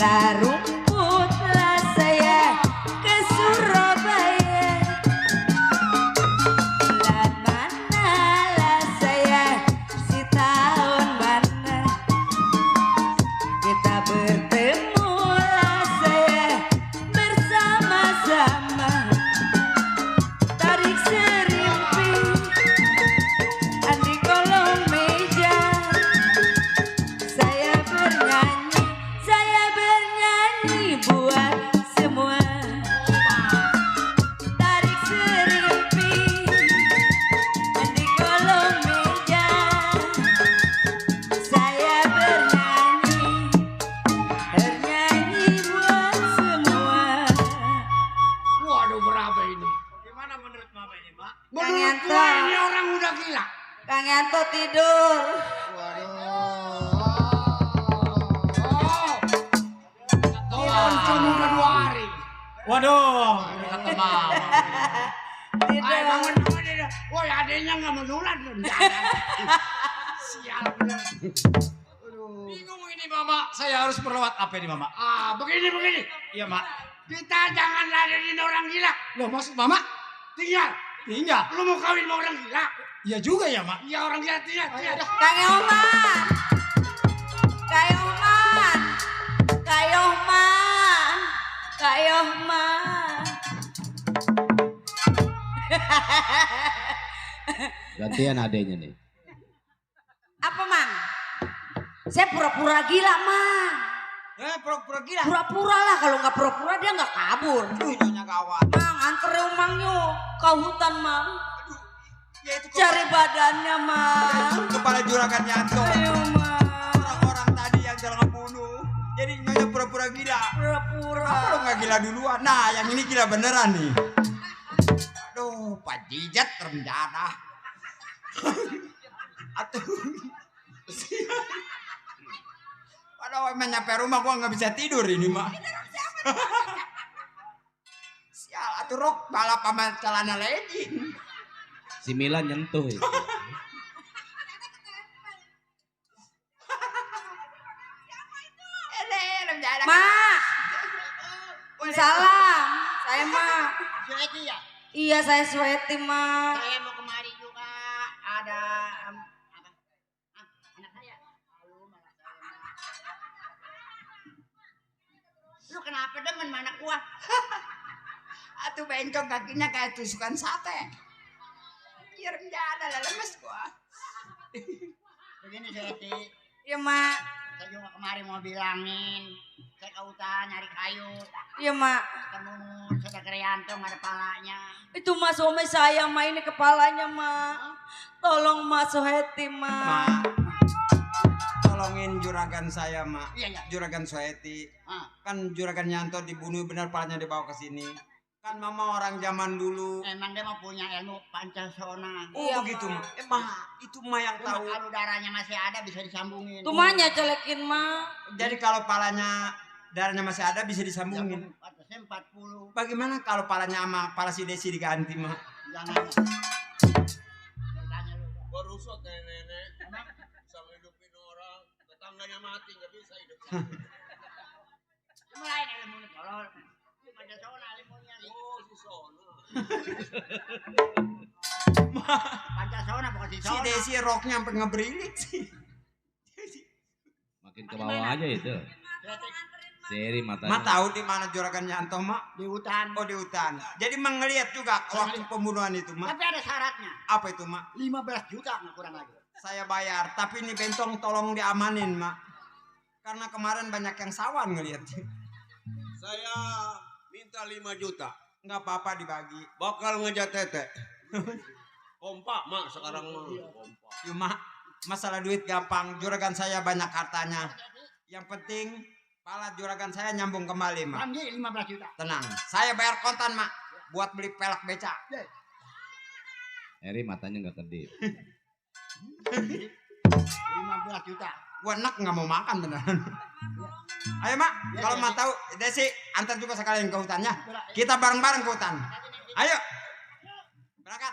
Speaker 8: bela rumputlah saya ke Surabaya. Bulan manalah saya si tahun mana kita bertemulah saya bersama-sama tarik serimpi di kolong meja. Saya bernyanyi buat semua. Tarik serimpi di kolong meja. Saya bernyanyi buat semua.
Speaker 2: Waduh, berapa ini?
Speaker 5: Gimana menurut Mama ini, Mak?
Speaker 2: Menurut
Speaker 8: Yanto.
Speaker 2: gua ini orang udah gila.
Speaker 8: Kang Yanto tidur.
Speaker 2: Cuma udah 2 hari.
Speaker 5: Waduh, kata Mama.
Speaker 2: Ayo
Speaker 8: Tidur.
Speaker 2: bangun. Woi, adenya nggak menular loh. Sial bener.
Speaker 5: Bingung ini Mama, saya harus berlewat apa ini Mama?
Speaker 2: Begini.
Speaker 5: Iya Mak.
Speaker 2: Kita jangan ladenin orang gila.
Speaker 5: Loh maksud Mama?
Speaker 2: Tinggal.
Speaker 5: Tinggal.
Speaker 2: Lu mau kawin sama orang gila?
Speaker 5: Iya juga ya Mak.
Speaker 2: Iya, orang gila tinggal.
Speaker 8: Kang Yoman. Kang Yoman. Kang Yoman. Kang Yoman.
Speaker 3: Gantian adenya nih.
Speaker 8: Apa, Mang? Saya pura-pura gila, Mang.
Speaker 4: Pura-pura gila.
Speaker 8: Pura-pura lah, kalau nggak pura-pura dia nggak kabur.
Speaker 4: Nyonya gawat.
Speaker 8: Mang, anter Mangnya ke hutan, Mang.
Speaker 4: Ya itu
Speaker 8: Cari badannya, Mang.
Speaker 4: kepala juragan Yanto.
Speaker 8: Ayo, Mang.
Speaker 4: Orang-orang tadi yang jalan ngebunuh. Jadi nyonya pura-pura gila.
Speaker 8: Pura-pura.
Speaker 4: Apa lo nggak gila duluan? Nah, yang ini gila beneran nih. Aduh, Pak Jijat rencana. Atuh. Padahal emang nyampe rumah gua nggak bisa tidur ini mah. Sial, atuh rok balap sama celana legging.
Speaker 3: Si Milan nyentuh itu.
Speaker 8: Mak. Salam. Saya Mak.
Speaker 9: Sueti ya?
Speaker 8: Iya, saya Sweti, Mak.
Speaker 9: Saya mau kemari juga ada apa? Anak saya. Lalu malah saya. Lu kenapa demen sama anak gua?
Speaker 4: Atuh bencong kakinya kayak tusukan sate. Iya rencana lah lemes gua.
Speaker 9: Begini Sueti,
Speaker 8: Iya, Mak.
Speaker 9: saya juga kemari mau bilangin. Saya ke hutan nyari kayu.
Speaker 8: Iya, Mak.
Speaker 9: Ketemu Saudara Krianto nggak ada palanya.
Speaker 8: Itu Mas suami saya, Mak. Ini kepalanya, Mak. Tolong Mas Sweti, Mak.
Speaker 4: Mak, tolongin juragan saya, Mak.
Speaker 9: Iya, iya.
Speaker 4: Juragan Sweti.
Speaker 9: Ah.
Speaker 4: Kan juragan Yanto dibunuh benar palanya dibawa ke sini. Kan mama orang zaman dulu.
Speaker 9: Emang dia mau punya ilmu Pancasona.
Speaker 4: Oh
Speaker 8: Iya,
Speaker 4: begitu,
Speaker 8: Mak.
Speaker 4: Mak. Mak, itu Mak yang
Speaker 9: Cuma
Speaker 4: tahu.
Speaker 9: kalau darahnya masih ada bisa disambungin.
Speaker 8: Tumanya colekin, Mak.
Speaker 4: Jadi kalau palanya darahnya masih ada bisa disambungin.
Speaker 9: Atasnya 40.
Speaker 4: Bagaimana kalau palanya sama pala si Desi diganti, Mak?
Speaker 9: Jangan. Tanya lu.
Speaker 1: Gua rusuh nenek. Bisa ngehidupin orang. Tetangganya mati nggak bisa hidup.
Speaker 9: Mulai ilmu nih tolol. Pancasona ilmunya.
Speaker 1: Oh, si Sono.
Speaker 9: Pancasona bukan si
Speaker 4: Si
Speaker 9: Sona.
Speaker 4: Desi roknya sampai ngeberilik sih.
Speaker 3: Makin ke bawah aja itu. Seri matanya.
Speaker 4: Mak tahu di mana juragan Yanto, Mak?
Speaker 9: Di hutan.
Speaker 4: Oh di hutan. Jadi mengelihat juga waktu pembunuhan itu, Mak.
Speaker 9: Tapi ada syaratnya.
Speaker 4: Apa itu, Mak?
Speaker 9: 15 juta nggak kurang lagi.
Speaker 4: Saya bayar, tapi ini bentong tolong diamanin, Mak. Karena kemarin banyak yang sawan ngelihat.
Speaker 1: Saya minta 5 juta.
Speaker 4: Nggak apa-apa dibagi.
Speaker 1: Bakal ngejat tete. Kompak, Mak, sekarang mah. Kompak.
Speaker 4: Cuma masalah duit gampang. Juragan saya banyak hartanya. Yang penting pala juragan saya nyambung kembali, Mak.
Speaker 9: Ramji 15 juta.
Speaker 4: Tenang. Saya bayar kontan, Mak. Buat beli pelak beca.
Speaker 3: Eri matanya nggak kedip.
Speaker 9: 15 juta.
Speaker 4: Gua enak nggak mau makan beneran. Ayo, Mak. Kalau Mak tahu, Desi antar juga sekalian ke hutannya. Kita bareng-bareng ke hutan. Ayo. Berangkat.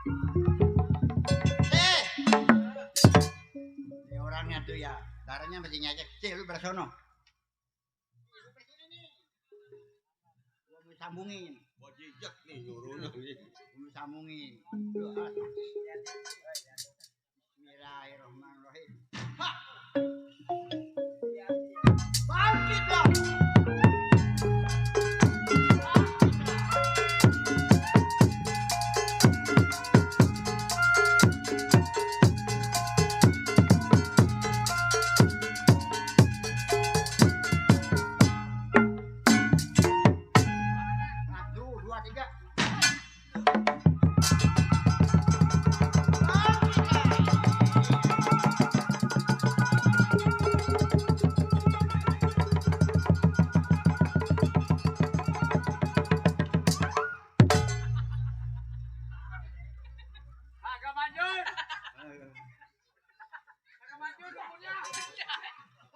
Speaker 9: Ini orangnya tuh ya, darahnya masih ngecek. Cik, lu bersono. Gua mau sambungin.
Speaker 1: Gua jejak nih nyuruhnya nih.
Speaker 9: Gua mau sambungin. Doa. Bismillahirrahmanirrahim. Ha! Bangkit dong. Satu, dua, tiga.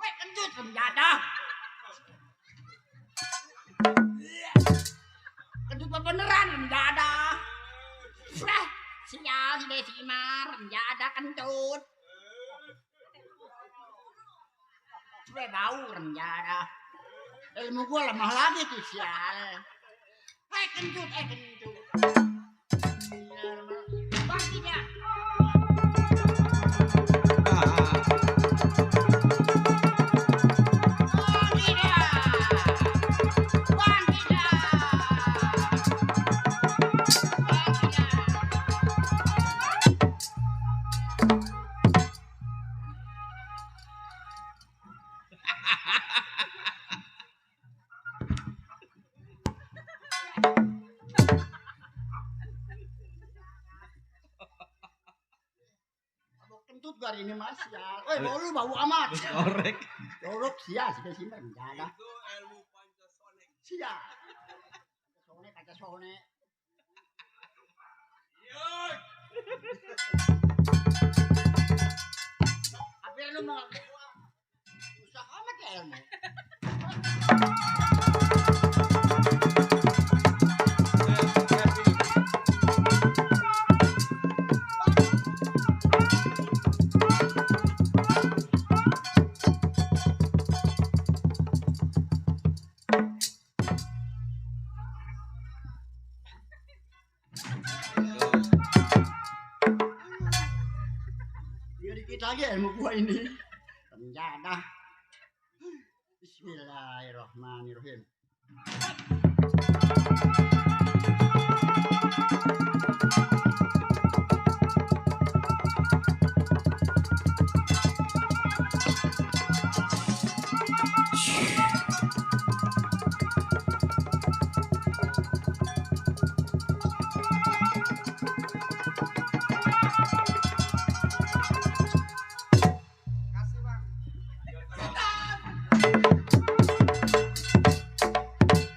Speaker 9: Weh, kentut penjadah. Kentut beneran penjadah. Freh, sial si Desi Imar, penjadah kentut. Freh bau penjadah. Ilmu gua lemah lagi tuh sial. Kentut, kentut. Bangkit ya. Kentut gua hari ini mas ya. Woi bau lu bau amat.
Speaker 3: Korek.
Speaker 9: Jorok sia sudah simpan enggak ada.
Speaker 1: Itu ilmu Pancasonic.
Speaker 9: Sia. Pancasone. Apa lu mau usah amat ya ilmu. Dikit lagi ilmu gua ini. Penjadah. Bismillahirrahmanirrahim.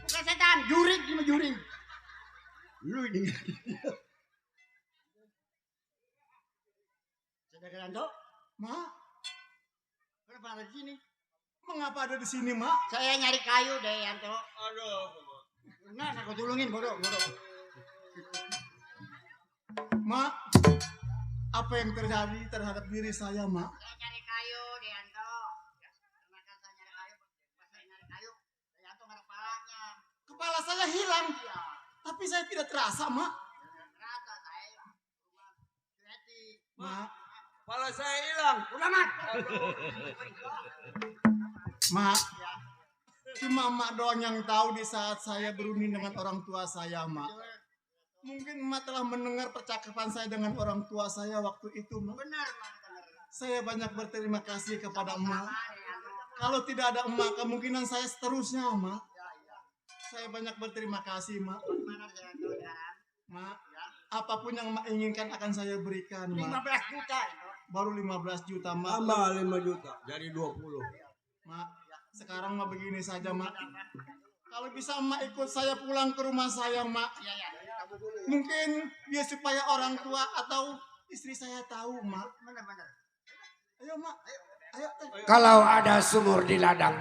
Speaker 9: Bukan setan, jurik ini juring. Lu ini. Saudara Ranto,
Speaker 6: Mak,
Speaker 9: kenapa ada di sini?
Speaker 6: mengapa ada di sini, Mak?
Speaker 9: Saya nyari kayu deh, Yanto.
Speaker 1: Aduh.
Speaker 9: Nah, aku tulungin, bodoh.
Speaker 6: Mak, apa yang terjadi terhadap diri saya, Mak?
Speaker 9: Saya nyari kayu deh, Yanto. Karena saya nyari kayu, pas saya nyari kayu, Yanto nggak ada kepalanya.
Speaker 6: Kepala saya hilang,
Speaker 9: Iya,
Speaker 6: tapi saya tidak terasa, Mak.
Speaker 9: rasa saya. Hati.
Speaker 6: Mak,
Speaker 1: Kepala saya hilang.
Speaker 9: Udah mat.
Speaker 6: Mak, cuma Mak doang yang tahu di saat saya berunding dengan orang tua saya, Mak. Mungkin Mak telah mendengar percakapan saya dengan orang tua saya waktu itu, Mak.
Speaker 9: Benar, mat. Benar.
Speaker 6: Saya banyak berterima kasih kepada Mak.
Speaker 9: Sama deh, Yanto.
Speaker 6: Kalau tidak ada Mak, kemungkinan saya seterusnya, Mak. Saya banyak berterima kasih, Mak.
Speaker 9: Mana sih, Yanto, sekarang?
Speaker 6: Mak, apapun yang Mak inginkan akan saya berikan, Mak.
Speaker 9: 15 juta, Yanto.
Speaker 6: Baru 15 juta, Mak.
Speaker 1: Tambah 5 juta. Jadi 20.
Speaker 6: Mak, sekarang Mak begini saja, Mak. Kalau bisa Mak ikut saya pulang ke rumah saya, Mak.
Speaker 9: Iya, iya. Kamu dulu.
Speaker 6: Mungkin dia supaya orang tua atau istri saya tahu, Mak.
Speaker 9: Benar-benar.
Speaker 6: Ayo, Mak. Ayo, teh.
Speaker 10: Kalau ada sumur di ladang,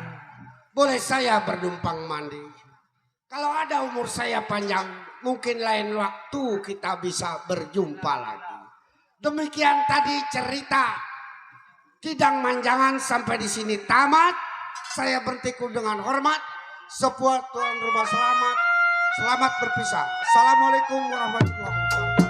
Speaker 10: boleh saya bernumpang mandi. Kalau ada umur saya panjang, mungkin lain waktu kita bisa berjumpa lagi. Demikian tadi cerita Kidang Manjangan sampai di sini tamat. Saya bertiku dengan hormat. Sebuah tuan rumah selamat berpisah. Assalamualaikum warahmatullahi wabarakatuh.